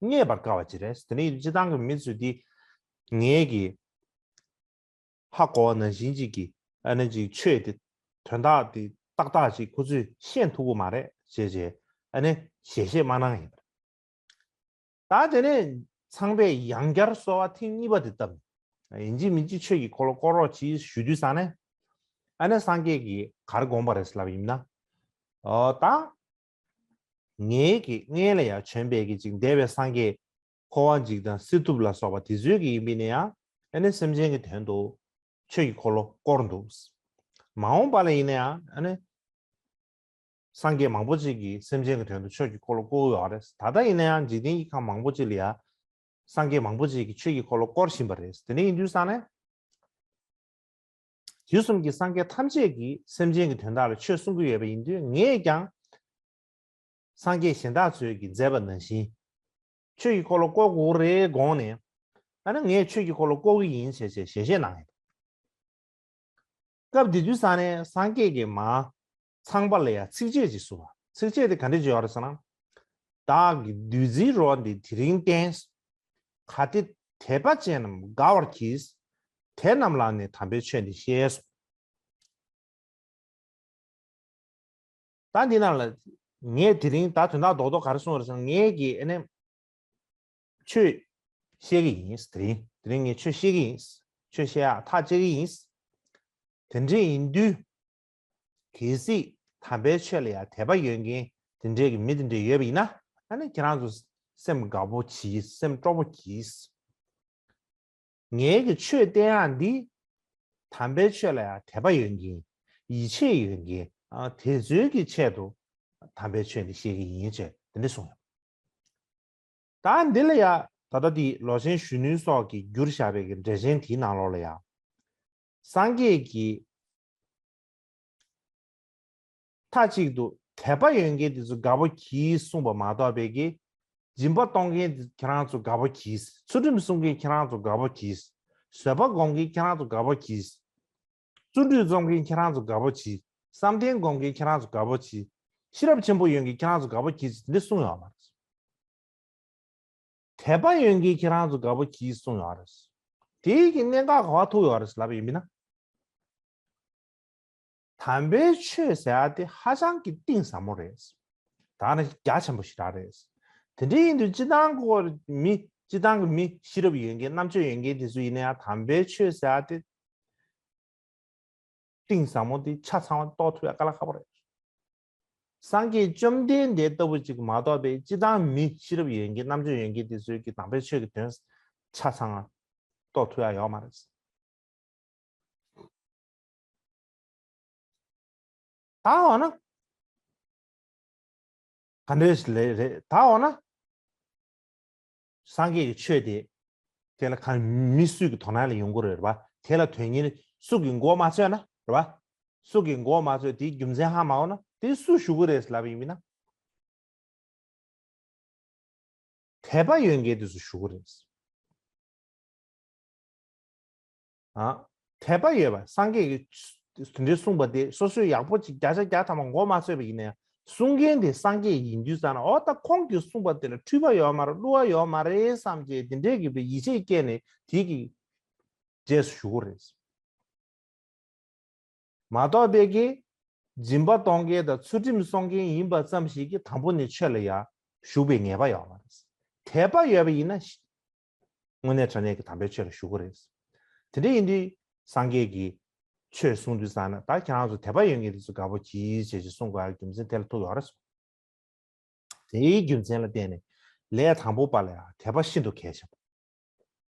རྙེད་པར་དཀའ་བ་ཅིག་རེད། དེ་ནས་སྤྱིར་བཏང་གི་མི་ཚོས་འདི་ངེད་ཀྱི་ཧ་གོ་བ་ནང་བཞིན་ཅིག་གི་ཨ་ནི་ཅིག་ཆོས་དེ་དོན་དག་དེ་ཏག་ཏག་ཅིག་ཁོ་ཚོས་ཤེས་ཐུབ་ཀྱི་མ་རེད་ཅེས་བྱས་ཨ་ནི་ཞལ་བཞེས་མ་གནང་ཡིན། ད་དེ་ནས་ཚངས་པས་ཡང་བསྐྱར་གསོལ་བ་ཐེངས་གཉིས་པ་དེ་བཏབ། ཡིན་གཅིག་མིན་གཅིག་ཆོས་ཀྱི་འཁོར་ལོ་བསྐོར་རོགས་གྱིས་ཞུ་དུས་ཙང་ནས། ཨ་ནི་སངས་རྒྱས་ཀྱིས་ག་རེ་དགོངས་པ་རེད་ལབ་ཡིན་ན། ཨོ་ད། ངེད་ཀྱི་སྔོན་ལ་ཡང་བྱོན་པའི་གི་ཅིག་འདས་པའི་སངས་རྒྱས་འཁོར་བ་འཇིག་དང་གསེར་ཐུབ་ལ་སོགས་པ་དེ་ཚོའི་གི་ཡིན་པས་ན་ཡང་ཨ་ནི་སེམས་ཅན་གྱི་དོན་དུ་ཆོས་ཀྱི་འཁོར་ལོ་བསྐོར་འདུག། མ་འོངས་པ་ལ་ཡིན་ན་ཡང་ཨ་ནི། སངས་རྒྱས་མང་པོ་ཅིག་གིས་སེམས་ཅན་གྱི་དོན་དུ་ཆོས་ཀྱི་འཁོར་ལོ་བསྐོར་ཡོད་རེད། ད་ལྟ་ཡིན་ན་ཡང་འཇིག་རྟེན་གྱི་ཁམས་མང་པོ་ཅིག་ལ་ཡང་སངས་རྒྱས་མང་པོ་ཅིག་གིས་ཆོས་ཀྱི་འཁོར་ལོ་བསྐོར་བཞིན་པ་རེད། དེ་འདྲ་ཡིན་དུས་ཙང་ནས། དུས་གསུམ་གྱི་སངས་རྒྱས་ཐམས་ཅད་ཀྱིས་སེམས་ཅན་གྱི་དོན་དག་ལ་ཆོས་གསུང་གི་ཡོད་པ་ཡིན་དུས་ངས་ཀྱང་། སངས་རྒྱས་གཞན་དག་ཚོས་ཀྱིས་མཛད་པ་ནང་བཞིན། ཆོས་ཀྱི་འཁོར་ལོ་བསྐོར་དགོས་རེད་དགོངས་ནས། ཨ་ནི་ངས་ཆོས་ཀྱི་འཁོར་ལོ་བསྐོར་གྱི་ཡིན་ཞེས་ཞེས་ཞལ་བཞེས་གནང་ཡོད། སྐབས་དེ་དུས་ཙང་ནས་སངས་རྒྱས་ཀྱིས་མར་ཚངས་པ་ལ་ཡང་ཚིགས་བཅད་ཅིག་གསུངས་པ། ཚིགས་བཅད་དེ་ག་འདྲ་ཅིག་ཡོད་རེད་ཟེར་ན། བདག་གི་བདུད་རྩིའི་རོ་འདི་དེ་རིང་བསྟན། གལ་ཏེ་དད་པ་ཅན་རྣམས་དགའ་བར་གྱིས། དེ་རྣམས་ལ་ནི་དམ་པའི་ཆོས་འདི་བཤད་གསུངས། ད་འདི་ནང་ལ་ངས་དེ་རིང་ད་དོན་དག་རྡོག་རྡོག་ག་རེ་གསུངས་རེད་ཟེར་ན། ངས་ཀྱིས་ཨ་ནི་ཆོས་བཤད་ཀྱི་ཡིན། དེ་རིང་དེ་རིང་ངས་ཆོས་བཤད་ཀྱི་ཡིན། ཆོས་བཤད་ཡག་ཐག་བཅད་ཀྱི་ཡིན། དེ་འདྲ་ཡིན་དུས་གལ་སྲིད་དམ་པའི་ཆོས་ལ་ཡང་དད་པ་ཡོད་མཁན་དེ་འདྲའི་གི་མི་དེ་འདྲ་ཡོད་པ་ཡིན་ན། ཨ་ནི་ཁྱེད་རང་ཚོ་སེམས་དགའ་པོ་གྱིས། སེམས་སྤྲོ་པོ་གྱིས། ངེད་ཀྱི་ཆོས་བསྟན་ཡག་འདི་དམ་པའི་ཆོས་ལ་ཡང་དད་པ་ཡོད་མཁན། ཡིད་ཆེས་ཡོད་མཁན། ཨ་དེ་ཚོའི་གི་ཆེད་དུ་དམ་པའི་ཆོས་འདི་བཤད་ཀྱི་ཡིན་ཅེས་དེ་འདྲ་གསུངས་ཡོད། ད་འདི་ལ་ཡང་ད་ལྟ་འདི་ལོ་ཆེན་གཞོན་ནུ་སོགས་ཀྱིས་བསྒྱུར་བཞག་པའི་གི་འགྲེལ་ཆེན་དེའི་ནང་ལོགས་ལ་ཡང་། སངས་རྒྱས་ཀྱིས་མཐའ་གཅིག་ཏུ་དད་པ་ཡོད་མཁན་དེ་ཚོ་དགའ་པོ་གྱིས་གསུངས་པ་མ་གཏོགས་པའི་གི། སྦྱིན་པ་གཏོང་མཁན་དེ་ཁྱེད་རང་ཚོ་དགའ་པོ་གྱིས། ཚུལ་ཁྲིམས་སྲུང་མཁན་ཁྱེད་རང་ཚོ་དགའ་པོ་གྱིས། བཟོད་པ་སྒོམ་མཁན་ཁྱེད་རང་ཚོ་དགའ་པོ་གྱིས། བརྩོན་འགྲུས་རྩོམ་མཁན་ཁྱེད་རང་ཚོ་དགའ་པོ་གྱིས། བསམ་གཏན་སྒོམ་མཁན་ཁྱེད་རང་ཚོ་དགའ་པོ་གྱིས། ཤེས་རབ་ཆེན་པོ་ཡོད་མཁན་ཁྱེད་རང་ཚོ་དགའ་པོ་གྱིས། འདི་གསུངས་ཡོད་མ་རེད། དད་པ་ཡོད་མཁན་ཁྱེད་རང་ཚོ་དགའ་པོ་གྱིས་གསུངས་ཡོད་རེད། དེའི་གི་གནད་འགག་ག་པར་ཐུག་ཡོད་རེད་ལབ་པ་ཡིན་ན། དམ་པའི་ཆོས་ཟེར་ཡ་དེ་ཧ་ཅང་གི་གཏིང་ཟབ་མོ་རེད། ད་ནི་རྒྱ་ཆེན་པོ་ཞེ་དྲག་རེད། དེ་འདྲ་ཡིན་དུས་སྤྱི་བཏང་གི་མི་སྤྱི་བཏང་གི་མི་ཤེས་རབ་ཡོད་མཁན་རྣམ་དཔྱོད་ཡོད་མཁན་དེ་ཚོ་ཡིན་ན་ཡང་དམ་པའི་ཆོས་ཟེར་ཡ་དེ་གཏིང་ཟབ་མོ་དེ་ཆ་ཚང་བ་རྟོགས་ཐུབ་ཡ་དཀའ་ལས་ཁག་པོ་རེད། སངས་རྒྱས་བཅོམ་ལྡན་འདས་ལྟ་བུ་ཅིག་མ་གཏོགས་པའི་སྤྱི་བཏང་མི་ཤེས་རབ་ཡོད་མཁན་རྣམ་དཔྱོད་ཡོད་མཁན་དེ་ཚོས་ཀྱི་དམ་པའི་ཆོས་ཀྱི་དོན་ཆ་ཚང་རྟོགས་ཐུབ་ཡ་ཡོད་མ་རེད། ད་འོ་ན། ག་འདྲས་ལས་རེད་ད་འོ་ན། སངས་རྒྱས་ཀྱི་ཆོས་དེ། དེ་ལ་གང་མི་སུ་གི་དོ་སྣང་ལ་ཡོང་གི་རེད་པ། དེ་ལ་དོན་གཉེར་སུ་གི་མགོ་མ་ཚོས་ན་རེད་པ། སུ་གི་མགོ་མ་ཚོས་དེའི་རྒྱུ་མཚན་ཧ་མ་གོ་ན་དེ་སུ་ཞུ་གི་རེད་ལབ་ཡིན་མིན་ན། དད་པ་ཡོད་མཁན་དེ་ཚོ་ཞུ་གི་རེད། ཨ། དད་པ་ཡོད་པ་སངས་རྒྱས་ཀྱིས་དེ་འདྲའི་གསུངས་པ་དེ་སོ་སོས་ཡག་པོ་ཅིག་བརྒྱ་ཆ་བརྒྱ་ཐམ་པ་མགོ་མ་ཚོས་པ་ཡིན་ན་ཡང་གསུང་མཁན་དེ་སངས་རྒྱས་ཡིན་དུས་ཙང་ན་འོ་ད་ཁོང་གིས་གསུངས་པ་དེ་ལ་འཁྲུལ་པ་ཡོད་མ་རེད་བསླུ་བ་ཡོད་མ་རེད་བསམ་བྱས་དེ་འདྲའི་གི་བའི་ཡིད་ཆེས་སྐྱེས་ནས་དེ་གི་རྗེས་སུ་ཞུ་གི་རེད། མ་གཏོགས་པའི་གི་སྦྱིན་པ་གཏོང་མཁན་དང་ཚུལ་ཁྲིམས་སྲུང་མཁན་ཡིན་པ་ཙམ་ཞིག་གིས་དང་པོ་ནས་ཆོས་ལ་ཡང་ཞུགས་པའི་ངེས་པ་ཡོད་མ་རེད། དད་པ་ཡོད་པ་ཡིན་ན་དངོས་གནས་དྲང་གནས་ཀྱི་དམ་པའི་ཆོས་ལ་ཞུགས་ཀྱི་རེད། དེ་འདྲ་ཡིན་དུས་སངས་རྒྱས་ཀྱིས་ཆོས་གསུང་དུས་ཙང་ན་ད་ཁྱེད་རང་ཚོ་དད་པ་ཡོད་མཁན་དེ་ཚོ་དགའ་པོ་གྱིས་བྱས་ཀྱི་གསུང་དགོས་ཡག་རྒྱུ་མཚན་དེ་ལ་ཐུག་ཡོད་རེད་གསུངས། དེའི་རྒྱུ་མཚན་ལ་བརྟེན་ནས་ལས་དང་པོ་པ་ལ་ཡང་དད་པ་ཤིན་ཏུ་གལ་ཆེན་པོ།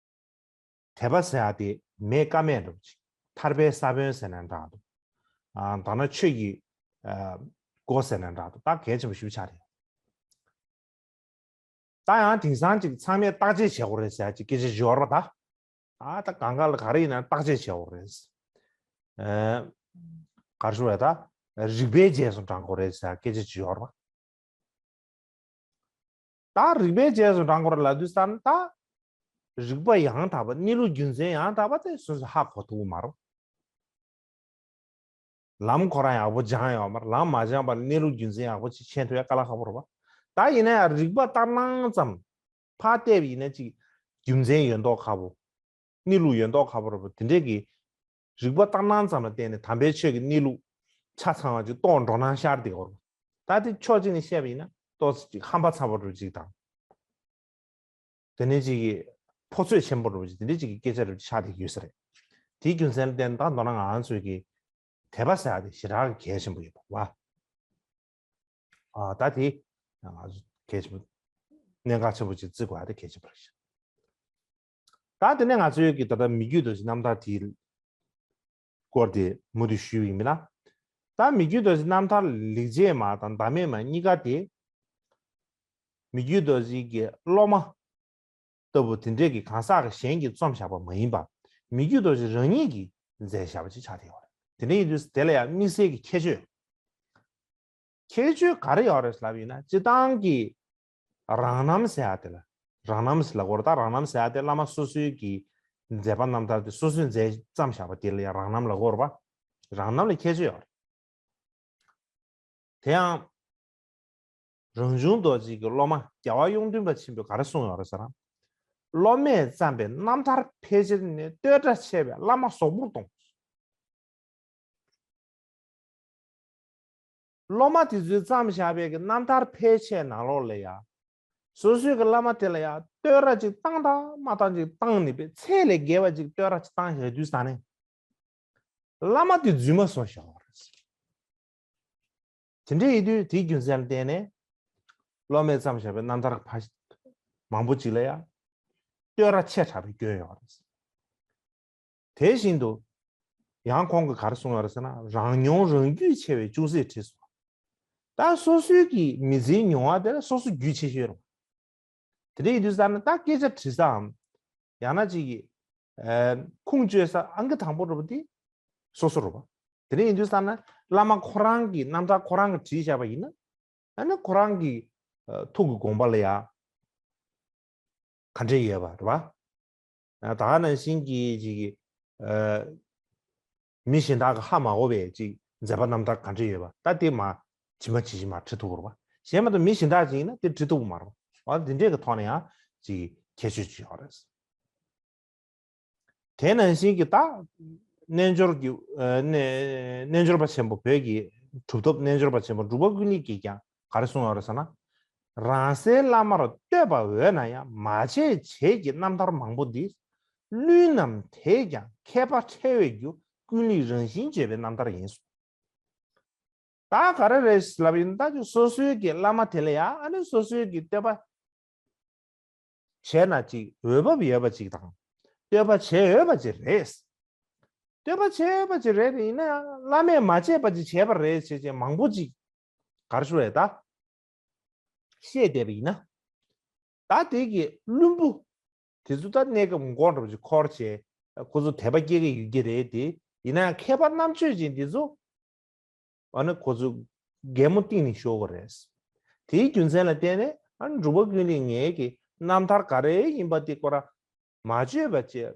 དད་པ་ཟེར་ཡག་དེ་མེད་ཀ་མེད་འདྲ་པོ་ཅིག་ཐར་པའི་ས་བོན་ཟེར་ན་འདྲ་འདུག་ཨ། ད་ནི་ཆོས་ཀྱི་ཨ་སྒོ་ཟེར་ན་འདྲ་འདུག་ད་གལ་ཆེན་པོ་ཞེ་པོ་ཆགས་རེད། ད་ཡང་དེང་སང་ཅིག་ཚང་མས་བརྟག་དཔྱད་བྱེད་དགོས་རེད་ཟེར་ཡག་ཅིག་སྐད་ཆ་ཞིག་ཡོད་རེད་པ་ད། ཨ་ད་གང་ག་ལ་ག་རེ་ཡིན་ན་བརྟག་དཔྱད་བྱེད་དགོས་རེད། ཨ། ག་རེ་ཞུ་དགོས་རེད་ད། རིགས་པའི་རྗེས་སུ་འབྲང་དགོས་རེད་ཟེར་ཡག་སྐད་ཆ་ཅིག་ཡོད་རེད་པ། ད་རིགས་པའི་རྗེས་སུ་འབྲང་དགོས་རེད་ལབ་དུས་ཙང་ད། རིགས་པ་ཡང་དག་པ་གནས་ལུགས་རྒྱུ་མཚན་ཡང་དག་པ་དེ་སོ་སོས་ཧ་གོ་ཐུབ་ཀྱི་མ་རེད། ལམ་ཁོ་རང་ཡག་པོ་སྦྱངས་ཡོད་མ་རེད། ལམ་མ་སྦྱངས་པར་གནས་ལུགས་རྒྱུ་མཚན་ཡག་པོ་ཅིག་མཁྱེན་ཐུབ་ཡ་དཀའ་ལས་ཁག་པོ་རེད་པ། ད་ཡིན་ན་ཡང་རིགས་པ་ལྟར་སྣང་ཙམ་ཕར་བལྟས་པ་ཡིན་ན་ཅིག་རྒྱུ་མཚན་ཡོད་མདོག་ཁ་པོ། གནས་ལུགས་ཡོད་མདོག་ཁ་པོ་རེད་པ། དེ་འདྲས་ཀྱི་རིགས་པ་ལྟར་སྣང་ཙམ་ལ་བརྟེན་ནས་དམ་པའི་ཆོས་ཀྱི་གནས་ལུགས་ཆ་ཚང་བ་ཅིག་རྟོགས་འགྲོ་སྣང་ཤར་བསྡད་ཡོད་རེད་པ། ད་དེ་ཕྱོགས་གཅིག་ནས་བཤད་པ་ཡིན་ན་ཏོག་ཙམ་ཅིག་ཧམ་པ་ཚ་པོ་འདྲ་པོ་ཅིག་དང་། དེ་ནས་ཅིག་གི་ཕོ་ཚོད་ཆེན་པོ་འདྲ་པོ་ཅིག་དེ་འདྲས་ཅིག་གི་སྐད་ཆ་འདྲ་པོ་ཅིག་ཆགས་བསྡད་ཡོད་ས་རེད། དེའི་རྒྱུ་མཚན་ལ་བརྟེན་ད་མདོར་ན་ང་རང་ཚོའི་གི་དད་པ་ཟེར་ཡག་དེ་ཞེ་དྲག་གི་གལ་ཆེན་པོ་ཡོད་པ་བ། ཨ་ད་དེ་ང་ཚོ་གལ་ཆེན་པོ་གནད་འགག་ཆེན་པོ་ཅིག་བརྩི་དགོས་ཡག་དེ་གལ་ཆེན་པོ་རེད། ད་དེ་ནས་ང་ཚོའི་གི་ད་ལྟ་མི་བརྒྱུད་རྡོ་རྗེ་རྣམ་ཐར་དེའི་སྐོར་དེ་མུ་མཐུད་ཞུས་པ་ཡིན་པ་ན། ད་མི་བརྒྱུད་རྡོ་རྗེ་རྣམ་ཐར་ལེགས་བྱས་མ་དང་བདག་མེད་མ་གཉིས་ཀ་དེ། མི་བརྒྱུད་རྡོ་རྗེ་གི་སློབ་མ་ལྟ་བུ་དེ་འདྲས་ཀྱི་གང་ཟག་གཞན་གྱིས་རྩོམ་བཞག་པ་མ་ཡིན་པ། མི་བརྒྱུད་རྡོ་རྗེ་རང་ཉིད་ཀྱིས་མཛད་བཞག་པ་ཅིག་ཆགས་བསྡད་ཡོད་རེད། དེ་འདྲ་ཡིན་དུས་དེ་ལ་ཡང་དམིགས་བསལ་གྱི་ཁྱད་ཆོས། ཁྱད་ཆོས་ག་རེ་ཡོད་རེད་ལབ་ཡིན་ན་སྤྱིར་བཏང་གི་རང་རྣམ་ཟེར་ཡག་དེ་ལ་རང་རྣམ་ཟེར་ལབ་དགོས་རེད། ད་རང་རྣམ་ཟེར་ཡག་དེ་བླ་མ་སོ་སོའི་གི་མཛད་པ་རྣམ་ཐར་དེ་སོ་སོས་མཛད་བརྩམས་བཞག་པ་དེ་ལ་ཡང་རང་རྣམ་ལབ་དགོས་རེད་པ། རང་རྣམ་ལ་ཁྱད་ཆོས་ཡོད་རེད། དེ་ཡང་། རང་བྱུང་རྡོ་རྗེ་གི་སློབ་མ་རྒྱལ་བ་གཡུང་སྟོན་པ་ཆེན་པོས་ག་རེ་གསུངས་ཡོད་རེད་ཟེར་ན། སློབ་མས་བརྩམས་པའི་རྣམ་ཐར་ཕལ་ཆེར་ནི་བསྟོད་གྲགས་ཆེ་བས་བླ་མ་ཟོག་པོར་གཏོང་། སློབ་མ་དེ་ཚོས་བརྩམས་བཞག་པའི་གི་རྣམ་ཐར་ཕལ་ཆེར་ནང་ལོགས་ལ་ཡ། སོ་སོའི་གི་བླ་མ་དེ་ལ་ཡ་བསྟོད་ར་ཅིག་བཏང་དང་མ་བཏང་ཅིག་བཏང་ནི་པའི་ཚད་ལས་བརྒལ་བ་ཅིག་བསྟོད་ར་ཅིག་བཏང་བཞག་དུས་ཙང་ནས། བླ་མ་དེ་རྫུན་མ་བཟོ་བཞག་པ་རེད། དེ་འདྲ་ཡིན་དུས་དེའི་རྒྱུ་མཚན་ལ་བརྟེན་ནས། སློབ་མས་བརྩམས་བཞག་པའི་རྣམ་ཐར་ཕ་མང་པོ་ཅིག་ལ་ཡ། བསྟོད་ར་ཆེ་དྲགས་པའི་སྐྱོན་ཡོད་རེད། དེ་བཞིན་དུ། ཡང་ཁོང་གིས་ག་རེ་གསུངས་ཡོད་རེད་ཟེར་ན་རང་མྱོང་རང་རྒྱུད་ཆེ་བས་ཅུང་ཟད་བྲིས་སོ། ད་སོ་སོའི་གི་མི་ཚེའི་མྱོང་བ་དེ་ལ་སོ་སོ་རྒྱུས་ཆེ་ཤོས་རེད། དེ་འདྲ་ཡིན་དུས་ཙང་ན་ད་སྐད་ཆ་དྲི་སའམ། ཡང་ན་ཅིག་གི་ཁུངས་བཅོལ་ས་ཨང་ཀི་དང་པོ་རེད་པ་དེ་སོ་སོ་རེད་པ། དེ་འདྲ་ཡིན་དུས་ཙང་ན་བླ་མ་ཁོ་རང་གི་རྣམ་ཐར་ཁོ་རང་གིས་བྲིས་བཞག་པ་ཡིན་ན། ཨ་ནི་ཁོ་རང་གི་ཐུགས་ཀྱི་དགོངས་པ་ལ་ཡ། ག་འདྲ་ཡོད་པ་རེད་པ། ད་ག་ནང་བཞིན་གྱི་ཅིག་གི་མི་གཞན་དག་གི་ཧ་མ་གོ་བའི་ཅིག་མཛད་པ་རྣམ་ཐར་ག་འདྲ་ཡོད་པ་ད་དེ་མ་ཇི་མ་ཇི་བཞིན་མ་བྲི་ཐུབ་པ་རེད་པ། གཞན་མ་གཏོགས་མི་གཞན་དག་ཅིག་ཡིན་ན་དེ་བྲི་ཐུབ་ཀྱི་མ་རེད་པ། འོ་འདི་འདྲས་ཀྱི་ཐོག་ནས་ཡང་ཅིག་ཁྱད་ཆོས་ཅིག་ཡོད་རེད། དེ་ནང་བཞིན་གྱི་ད་ རྣལ་འབྱོར་གྱི་ཨ་རྣལ་རྣལ་འབྱོར་པ་ཆེན་པོ། བོད་ཀྱི་གྲུབ་ཐོབ་རྣལ་འབྱོར་པ་ཆེན་པོ་འབྲུག་པ་ཀུན་ལེགས་ཀྱིས་ཀྱང་ག་རེ་གསུངས་ཡོད་རེད་ཟེར་ན། རང་སའི་བླ་མར་བསྟོད་པ་འོས་ན་ཡང་། མ་བྱས་བྱས་ཀྱི་རྣམ་ཐར་མང་པོ་འདི། བླུན་རྣམས་དེས་ཀྱང་མཁས་པ་ཁྲེལ་བའི་རྒྱུ། ཀུན་ལེགས་རང་བཞིན་བརྗོད་པའི་རྣམ་ཐར་ཡིན་གསུངས། ད་ག་རེ་རེད་ལབ་ཡིན་ད་ཅིག་སོ་སོའི་གི་བླ་མ་དེ་ལ་ཡ་ཨ་ནི་སོ་སོའི་གི་བསྟོད་པ་བྱས་ན་ཅིག་འོས་བབ་ཡོད་པ་ཅིག་དང་། བསྟོད་པ་བྱེད་འོས་པ་ཅིག་རེད། བསྟོད་པ་བྱེད་འོས་པ་ཅིག་རེད། ཡིན་ན་ཡང་བླ་མས་མ་བྱས་པ་ཅིག་བྱས་པ་རེད་ཅེས་ཅེས་མང་པོ་ཅིག་ག་རེ་ཞུ་རེད་ད། བཤད་བསྡད་པ་ཡིན་ན། ད་དེ་གི་བླུན་པོ་དེ་ཚོ་ད་གནས་སྐབས་མགོ་འདྲ་པོ་ཅིག་འཁོར་བྱས། ཁོ་ཚོ་དད་པ་སྐྱེ་གི་ཡོད་ཀྱི་རེད་དེ། ཡིན་ན་ཡང་མཁས་པ་རྣམ་དཔྱོད་ཅན་དེ་ཚོ་ཨ་ནི་ཁོ་ཚོ་གད་མོ་གཏིང་ནས་ཤོར་གི་རེད། དེའི་རྒྱུ་མཚན་ལ་བརྟེན་ནས་ཨ་ནི་འབྲུག་པ་ཀུན་ལེགས་ངེད་ཀྱི་རྣམ་ཐར་ག་རེ་ཡིན་པ་དེ་ཁོ་རང་མ་བརྗོད་པ་བཅས་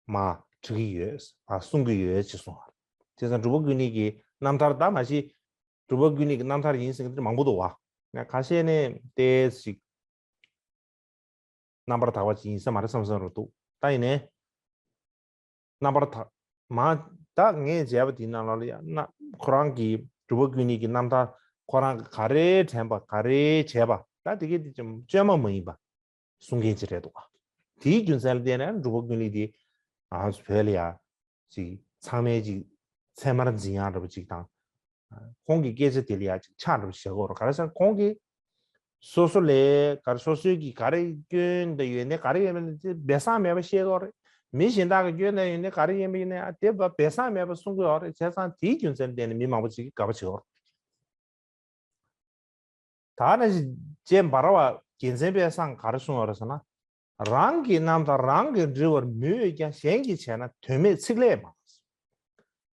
མར་བྲི་གི་ཡོད། མར་གསུང་གི་ཡོད་ཅེས་གསུངས་པ་རེད། བྱས་ཙང་འབྲུག་པ་ཀུན་ལེགས་ཀྱི་རྣམ་ཐར་ད་མ་གཞི་འབྲུག་པ་ཀུན་ལེགས་ཀྱི་རྣམ་ཐར་ཡིན་ཟེར་མཁན་དེ་མང་པོ་འདུག་བ། ཁ་ཤས་ནས་ཏོག་ཙམ་ཅིག་རྣམ་པར་དག་པ་ཅིག་ཡིན་ས་མ་རེད་བསམ་བསམ་རེད་འདུག་ད་ཡིན་ནའི་རྣམ་པར་དག་མ་ད་ངས་མཇལ་བ་དེའི་ནང་ལོགས་ལ་ཡང་ན་ཁོ་རང་གི་འབྲུག་པ་ཀུན་ལེགས་ཀྱི་རྣམ་ཐར་ཁོ་རང་གིས་ག་རེ་དྲན་པ་ག་རེ་བྱས་པ་ད་དེ་གའི་དེ་ཅམ་བཅོས་མ་མ་ཡིན་པ་གསུང་མཁན་ཅིག་རེད་འདུག་བ། དེའི་རྒྱུ་མཚན་ལ་བརྟེན་ནས་འབྲུག་པ་ཀུན་ལེགས་དེ་ང་ཚོ་བོད་ལ་ཡ་ཅིག་ཚང་མས་ཅིག་ཚད་མར་འཛིན་ཡག་འདྲ་པོ་ཅིག་དང་། ཁོང་གི་སྐད་ཆ་དེ་ལ་ཡ་ཅིག་ཆ་འདྲ་པོ་བཞག་གི་ཡོད་རེད། ག་རེ་ཟེར་ན་ཁོང་གིས་སོ་སོ་ལས་ག་རེ་སོ་སོའི་གི་ག་རེ་སྐྱོན་དང་ཡོན་ཏན་ག་རེ་ཡོད་མེད་དེ་སྦས་གསང་མེད་པ་བཤད་ཀྱི་ཡོད་རེད། མི་གཞན་དག་གི་སྐྱོན་དང་ཡོན་ཏན་ག་རེ་ཡོད་མེད་ཡིན་ན་ཡང་དེ་སྦས་གསང་མེད་པ་གསུང་གི་ཡོད་རེད། བྱས་ཙང་དེའི་རྒྱུ་མཚན་ལ་བརྟེན་ནས་མི་མང་པོ་ཅིག་གིས་དགའ་པོ་བྱེད་ཀྱི་ཡོད་རེད། ད་ནི་རྗེ་འབར་བ་རྒྱལ་མཚན་པས་སང་ག་རེ་གསུངས་ཡོད་རེད་ཟེར་ན། རང་གི་རྣམ་ཐར་རང་གིས་འབྲི་བར་མི་འོས་ཀྱང་། གཞན་གྱིས་བྱས་ན་དོན་མེད་ཚིག་ལས་མང་།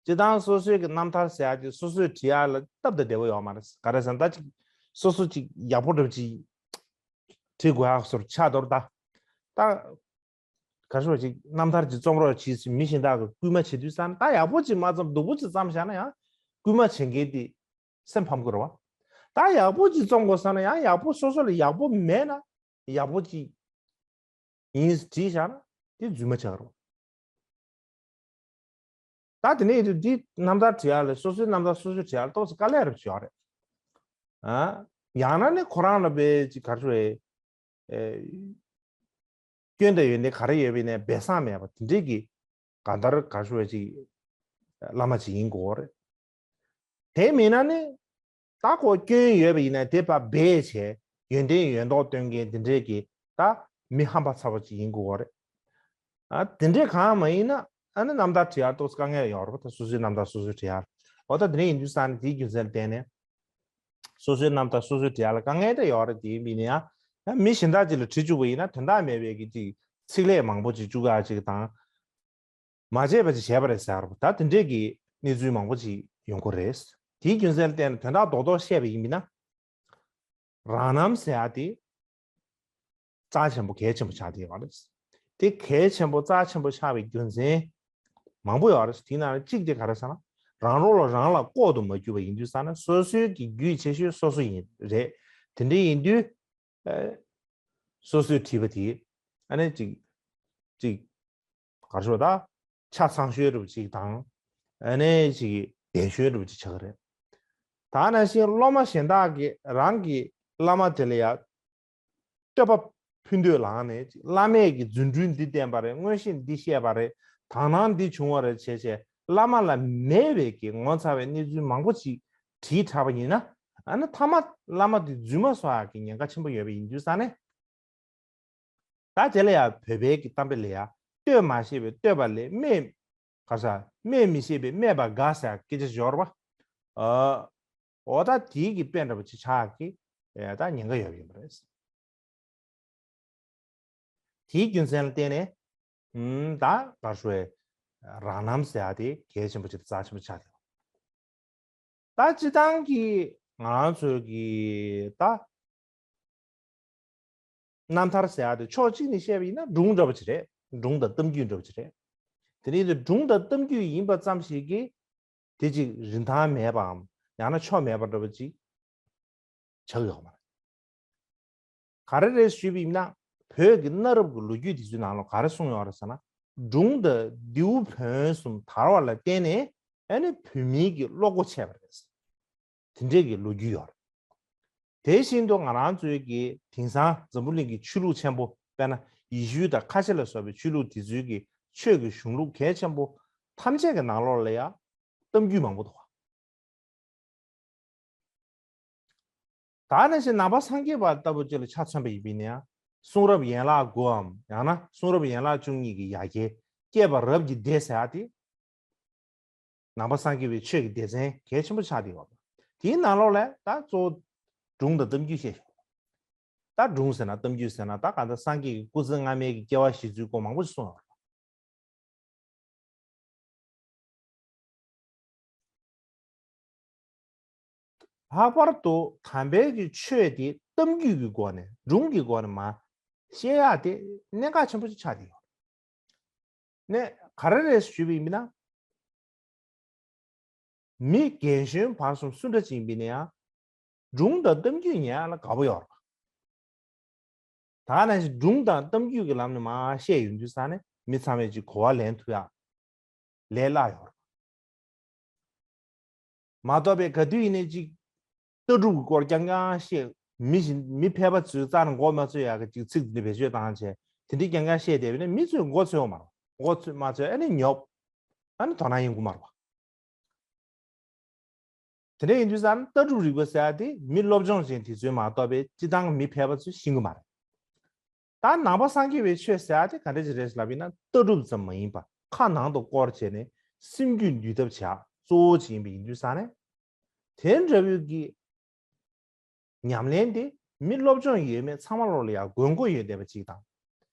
སྤྱིར་བཏང་སོ་སོའི་གི་རྣམ་ཐར་ཟེར་ཡག་དེ་སོ་སོས་བྲིས་ཡག་ལ་སྟབས་དང་བདེ་པོ་ཡོད་མ་རེད། ག་རེ་ཟེར་ན་ད་ཅིག་སོ་སོ་ཅིག་ཡག་པོ་འདྲ་པོ་ཅིག་བྲིས་དགོས་ཡག་བཟོ་འདྲ་ཆགས་འདུག་ར་ད། ད་ག་རེ་ཞུ་ཅིག་རྣམ་ཐར་ཅིག་རྩོམ་རོགས་བྱེད་ཟེར་མི་གཞན་དག་གིས་སྐུལ་མ་བྱེད་དུས་ཙང་ད་ཡག་པོ་ཅིག་མ་རྩོམ་སྡུག་པོ་ཅིག་བརྩམས་བཞག་ན་ཡང་སྐུལ་མ་བྱེད་མཁན་དེ་སེམས་ཕམ་གྱི་རེད་བ། ད་ཡག་པོ་ཅིག་རྩོམ་དགོས་བསམ་ན་ཡང་ཡག་པོ་སོ་སོ་ལ་ཡག་པོ་མེད་ན་ཡག་པོ་ཅིག་ཡིན་བྲིས་བཞག་ན་དེ་རྫུན་མ་ཆགས་རེད་བ། ད་དེ་ནས་ཡིན་དུས་འདི་རྣམ་ཐར་བྲིས་ཡག་ལ་སོ་སོའི་རྣམ་ཐར་སོ་སོས་བྲིས་ཡག་ལ་ཏོག་ཙམ་དཀའ་ལས་རབ་ཅིག་ཡོད་རེད། ཨ། ཡང་ན་ནི་ཁོ་རང་ལ་དཔེ་ཅིག་ག་རེ་ཞུ་དགོས་རེད། ཨེ། སྐྱོན་དང་ཡོན་ཏན་ག་རེ་ཡོད་པ་ཡིན་ནའི་སྦས་གསང་མེད་པ་དེ་འདྲས་ཀྱི་གང་ལྟར་ག་རེ་ཞུ་དགོས་རེད་ཅིག་བླ་མ་ཅིག་ཡིན་དགོས་རེད། དེ་མིན་ན་ནི་ད་ཁོ་སྐྱོན་ཡོད་པ་ཡིན་ན་དེ་ཕར་སྦས་བྱས་ཡོན་ཏན་ཡོད་མདོག་སྟོན་མཁན་དེ་འདྲས་ཀྱི་ད་མི་ཧམ་པ་ཚ་བོ་ཅིག་ཡིན་དགོས་རེད། ཨ། དེ་འདྲས་གང་མ་ཡིན་ན་ཨ་ནི་རྣམ་ཐར་བྲིས་ཡག་ཏོག་ཙམ་དཀའ་ངལ་ཡོད་རེད་པ། ད་སོ་སོའི་རྣམ་ཐར་སོ་སོས་བྲིས་ཡག་འོ་ད་དེ་འདྲས་ཡིན་དུས་ཙང་ནས་དེའི་རྒྱུ་མཚན་ལ་བརྟེན་ནས། སོ་སོའི་རྣམ་ཐར་སོ་སོས་བྲིས་ཡག་ལ་དཀའ་ངལ་འདྲ་ཡོད་རེད། དེ་ཡིན་པ་ཡིན་ན་ཡང་ཡང་མི་གཞན་དག་ཅིག་ལ་བྲིས་བཅུག་པ་ཡིན་ན་དོན་དག་མེད་པའི་གི་ཅིག་ཚིག་ལས་མང་པོ་ཅིག་བཅུག་ཡག་ཅིག་དང་། མ་བྱས་པ་ཅིག་བྱས་པ་རེད་ཟེར་བ་ད་དེ་འདྲས་ཀྱི་གནས་ཚུལ་མང་པོ་ཅིག་ཡོང་གི་རེད། དེའི་རྒྱུ་མཚན་ལ་བརྟེན་ནས་དོན་དག་རྡོག་རྡོག་བཤད་པ་ཡིན་པ་ཡིན་ན། རང་རྣམ་ཟེར་ཡག་དེ་རྩ་ཆེན་པོ་གལ་ཆེན་པོ་ཆགས་བསྡད་ཡོད་རེད། དེ་གལ་ཆེན་པོ་རྩ་ཆེན་པོ་ཆགས་པའི་རྒྱུ་མཚན་མང་པོ་ཡོད་རེད། དེའི་ནང་ནས་གཅིག་དེ་ག་རེ་ཟེར་ན། རང་རོགས་ལ་རང་ལ་ལྐོག་ཏུ་མ་གྱུར་པ་ཡིན་དུས་ཙང་ན་སོ་སོའི་གི་རྒྱུས་ཆེ་ཤོས་སོ་སོ་ཡིན་རེད། དེ་འདྲ་ཡིན་དུས། ཨ། སོ་སོས་བྲིས་པ་དེ་ཨ་ནི་ཅིག་ཅིག་ག་རེ་ཞུ་ད་ཆ་ཚང་ཤོས་འདྲ་པོ་ཅིག་དང་། ཨ་ནི་ཅིག་བདེན་ཤོས་འདྲ་པོ་ཅིག་ཆགས་ཀྱི་རེད། ད་ནང་བཞིན་སློབ་མ་གཞན་དག་གིས་རང་གི་བླ་མ་དེ་ལ་ཡ་བསྟོད་པ་ཕུལ་འདོད་ལངས་ནས་བླ་མས་ཀྱི་རྫུ་འཕྲུལ་འདི་བསྟན་པ་རེད། མངོན་ཤེས་འདི་བཤད་པ་རེད། དག་སྣང་འདི་བྱུང་བ་རེད་བྱས་བྱས་བླ་མ་ལ་མེད་པའི་གི་ངོ་མཚར་བའི་གནས་ཚུལ་མང་པོ་ཅིག་བྲིས་དྲགས་པ་ཡིན་ན། ཨ་ནི་མཐའ་མ་བླ་མ་དེ་རྫུན་མ་བཟོ་ཡག་གི་ཉེན་ཁ་ཆེན་པོ་ཡོད་པ་ཡིན་དུས་ཙང་ནས། ད་དེ་ལ་ཡང་བོད་པའི་གི་གཏམ་དཔེ་ལ་ཡང་བསྟོད་མ་ཤེས་པས་བསྟོད་པ་ལེགས། སྨད་ག་ས་སྨད་མི་ཤེས་པས་སྨད་པ་དགའ་ཟེར་སྐད་ཆ་འབྱོར་བ། ཨ། འོ་ད་དེའི་གི་དཔེ་འདྲ་པོ་ཅིག་ཆགས་ཀྱི་ད་ཉེན་ཁ་ཡོད་པ་ཡིན་པ་རེད། དེའི་རྒྱུ་མཚན་ལ་བརྟེན་ནས་ཨུམ་ད་ག་ཞུ་བའི་རང་རྣམ་ཟེར་ཡག་དེ་གལ་ཆེན་པོ་ཅིག་རྩ་ཆེན་པོ་ཆགས་ཀྱི་ཡོད། ད་སྤྱིར་བཏང་གི་ང་རང་ཚོའི་གི་ད་རྣམ་ཐར་ཟེར་ཡག་དེ་ཕྱོགས་གཅིག་ནས་བཤད་པ་ཡིན་ན་སྒྲུང་འདྲ་པོ་ཅིག་རེད། སྒྲུང་དང་གཏམ་རྒྱུད་འདྲ་པོ་ཅིག་རེད། དེ་ནས་དེ་སྒྲུང་དང་གཏམ་རྒྱུད་ཡིན་པ་ཙམ་ཞིག་གིས་དེ་ཅིག་རིན་ཐང་མེད་པའམ་ཡང་ན་ཆོ་མེད་པ་འདྲ་པོ་ཅིག་ཆགས་ཡོད་མ་རེད། ག་རེ་རེད་ཞུས་པ་ཡིན་ན་བོད་ཀྱི་གནའ་རབས་ཀྱི་ལོ་རྒྱུས་དེ་ཚོའི་ནང་ལ་ག་རེ་གསུངས་ཡོད་རེད་ཟེར་ན། སྒྲུང་དང་རྡེའུ་བོན་གསུམ་དར་བ་ལ་བརྟེན་ནས་ཨ་ནི་བོད་མིའི་གི་བློ་སྒོ་ཕྱེ་བ་རེད། དེ་འདྲས་ཀྱི་ལོ་རྒྱུས་ཡོད་རེད། དེ་བཞིན་དུ་ང་རང་ཚོའི་གི་དེང་སང་འཛམ་བུ་གླིང་གི་ཆོས་ལུགས་ཆེན་པོ་དཔེར་ན་ཡེ་ཤུ་དང་ཁ་ཆེ་ལ་སོགས་པའི་ཆོས་ལུགས་དེ་ཚོའི་གི་ཆོས་ཀྱི་གཞུང་ལུགས་གལ་ཆེན་པོ་ཐམས་ཅད་ཀྱི་ནང་ལོགས་ལ་ཡང་གཏམ་རྒྱུད་མང་པོ་འདུག་ད་ནང་བཞིན་ནང་པ་སངས་རྒྱས་པ་ལྟ་བུ་ཅིག་ལ་ཆ་མཚོན་པ་ཡིན་པས་ན་ཡང་གསུང་རབ་ཡན་ལག་དགུའམ་ཡང་ན་གསུང་རབ་ཡན་ལག་བཅུ་གཉིས་ཀྱི་ཡ་གྱལ་བསྐྱེད་པ་རབ་ཀྱི་སྡེ་ཟེར་ཡ་དེ། ནང་པ་སངས་རྒྱས་པའི་ཆོས་ཀྱི་སྡེ་ཚན་གལ་ཆེན་པོ་ཆགས་བསྡད་ཡོད་པ། དེའི་ནང་ལོགས་ལ་ད་གཙོ་བོ་སྒྲུང་དང་གཏམ་རྒྱུད་བཤད་ཤོག་ད་སྒྲུང་ཟེར་ན་གཏམ་རྒྱུད་ཟེར་ན་ད་གང་ལྟར་སངས་རྒྱས་ཀྱི་སྐུ་ཚེ་སྔ་མའི་གི་སྐྱེ་བ་བཞེས་ཚུལ་སྐོར་མང་པོ་ཞིག་གསུངས་ཡོད་པ། ལྷག་པར་དུ་དམ་པའི་གི་ཆོས་དེ་གཏམ་རྒྱུད་ཀྱི་སྒོ་ནས་སྒྲུང་གི་སྒོ་ནས་མར་བཤད་ཡག་དེ་གནད་འགག་ཆེན་པོ་ཞིག་ཆགས་བསྡད་ཡོད། ནས་ག་རེ་རེད་ཞུས་པ་ཡིན་ན། མི་རྒན་གཞོན་བར་གསུམ་སུ་འདྲ་ཅིག་ཡིན་པ་ཡིན་ན་ཡང་སྒྲུང་དང་གཏམ་རྒྱུད་ཉན་ཡག་ལ་དགའ་པོ་ཡོད་རེད། ད་ནང་བཞིན་སྒྲུང་དང་གཏམ་རྒྱུད་ཀྱི་ལམ་ནས་མར་བཤད་ཡོང་དུས་ཙང་ནས་མི་ཚང་མས་ཅིག་གོ་བ་ལེན་ཐུབ་ཡག་ལས་སླ་ཡོད་རེད། མ་གཏོགས་པའི་ག་དུས་ཡིན་ནའི་ཅིག་ལྟ་གྲུབ་ཀྱི་སྐོར་རྐྱང་རྐྱང་བཤད། མི་གཞན་མི་ཕལ་པ་ཚོས་རྩ་ནས་མགོ་མ་ཚོས་ཡག་གི་ཅིག་ཚིག་འདི་བེད་སྤྱོད་བཏང་བྱས་དེ་འདྲའི་རྐྱང་རྐྱང་བཤད་བསྡད་པ་ཡིན་ན་མི་ཚོས་མགོ་ཚོས་ཡོང་མ་རེད། མགོ་ཚོས་མ་ཚོས་ཨ་ནི་ཉོབ། ཨ་ནི་དོ་སྣང་ཡོང་གི་མ་རེད་པ། དེ་འདྲ་ཡིན་དུས་ཙང་ལྟ་གྲུབ་རིག་པ་ཟེར་ཡ་དེ་མི་སློབ་སྦྱོང་ཅན་དེ་ཚོའི་མ་གཏོགས་པའི་སྤྱིར་བཏང་མི་ཕལ་པ་ཚོས་ཤེས་ཀྱི་མ་རེད། ད་ནང་པ་སངས་རྒྱས་པའི་ཆོས་ཟེར་ཡ་དེ་ག་འདྲ་ཅིག་རེད་ལབ་ཡིན་ན་ལྟ་གྲུབ་ཙམ་མ་ཡིན་པར་ཁ་ནང་དུ་བསྐོར་བྱས་ནས་སེམས་རྒྱུད་འདུལ་ཐབས་བྱ་གཙོ་བོ་ཅིག་ཡིན་པ་ཡིན་དུས་ཙང་ནས་དེ་འདྲ་བོའི་གི་ཉམས་ལེན་དེ་མི་སློབ་སྦྱོང་ཡོད་མེད་ཚང་མ་ལོག་ལ་ཡང་དགོས་མཁོ་ཡོད་བསྡད་པ་ཅིག་དང་།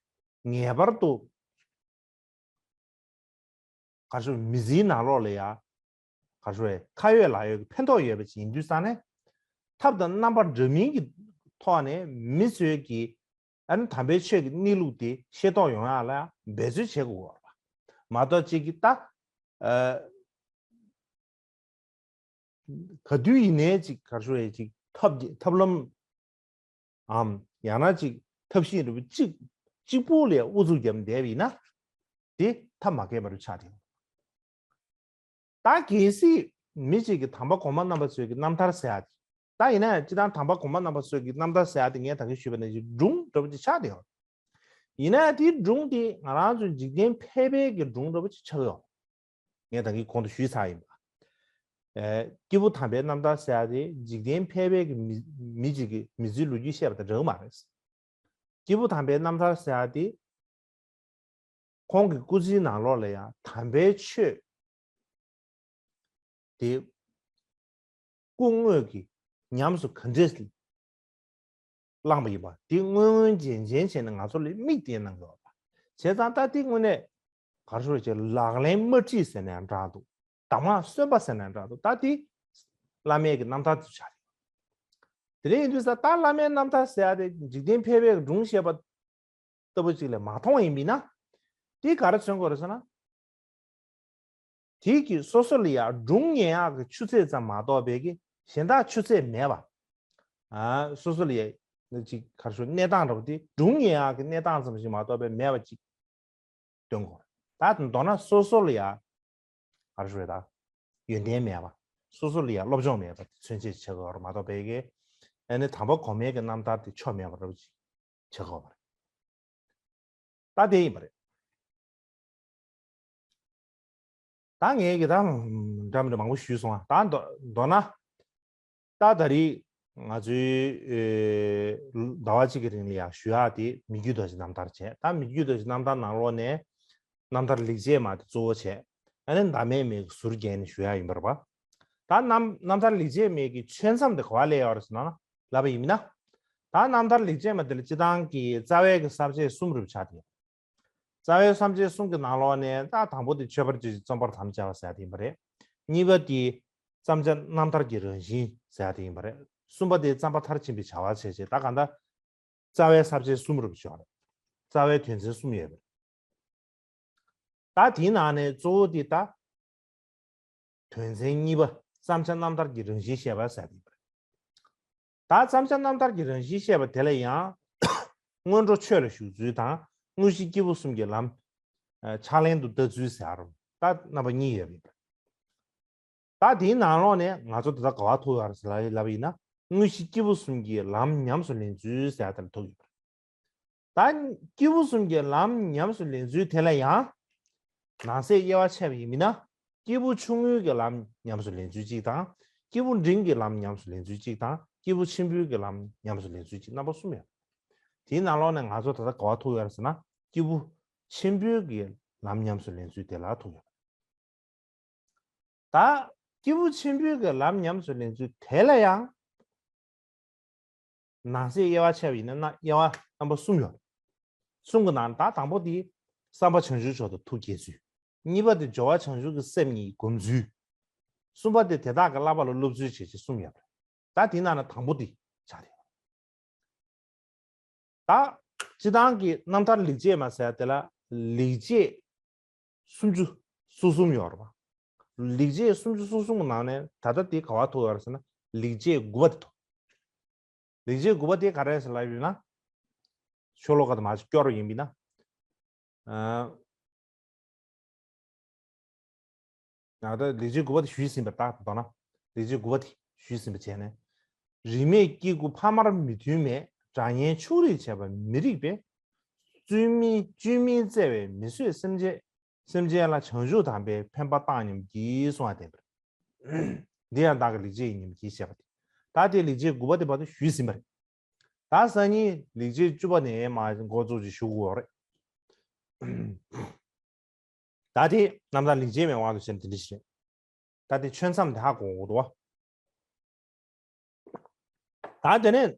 ངེས་པར་དུ་ག་རེ་ཞུ་མི་ཚེའི་ནང་ལོགས་ལ་ཡང་ག་རེ་ཞུ་ཁ་ཡོད་ལག་ཡོད་ཀྱི་ཕན་ཐོགས་ཡོད་པ་ཅིག་ཡིན་དུས་ཙང་ནས་ཐབས་དང་རྣམ་པ་འདྲ་མིན་གྱི་ཐོག་ནས་མི་ཚོས་ཀྱི་ཨ་ནི་དམ་པའི་ཆོས་ཀྱི་གནས་ལུགས་དེ་ཤེས་རྟོགས་ཡོང་ཡག་ལ་འབད་རྩོལ་བྱེད་དགོས་པ་མ་གཏོགས་གཅིག་གིས་ད། ག་དུས་ཡིན་ནའི་ཅིག་ག་རེ་ཞུ་ཡས་ཅིག་ཐབས་ཀྱི་ཐབས་ལམ་འམ་ཡང་ན་ཅིག་ཐབས་ཤེས་རེ་བ་གཅིག་གཅིག་པུ་ལ་ཨུ་ཚུགས་བརྒྱབ་བསྡད་པ་ཡིན་ན་དེ་ཐབས་མ་མཁས་པ་རུ་ཆགས་ཏེ། ད་གལ་སྲིད་མི་གཅིག་གིས་དམ་པ་གོང་མ་རྣམ་པ་ཚོའི་གི་རྣམ་ཐར་ཟེར་ཡ་ཅིག་ད་ཡིན་ན་ཡང་སྤྱིར་བཏང་དམ་པ་གོང་མ་རྣམ་པ་ཚོའི་གི་རྣམ་ཐར་ཟེར་ཡ་དེ་ངས་ད་གིན་ཞུས་པ་ནང་བཞིན་སྒྲུང་འདྲ་པོ་ཅིག་ཆགས་བསྡད་ཡོད། ཡིན་ན་ཡང་དེའི་སྒྲུང་དེ་ང་རང་ཚོའི་འཇིག་རྟེན་ཕལ་པའི་གི་སྒྲུང་འདྲ་པོ་ཅིག་ཆགས་ཡོད། ངས་ད་གིན་གོང་དུ་ཞུས་ཚར་ཡིན་པ། ཨེ། སྐྱེས་བུ་དམ་པའི་རྣམ་ཐར་ཟེར་ཡ་དེ་འཇིག་རྟེན་ཕལ་པའི་གི་མི་མི་གཅིག་གི་མི་ཚེའི་ལོ་རྒྱུས་བཤད་པ་དང་འདྲ་གི་མ་རེད། སྐྱེས་བུ་དམ་པའི་རྣམ་ཐར་ཟེར་ཡ་དེ་ཁོང་གི་སྐུ་ཚེའི་ནང་ལོགས་ལ་ཡང་དམ་པའི་ཆོས་དེ་སྐུ་དངོས་ཀྱིས་ཉམས་སུ་ག་འདྲས་བླངས་པ་ཡིན་པ་དེ་མངོན་མངོན་རྗེན་རྗེན་བྱས་ནས་ང་ཚོ་ལ་མིག་སྟོན་གནང་གི་ཡོད་པ། བྱས་ཙང་ད་དེ་དངོས་གནས་ག་རེ་ཞུ་དགོས་རེད། ལག་ལེན་མ་ཁྲིད་ཟེར་ན་ཡང་འདྲ་འདུག་གདམས་ངག་སོན་པ་ཟེར་ན་ཡང་འདྲ་འདུག་ད་དེ་བླ་མའི་གི་རྣམ་ཐར་དུ་ཆགས་རེད། དེ་འདྲ་ཡིན་དུས་ཙང་ད་བླ་མའི་རྣམ་ཐར་ཟེར་ཡ་དེ་འཇིག་རྟེན་ཕལ་པའི་སྒྲུང་བཤད་པ་ལྟ་བུ་ཅིག་ལས་མ་མཐོང་བ་ཡིན་པས་ན། དེས་ག་རེ་མཚོན་གྱི་ཡོད་རེད་ཟེར་ན། དེ་གིས་སོ་སོ་ལ་ཡང་སྒྲུང་ཉན་ཡག་གི་ཆུ་ཚད་ཙམ་མ་གཏོགས་པའི་གི་གཞན་དག་ཆུ་ཚད་མེད་པ། ཨ། སོ་སོ་ལ་ཡང་ཅིག་ག་རེ་ཞུ་གནས་སྟངས་འདྲ་པོ་དེ་སྒྲུང་ཉན་ཡག་གི་གནས་སྟངས་ཙམ་ཞིག་མ་གཏོགས་པའི་མེད་པ་ཅིག་སྟོན་དགོས། ད་མདོར་ན་སོ་སོ་ལ་ཡང་ག་རེ་ཞུ་རེད་ད། ཡོན་ཏན་མེད་པ། སོ་སོ་ལ་ཡང་སློབ་སྦྱོང་མེད་པ་དེ་མཚོན་བྱེད་བྱེད་དགོས་པ་མ་གཏོགས་པའི་གི་ཨ་ནི་དམ་པ་གོང་མའི་གི་རྣམ་ཐར་དེ་ཆོ་མེད་པ་འདྲ་པོ་ཅིག་བྱེད་དགོས་པ་རེད། ད་དེ་ཡིན་པ་རེད། ད་ངས་ཀྱི་ད་འདྲ་མི་འདྲ་མང་པོ་ཞུས་སོང་ཨ། ད་མདོ་མདོར་ན་ད་ད་རེས་ང་ཚོའི་ཨེ་ཟླ་བ་གཅིག་གི་རིང་ལ་ཡང་ཞུ་ཡག་དེ་མི་བསྐྱོད་རྡོ་རྗེ་རྣམ་ཐར་བྱས། ད་མི་བསྐྱོད་རྡོ་རྗེ་རྣམ་ཐར་ནང་ལོགས་ནས་རྣམ་ཐར་ལེགས་བྱས་མ་དེ་གཙོ་བོ་བྱས། ཨ་ནི་ཟླ་མེད་མའི་ཟུར་བརྒྱན་ནས་ཞུ་ཡག་ཡིན་པ་རེད་པ། ད་རྣམ་རྣམ་ཐར་ལེགས་བྱས་མའི་གི་ཆོས་མཚམས་དེ་ག་པར་སླེབས་ཡོད་རེད་ཟེར་ན་ལབ་པ་ཡིན་ན། ད་རྣམ་ཐར་ལེགས་བྱས་མ་དེ་ལ་སྤྱིར་བཏང་གི་རྩ་བའི་གི་ས་བཅད་གསུམ་རུ་ཆགས་ཏེ། རྩ་བའི་ས་བཅད་གསུམ་གྱི་ནང་ལོགས་ནས་ད་དང་པོ་དེ་མཆོད་པར་བརྗོད་ཅིང་རྩོམ་པར་དམ་བཅའ་བ་ཟེར་ཡ་དེ་ཡིན་པ་རེད། གཉིས་པ་དེ་བརྩམས་བྱ་རྣམ་ཐར་གྱི་རང་བཞིན་ཟེར་ཡ་དེ་ཡིན་པ་རེད། གསུམ་པ་དེ་བརྩམ་པ་མཐར་ཕྱིན་པའི་བྱ་བ་བྱས་བྱས་ད་གང་ལྟར་རྩ་བའི་ས་བཅད་གསུམ་རུ་བྱས་པ་རེད། རྩ་བའི་དོན་ཚན་གསུམ་ཡོད་པ་རེད། ད་དེའི་ནང་ནས་གཙོ་བོ་དེ་ད། དོན་ཚན་གཉིས་པ་བརྩམས་བྱ་རྣམ་ཐར་གྱི་རང་བཞིན་བཤད་པ་ཟེར་ཡ་དེ་ཡིན་པ་རེད། ད་བརྩམས་བྱ་རྣམ་ཐར་གྱི་རང་བཞིན་བཤད་པ་དེ་ལ་ཡང་སྔོན་འགྲོ་ཆོས་ལ་ཞུགས་ཚུལ་དང་དངོས་གཞི་སྐྱེས་བུ་གསུམ་གྱི་ལམ། ཕྱག་ལེན་དུ་ལྟ་ཚུལ་ཟེར་ཡ་རུ་ད་རྣམ་པ་གཉིས་ཡོད་པ་ཡིན་པ། ད་དེའི་ནང་ལོགས་ནས་ང་ཚོ་ད་ལྟ་ག་བ་ཐུག་ཡོད་རེད་ཟེར་ལབ་ཡིན་ན། དངོས་གཞི་སྐྱེས་བུ་གསུམ་གྱི་ལམ་ཉམས་སུ་ལེན་ཚུལ་ཟེར་ཡ་དེ་ལ་ཐུག་ཡོད་པ་རེད། ད་སྐྱེས་བུ་གསུམ་གྱི་ལམ་ཉམས་སུ་ལེན་ཚུལ་དེ་ལ་ཡང་ནང་གསེས་དབྱེ་བ་ཕྱེ་བ་ཡིན་ན། སྐྱེས་བུ་ཆུང་ངུའི་གི་ལམ་ཉམས་སུ་ལེན་ཚུལ་གཅིག་དང་། སྐྱེས་བུ་འབྲིང་གི་ལམ་ཉམས་སུ་ལེན་ཚུལ་གཅིག་དང་། སྐྱེས་བུ་ཆེན་པོའི་གི་ལམ་ཉམས་སུ་ལེན་ཚུལ་གཅིག་རྣམ་པ་གསུམ་ཡོད། དེའི་ནང་ལོགས་ནས་ང་ཚོ་ད་ལྟ་ག་བ་ཐུག་ཡོད་རེད་ཟེར་ན། སྐྱེས་བུ་ཆེན་པོའི་གི་ལམ་ཉམས་སུ་ལེན་ཚུལ་དེ་ལ་ཐུག་ཡོད། ད་སྐྱེས་བུ་ཆེན་པོའི་གི་ལམ་ཉམས་སུ་ལེན་ཚུལ་དེ་ལ་ཡང་ནང་གསེས་དབྱེ་བ་ཕྱེ་བ་ཡིན་ན་དབྱེ་བ་རྣམ་པ་གསུམ་ཡོད། གསུམ་གི་ནང་ད་དང་པོ་དེ་བསམ་པ་བྱང་ཆུབ་མཆོག་ཏུ་ཐུགས་བསྐྱེད་ཚུལ། གཉིས་པ་དེ་སྦྱོར་བ་བྱང་ཆུབ་ཀྱི་སེམས་ཉིད་སྒོམ་ཚུལ། གསུམ་པ་དེ་དེ་དག་གི་བསླབ་པ་ལ་སློབ་ཚུལ་བྱེད་ཅེས་གསུམ་ཡོད་པ་རེད། ད་དེའི་ནང་ནས་དང་པོ་དེ་ཆགས་རེད། ད་སྤྱི་བཏང་གི་རྣམ་ཐར་ལེགས་བྱས་མ་ཟེར་དེ་ལ་ལེགས་བྱས་སུམ་ཅུ་སོ་གསུམ་ཡོད་རེད་པ། ལེགས་བྱས་སུམ་ཅུ་སོ་གསུམ་གི་ནང་ནས་ད་ལྟ་དེ་ག་བ་ཐུག་ཡོད་རེད་ཟེར་ན། ལེགས་བྱས་དགུ་པ་དེ་ཐུག་ལེགས་བྱས་དགུ་པ་དེ་ག་རེ་རེད་ཟེར་ལབ་ཡོད་ན། ཤོ་ལོ་ཀ་དེ་མར་སྐྱོར་བ་ཡིན་པ་ཡིན་ན། ད་ལྟ་ལེགས་བྱས་དགུ་པ་དེ་ཞུས་ཟིན་པ་རེད། ད་དོ་ན་ལེགས་བྱས་དགུ་པ་དེ་ཞུས་ཟིན་པ་བྱས་ནས། རིས་མེད་སྐྱེ་དགུ་ཕ་མར་མི་མཐུན་མེད། དགྲ་གཉེན་ཕྱུགས་རིགས་བྱས་པ་མི་རིགས་པས། བཙུན་མི་བཅོས་མིན་བརྩེ་བས་མི་བཟོད་སེམས་ཅན། སེམས་ཅན་ལ་བྱང་ཆུབ་དམ་པའི་ཕན་པ་བཏང་སྙོམས་ཀྱིས་གསུངས་པ་བསྟན་པ་རེད། འདི་ཡང་བདག་གི་ལེགས་བྱས་ཡིན་སྙམ་བགྱིད་ཅེས་པ་སྟེ། ད་དེ་ལེགས་བྱས་དགུ་པ་དེ་བར་དུ་ཞུས་ཟིན་པ་རེད། ད་སང་ཉིན་ལེགས་བྱས་བཅུ་པ་ནས་མར་འགོ་བཙུགས་ཅིག་ཞུ་དགོས་རེད། ད་དེ་རྣམ་ཐར་ལེགས་བྱས་མའི་དབང་དུ་བྱས་ན་དེ་འདྲ་ཞིག་རེད། ད་དེ་ཆོས་མཚམས་དེ་ཧ་གོ་དགོས་འདུག་བ། ད་དེ་ནས་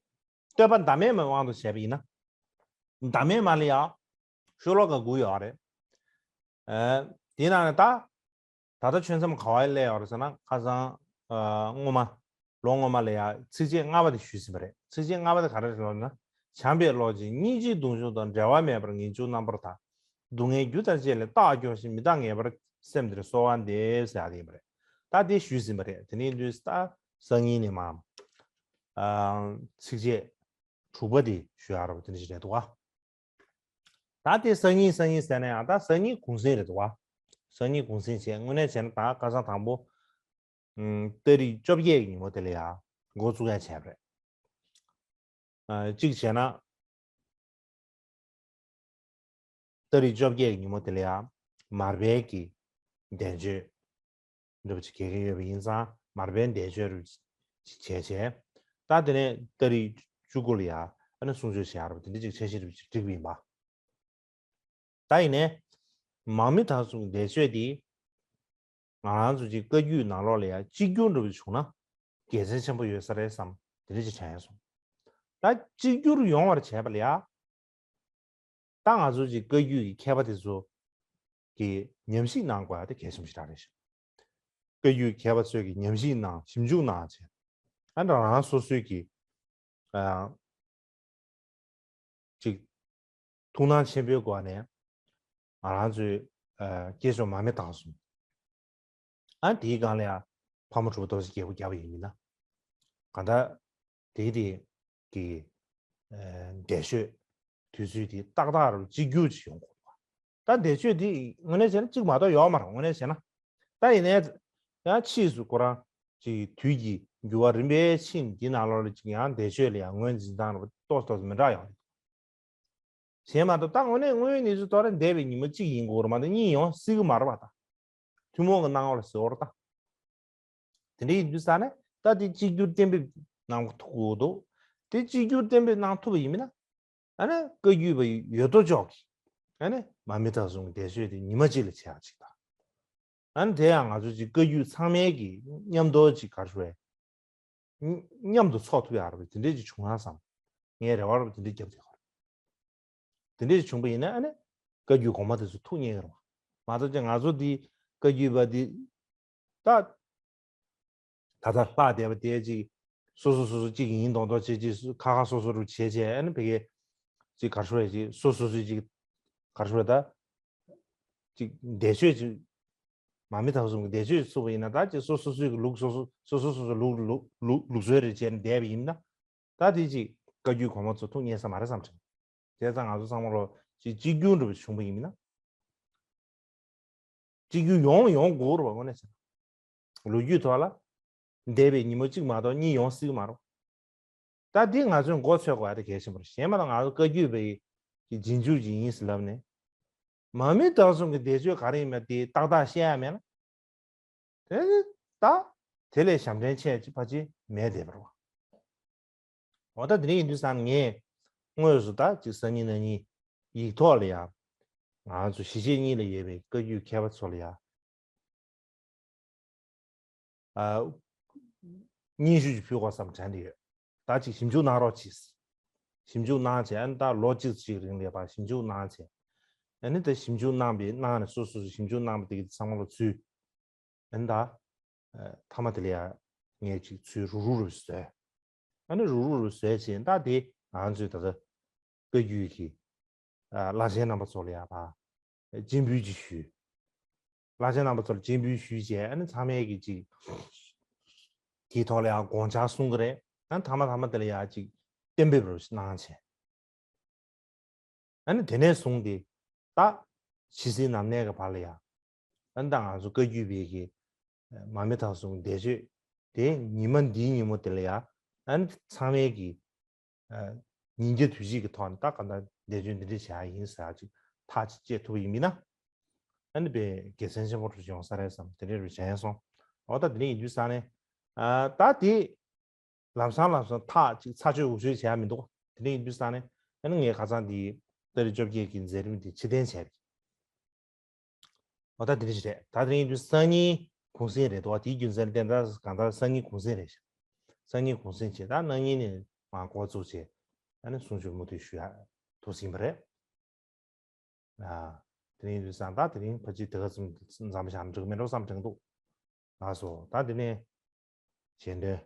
བསྟོད་པ་ཟླ་མེད་མའི་དབང་དུ་བྱས་པ་ཡིན་ན། ཟླ་མེད་མ་ལ་ཡ་ཤོ་ལོ་ཀ་དགུ་ཡོད་རེད། ཨ། དེའི་ནང་ནས་ད་ད་ལྟ་ཆོས་མཚམས་ག་བ་སླེབས་ཡོད་རེད་ཟེར་ན། ཁ་སང་ཨ་སྔོན་མ་ལོ་སྔོན་མ་ལ་ཡ་ཚིགས་བཅད་ལྔ་པ་དེ་ཞུས་ཟིན་པ་རེད། ཚིགས་བཅད་ལྔ་པ་དེ་ག་རེ་རེད་ལབ་ན། བྱམས་པའི་བློ་ཅན་སྙིང་རྗེའི་གདུང་ཤུགས་དང་། འབྲལ་བ་མེད་པར་ངེས་འབྱུང་རྣམ་པར་དག། སྡུག་བསྔལ་རྒྱུ་དང་བཅས་ལས་རྟག་སྐྱོ་ཞིང་། མི་རྟག་ངེས་པར་སེམས་འདིར་གསོལ་བ་འདེབས་ཟེར་ཡག་དེ་ཡིན་པ་རེད། ད་དེ་ཞུས་ཟིན་པ་རེད། དེ་ནས་དུས་ད་སང་ཉིན་ནས་མར་ཨ་ཚིགས་བཅད་དྲུག་པ་དེ་ཞུ་ཡག་རེད་པ། དེ་འདྲ་ཞིག་རེད་འདུག་ག། ད་དེ་སང་ཉིན་སང་ཉིན་ཟེར་ན་ཡང་ད་སང་ཉིན་གུང་སེང་རེད་འདུག་ག། སང་ཉིན་གུང་སེང་བྱས། དངོས་གནས་བྱས་ན་ད་ཁ་སང་དང་པོ་ཨ་ཏ་རིག་བཅོ་བརྒྱད་ཀྱི་ཉིན་མོ་དེ་ལ་ཡ་འགོ་བཙུགས་ཡག་བྱས་པ་རེད། ཨ་གཅིག་བྱས་ན། ཏ་རིག་བཅོ་བརྒྱད་ཀྱི་ཉིན་མོ་དེ་ལ་ཡང་མར་པའི་གི་འདས་མཆོད་འདྲ་པོ་ཅིག་གལ་གལ་ཡོད་པ་ཡིན་ཙང་། མར་པའི་འདས་མཆོད་རུ་ཅིག་བྱས་བྱས། ད་དེ་ནས་ཏ་རིག་བཅུ་དགུ་ལ་ཡང་ཨ་ནི་གསུང་ཆོས་བྱེད་ཡག་རུ་དེ་འདྲ་ཅིག་འཆར་གཞི་རུ་ཅིག་བསྒྲིགས་པ་ཡིན་པ། ད་ཡིན་ནའི་མར་མེ་མདའ་ཟུང་འདས་མཆོད་དེ། ང་རང་ཚོ་ཅིག་བཀའ་བརྒྱུད་ནང་ལོགས་ལ་ཡང་གཅིག་གྱུར་འདྲ་པོ་བྱུང་ན་དགེ་མཚན་ཆེན་པོ་ཡོད་ས་རེད་བསམ། དེ་འདྲ་ཅིག་དྲན་སོང་། ད་གཅིག་གྱུར་ཡོང་བར་བྱས་པ་ལ་ཡ། ད་ང་ཚོ་ཅིག་བཀའ་བརྒྱུད་ཀྱི་མཁས་པ་དེ་ཚོ་གིས་ཉམས་ཞིབ་གནང་དགོས་ཡ་དེ་གལ་ཆེན་པོ་ཞིག་རང་རེད་ཤག། བཀའ་བརྒྱུད་མཁས་པ་ཚོས་ཀྱིས་ཉམས་ཞིབ་གནང་། ཞིབ་འཇུག་གནང་བྱས། ཨ་ནི་རང་རང་སོ་སོའི་གི་ཨ་ཅིག་ཐུགས་སྣང་ཆེན་པོའི་སྒོ་ནས་ང་རང་ཚོའི་ཨ་སྐྱེས་མཆོག་མར་མེ་མདའ་ཟུང་། ཨ་དེའི་སྒང་ལ་ཡང་ཕག་མོ་གྲུ་པ་ཐོག་ཅིག་རྒྱལ་པོ་རྒྱབ་པ་ཡིན་མིན་ན། གང་ལྟར་དེའི་དེ་གི་ཨ་འདས་མཆོད་དུས་ཚོད་དེ་ཏག་ཏག་རུ་གཅིག་གྱུར་ཅིག་ཡོང་དགོས་པ། ད་འདས་མཆོད་དེ་དངོས་གནས་བྱས་ན་གཅིག་མ་གཏོགས་ཡོད་མ་རེད། དངོས་གནས་བྱས་ན། ད་ཡིན་ནའི་ཡང་ཕྱིས་སུ་ཁོ་རང་ཅིག་དུས་ཀྱི་འགྱུར་བ་རིམ་པས་ཕྱིན། འདི་ནང་ལོགས་ལ་ཅིག་ཡང་འདས་མཆོད་ལ་ཡང་ངོས་འཛིན་སྟངས་རུ་ཏོག་ཙམ་ཏོག་ཙམ་མི་འདྲ་ཡོང་། བྱས་མ་གཏོགས་ད་དངོས་གནས་དངོས་ཡོད་གནས་ཚུལ་ཐོག་ལ་འདས་པའི་ཉིན་མོ་གཅིག་ཡིན་དགོས་རེད་མ་གཏོགས་གཉིས་ཡོང་སྲིད་ཀྱི་མ་རེད་པ། ད་ཐུན་མོང་གི་སྣང་བ་ལ་ཟེར་བ་རེད་ད། དེ་འདྲ་ཡིན་དུས་ཙ་ནས་ད་དེ་གཅིག་གྱུར་གཏན་འབེབས་གནང་ཐུབ་དགོས་འདུག། དེ་གཅིག་གྱུར་གཏན་འབེབས་གནང་ཐུབ་པ་ཡིན་མིན་ན། ཨ་ནི་བཀའ་བརྒྱུད་པ་ཡོད་དོ་ཅོག་གིས་ཨ་ནི་མར་མེ་མདའ་ཟུང་གི་འདས་མཆོད་དེ་ཉི་མ་གཅིག་ལ་བྱེད་ཡག་ཅིག་དང་། ཨ་ནི་དེ་ཡང་ང་ཚོ་ཅིག་བཀའ་བརྒྱུད་ཚང་མའི་གི་མཉམ་དུ་ཅིག་ག་རེ་ཞུ་དགོས་རེད། མཉམ་དུ་ཚོགས་ཐུབ་ཡག་རེད་པ། དེ་འདྲས་ཅིག་བྱུང་ན་བསམ། ངའི་རེ་བ་རེད་པ། དེ་འདྲས་རྒྱབ་བསྡད་ཡོད་རེད། དེ་འདྲས་ཅིག་བྱུང་པ་ཡིན་ན་ཨ་ནི་བཀའ་བརྒྱུད་གོང་མ་དེ་ཚོ་ཐུགས་མཉེས་ཀྱི་རེད་པ། མ་གཏོགས་ཅིག་ང་ཚོ་འདི་བཀའ་བརྒྱུད་པ་འདི་ད་ད་ལྟ་ལྷག་བསྡད་པ་དེ་ཅིག་སོ་སོ་སོ་སོ་གཅིག་ཡིན་མདོག་མདོག་བྱེད་ཅིག་ཁ་ཁ་སོ་སོ་རུ་བྱས་བྱས། ཨ་ནི་ཕ་གི་ཅིག་ག་རེ་ཞུ་དགོས་རེད། ཅིག་སོ་སོ་སོ་ཅིག་ག་རེ་ཞུ་དགོས་རེད། ད་ཅིག་འདས་མཆོད་ཅིག་མར་མེ་མདའ་ཟུང་གི་འདས་མཆོད་ཅིག་ཚུགས་པ་ཡིན་ན། ད་ཅིག་སོ་སོ་སོའི་གི་ལུགས་སོ་སོ་སོ་སོ་སོ་ལུགས་ལུགས་ལུགས་ལུགས་སྲོལ་རེ་བྱས་ནས་བསྡད་པ་ཡིན་ན། ད་དེ་ཅིག་བཀའ་བརྒྱུད་གོང་མ་ཚོ་ཐུགས་མཉེས་ས་མ་རེད་བསམ་དྲན། བྱས་ཙང་ང་ཚོ་ཚང་མ་ལོ་ཅིག་གཅིག་གྱུར་འདྲ་པོ་ཞིག་བྱུང་པ་ཡིན་མིན་ན། གཅིག་གྱུར་ཡོང་ཡོང་དགོས་རེད་པ། དངོས་གནས་བྱས་ན་ལོ་རྒྱུས་ཐོག་ལ་འདས་པའི་ཉིན་མོ་གཅིག་མ་གཏོགས་གཉིས་ཡོང་སྲིད་ཀྱི་མ་རེད། ད་འདི་ང་ཚོས་མགོ་ཚོས་དགོས་ཡ་དེ་གལ་ཆེན་པོ་རེད། གཞན་མ་གཏོགས་ང་ཚོ་བཀའ་བརྒྱུད་པའི་གི་རྗེས་འཇུག་ཅིག་ཡིན་ཟེར་ལབ་ནས། མར་མེ་མཐའ་སྲུང་གི་འདས་མཆོད་ག་རེ་ཡིན་མིན་དེ་ཏག་ཏག་བཤད་ཡ་མེད་ན། དེ་ད་དེ་ལས་ཞབས་འདྲེན་ཆེ་ཅིག་ཕལ་ཆེར་མེད་བསྡད་པ་རེད་པ། འོ་ད་དེ་འདྲ་ཡིན་དུས་ཙང་ངས་དངོས་སུ་ད་ཅིག་སང་ཉིན་གནངས་ཉིན་ཡིག་ཐོག་ལ་ཡ། ང་ཚོ་གཞིས་བྱེས་གཉིས་ལ་ཡོད་པའི་བཀའ་བརྒྱུད་མཁས་པ་ཚོ་ལ་ཡ། ཨ། སྙན་ཞུ་ཅིག་ཕུལ་དགོས་བསམ་དྲན་གྱི་ཡོད། ད་ཅིག་ཞིབ་འཇུག་གནང་རོགས་གྱིས། ཞིབ་འཇུག་གནང་བྱས་ཨ་ནི་ད་ལོ་གཅིག་ཅིག་རིང་ལ་ཕར་ཞིབ་འཇུག་གནང་བྱས། ཨ་ནི་ད་ཞིབ་འཇུག་གནང་པའི་གནང་ནས་སོ་སོ་སོ་ཞིབ་འཇུག་གནང་པ་དེ་གི་ཚང་མ་ལ་ཚུར། ཨ་ནི་ད། ཨ། མཐའ་མ་དེ་ལ་ཡ་ངས་ཅིག་ཚུར་རུག་རུག་རུ་བཟོས། ཨ་ནི་རུག་རུག་རུ་བཟོས་བྱས་ད་དེ་ང་ཚོས་ད་ལྟ་བཀའ་བརྒྱུད་ཀྱི། ཨ། བླ་ཆེན་རྣམ་པ་ཚོ་ལ་ཡ་ཕར་སྤྱན་འབུལ་ཅིག་ཞུས། བླ་ཆེན་རྣམ་པ་ཚོར་སྤྱན་འབུལ་ཞུས་བྱས་ཨ་ནི་ཚང་མས་ཀྱི་ཅིག་དེའི་ཐོག་ལ་ཡང་དགོངས་འཆར་གསུང་གི་རེད། ཨ་ནི་མཐའ་མ་མཐའ་མ་དེ་ལ་ཡང་ཅིག་གཏན་འབེབས་རུ་གནང་བྱས། ཨ་ནི་དེ་ནས་བཟུང་སྟེ་ད་ཕྱི་སྲིད་ནམ་གནས་ཀྱི་བར་ལ་ཡང་ཨ་ནི་ད་ང་ཚོ་བཀའ་བརྒྱུད་པའི་གི་མར་མེ་མཐའ་སྲུང་འདས་མཆོད་དེ་ཉི་མ་འདིའི་ཉིན་མོ་དེ་ལ་ཡང་ཨ་ནི་ཚང་མས་ཀྱི། ཨ། ཉིན་བརྒྱ་དུས་གཅིག་གི་ཐོག་ནས་ད་གང་ལྟར་འདས་མཆོད་འདི་འདྲ་བྱ་ཡ་ཡིན་ཟེར་ཡ་ཅིག་ཐག་ཅིག་བཅད་ཐུབ་པ་ཡིན་མིན་ན། ཨ་ནི་དཔེ་དགེ་མཚན་ཆེན་པོ་རུ་ཡོང་ས་རེད་བསམ་དེ་འདྲ་རུ་བྱས་སོང་། འོ་ད་དེ་འདྲ་ཡིན་དུས་ཙང་ནས། ཨ། ད་དེ་ལམ་སང་ལམ་སང་ཐག་ཅིག་ཚ་བཅོས་འུར་བཅོས་བྱ་ཡ་མི་འདུག་དེ་འདྲ་ཡིན་དུས་ཙང་ནས་ཨ་ནི་ངས་ཁ་སང་དེ་ཏ་རིག་བཅོ་བརྒྱད་ཀྱི་མཛད་རིམ་དེ་ཕྱིར་འཐེན་བྱས་རེད། འོ་ད་དེ་འདྲ་ཞིག་རེད། ད་དེ་རིང་དུས་སང་ཉིན་གུང་སེང་རེད་འདུག་དེའི་རྒྱུ་མཚན་ལ་བརྟེན་ད་གང་ལྟར་སང་ཉིན་གུང་སེང་རེད་ཤག་སང་ཉིན་གུང་སེང་བྱས་ད་གནངས་ཉིན་ནས་མར་འགོ་བཙུགས་བྱས་ཨ་ནི་གསུང་ཆོས་མུ་མཐུད་ཞུ་ཡ་ཐུགས་ཟིན་པ་རེད། ཨ། དེ་རིང་དུས་སང་ད་དེ་རིང་ཕལ་ཆེར་དེ་ག་ཙམ་མཚམས་བཞག་ན་འགྲིག་མེད་འགྲོ་བསམ་དྲན་འདུག་ལགས་སོ། ད་དེ་ནས་གཞན་དོན་